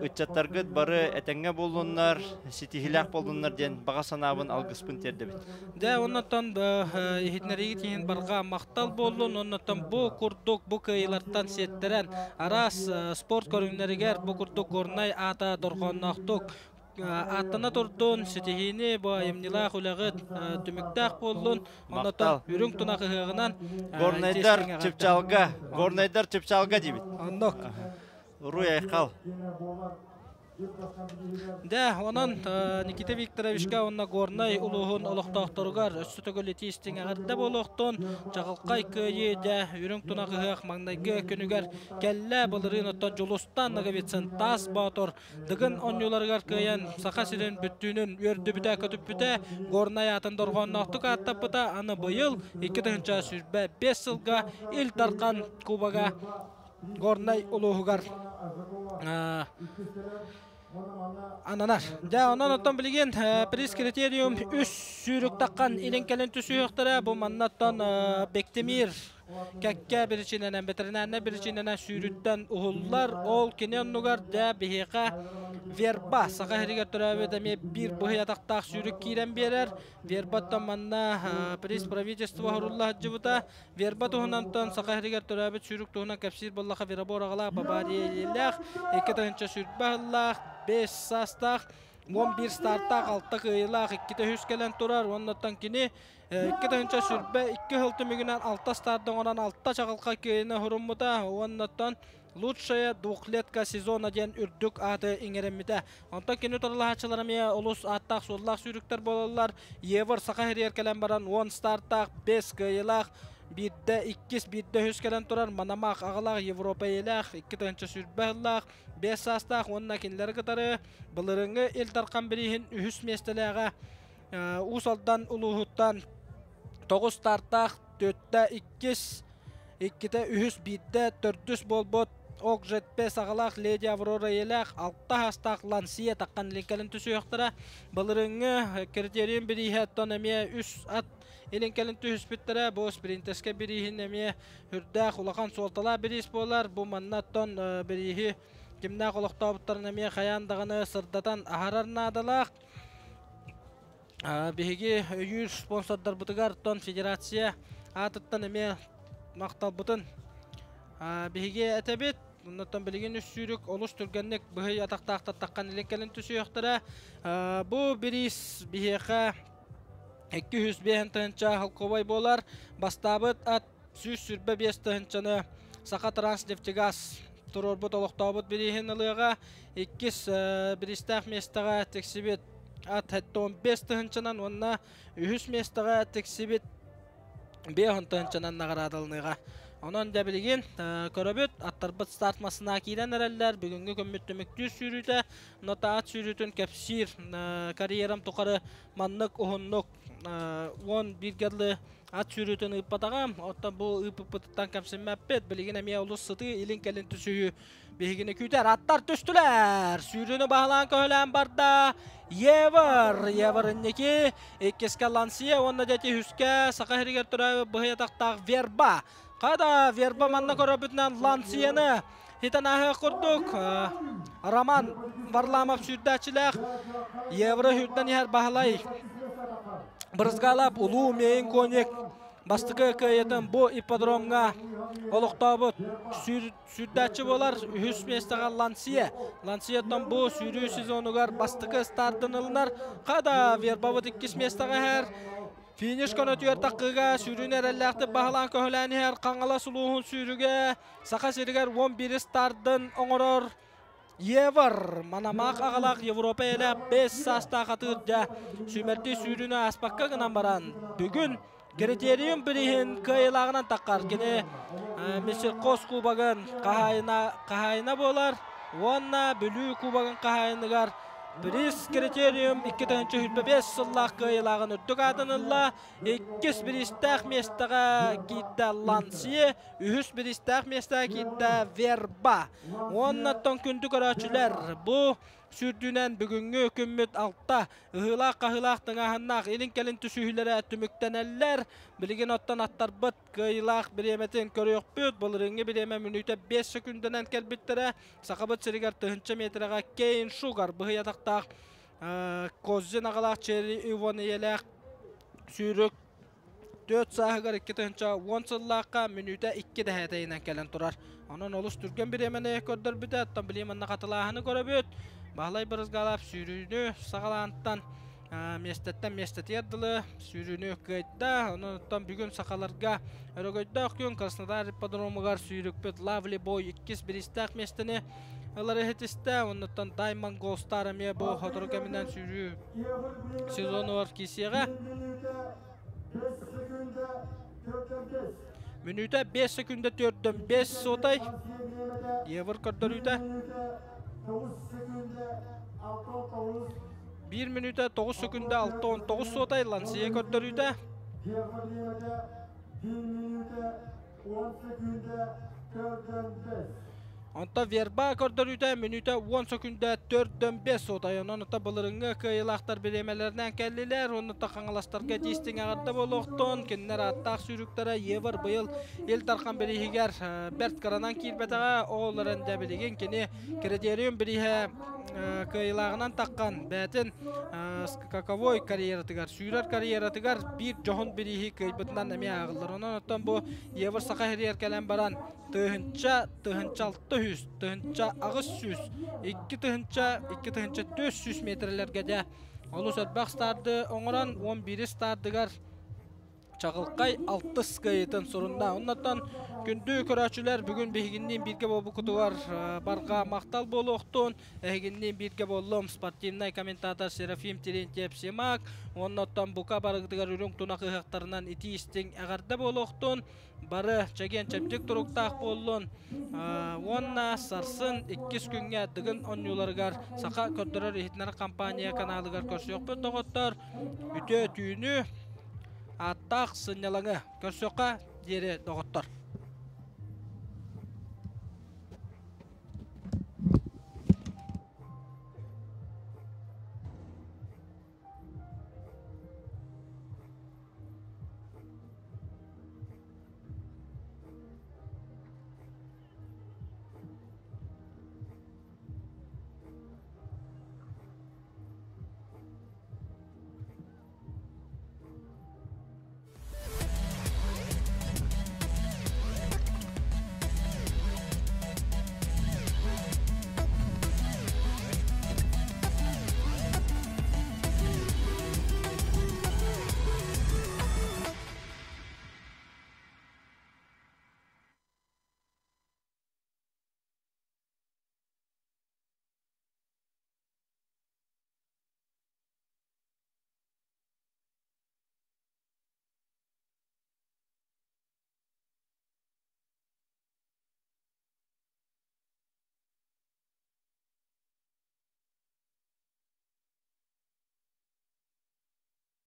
ыччаттаргыт бары этэҥҥэ буоллуннар, ситиһиилээх буоллуннар диэн баҕа санаабын алгыспын тиэрдэбит. Дьэ, оннуттан иһитиннэриигит иһин барҕа махтал буоллун, оннуттан бу курдук бу кыайыылартан сиэттэрэн араас спорт көрүҥнэригэр бу курдук Горнай аата дорҕоонноохтук ааттана турдун, ситиһиини бу айымньылаах үлэҕит түмүктээх буоллун, оннуттан үрүҥ тунах ыһыаҕынан Горнайдар чыпчаалга, Горнайдар чыпчаалга диибит. Оннук. Уруй айхал. Дэ, онон Никита Викторовичка уонна Горнай улууһун олохтоохторугар өссө төгүл итии истиҥ эҕэрдэ буолуохтун. Чаҕылхай кыайыы дьэ үрүҥ тунах ыһыах маҥнайгы күнүгэр кэллэ. Былырыын оттон Дьулустан Ноговицын Таас Боотур Дыгын оонньууларыгар кыайан Саха сирин бүттүүнүн үөрдүбүтэ-көтүппүтэ, Горнай аатын дорҕоонноохтук ааттаппыта. Аны быйыл 2025 сылга Ил Дархан Кубога Горнай улууһугар ананар. Дьэ, онон оттон билигин приз критериум үс сүүрүк таххан илин кэлин түсүһүөхтэрэ. Бу маннаттан Бектемир кэккэ биричиинэнэн, бэтэринээрнэй биричиинэнэн сүүрүттэн уһуллар. Ол кини оннугар дьэ биһиэхэ Верба саха сиригэр төрөөбүт эмиэ биир быһый атахтаах сүүрүк киирэн биэрэр. Вербаттан манна приз правительства оһорулла сылдьыбыта. Верба туһунантан Саха сиригэр төрөөбүт сүүрүк туһунан кэпсиир буоллаха Веробор аҕалаах Бавария илиилээх, 2020 сыллаах, 5 саастаах, 11 стартаах, 6 кыайыылаах, 2-3 кэлэн турар. Уоннаттан кини 2022 сыл түмүгүнэн 6 старт оҥорон 6 чаҕылхай кыайыыны хуруммута. Уоннаттан Лучшая двухлетка сезона диэн үрдүк ааты иҥэриммитэ. Онтон кини утарылаһааччылар эмиэ олус ааттаах-суоллаах сүүрүктэр буолаллар. Евр Саха сиригэр кэлэн баран 10 стартаах, 5 кыайыылаах, биирдэ иккис, биирдэ үһүс кэлэн турар Мономах аҕалаах Европа ийэлээх, 2020 сыллаах, 5 саастаах уонна кинилэри кытары былырыҥҥы Ил Дархан бирииһин үһүс миэстэлээҕэ Уус Алдан улууһуттан 9 стартаах, төртэ иккис, иккитэ үһүс, биирдэ төрдүс буолбут Ок ЖТП саҕалаах Леди Аврора ийэлээх алта саастаах Лансия таххан илин-кэлин түсүөхтэрэ. Былырыҥҥы критерийин бирииһэ оттон эмиэ үс ат илин-кэлин түһүспүттэрэ. Бу спринтерскэй бирииһин эмиэ үрдээх улахан суолталаах бириис буолар. Бу манна оттон бирииһи кимнээх олохтообуттарын эмиэ хайаан даҕаны сырдатан аһарар наадалаах. Биһиги өйүүр спонсордарбытыгар тон федерация аатыттан эмиэ махталбытын биһиги этэбит. Оннуттан билигин үс сүүрүк олус түргэнник быһый атахтаахтар илин кэлин түсүөхтэрэ. Бу бириис биһиэхэ 205 тыһыынча холкуобай буолар. Бастаабыт ат 125 тыһыынчаны Саха Транснефтегаз туруорбут олохтообут бирииһин ылыаҕа. Иккис бириистээх миэстэҕэ тиксибит ат 75 тыһыынчанан уонна үһүс миэстэҕэ тиксибит 50 тыһыынчанан наҕараадаланыаҕа. Онон дьэ билигин көрөбүт, аттарбыт старт массына киирэн эрэллэр. Бүгүҥҥү күммүт түмүктүүр сүүрүүтэ, нота ат сүүрүүтүн кэпсиир карьерам тухары маннык уһуннук 11 дылы ат сүүрүүтүн ыыппатаҕым. Оттон бу ыыппыппытыттан кэмсиммэппит. Билигин эмиэ олус сытыы илин-кэлин түсүһүү биһигини күүтэр. Аттар түстүлэр! Сүүрүүнү баһылаан көһөлөөн барда. Евер! Евер инники. Иккискэ Лансия уонна дьэти үһүскэ Саха сиригэр төрөөбүт быһый атахтаах Верба. Хада Верба манна көрөрбүтүнэн Лансияны хитэн ааһыах курдук. Роман Варламов сүүрдээччилээх Евро сүүрдэн иһэр Баһылай Брызгалап улуу Мейн Коник бастакы кыайыытын бу ипподромҥа олохтообут сүүрдээччи буолар. Үһүс миэстэҕэ Лансия. Лансияттан бу сүүрүү сезонугар бастакы стартын ылынар. Хада Вербабыт иккис миэстэҕэ иһэр. Финиш көнөтүгэр таххыыга сүүрүүнү эрэллээхтик баһылаан көһөлөөн иһэр Хаҥалас улууһун сүүрүгэ Саха сиригэр 11 стардын оҥорор. Евар Манамаах аҕалаах Европа элэ 5 саастаах атыырдьа сүүмэрдии сүүрүүнү ааспакка гынан баран бүгүн критериум бирииһин кыайыылааҕынан таххар. Кини Миссеркос кубогын хаһаайына, хаһаайына буолар уонна Бүлүү кубогын хаһаайыныгар Приз критериум 2025 сыллаах кыайыылааҕын үрдүк аатын ылла. Иккис бириистээх миэстэҕэ киирдэ Лансье, үһүс бириистээх миэстэҕэ киирдэ Верба. Уоннаттан күндү көрөөччүлэр, бу сүүрдүүнэн бүгүҥҥү күммүт алта ыһыылаах-хаһыылаах тыҥааһыннаах илин-кэлин түсүһүүлэрэ түмүктэнэллэр. Билигин оттон аттарбыт кыайыылаах бириэмэтин көрүөхпүт. Былырыыҥҥы бириэмэ мүнүүтэ 5 секүндэнэн кэлбиттэрэ. Сахабыт сиригэр тыһыынча миэтэрэҕэ Кейн Шугар быһый атахтаах Козин аҕалаах Черри Ивон ийэлээх сүүрүк 4 сааһыгар 2010 сыллаахха мүнүүтэ 2 дэһээтэйинэн кэлэн турар. Онон олус түргэн бириэмэни көрдөрбүтэ. Оттон билигин манна хатылааһыны көрөбүт. Баһылай Брызгалов сүүрүүнү саҕалаантан миэстэттэн миэстэтигэр дылы сүүрүүнү кыайда. Онон оттон бүгүн сахаларга өрөгөйдөөх күн Краснодар ипподромугар сүүрүкпүт Лавли Бой иккис бириистээх миэстэни ылары иһитистэ. Оннуттан Даймон Голстар эмиэ бу сотору кэминэн сүүрүү сезонугар киирсиэҕэ. Мүнүүтэ 5 секунда 4-5 сотай. Евр көрдөрүүтэ. 1 мүнүүтэ 9 секунда 6-19 сотай Лансия көрдөрүүтэ. Онто Верба көрдөрүүтэ мүнүүтэ 10 секунда 4-5 сотай. Онон ото былырыҥҥы кыайыылаахтар бириэмэлэринэн кэллилэр. Онно хаҥаластарга тиистиҥ эҕэрдэ буолуохтун. Кинилэр ааттаах сүүрүктэрэ Евр быйыл Ил Дархан бирииһигэр бэрт кыранан киирбэтэҕэ. Ол эрэн дьэ билигин кини критериум бирииһэ кыайыылааҕынан таххан бэйэтин скаковой карьератыгар, сүүрэр карьератыгар биир дьоһун бирииһи кыайбытынан эмиэ ааҕыллар. Онон оттон бу Евр Саха сиригэр кэлэн баран тыһыынча, тыһыынча 600, тыһыынча 800, 2 тыһыынча, 2 400 метрэлэргэ дьэ олус элбэх старды оҥорон 11 стардыгар чаҕылхай алтыс кыайыытын сурунна. Оннуттан күндү көрөөччүлэр бүгүн биһигинниин бииргэ буолбуккутугар барҕа махтал буолуохтун. Эһигинниин бииргэ буоллум спортивнай комментатор Серафим Терентьев Симак. Оннуттан бука барыгытыгар үрүҥ тунах ыһыахтарынан итии истиҥ эҕэрдэ буолуохтун. Бары чэгиэн чэбдик туруктаах буоллун. Уонна сарсын иккис күҥҥэ Дыгын оонньууларыгар Саха көрдөрөр иһитиннэрэр компания каналыгар көрсүөхпүт доҕоттор. Үтүө түүнү, ааттаах сынньалаҥы көрсүөххэ диэри доҕоттор.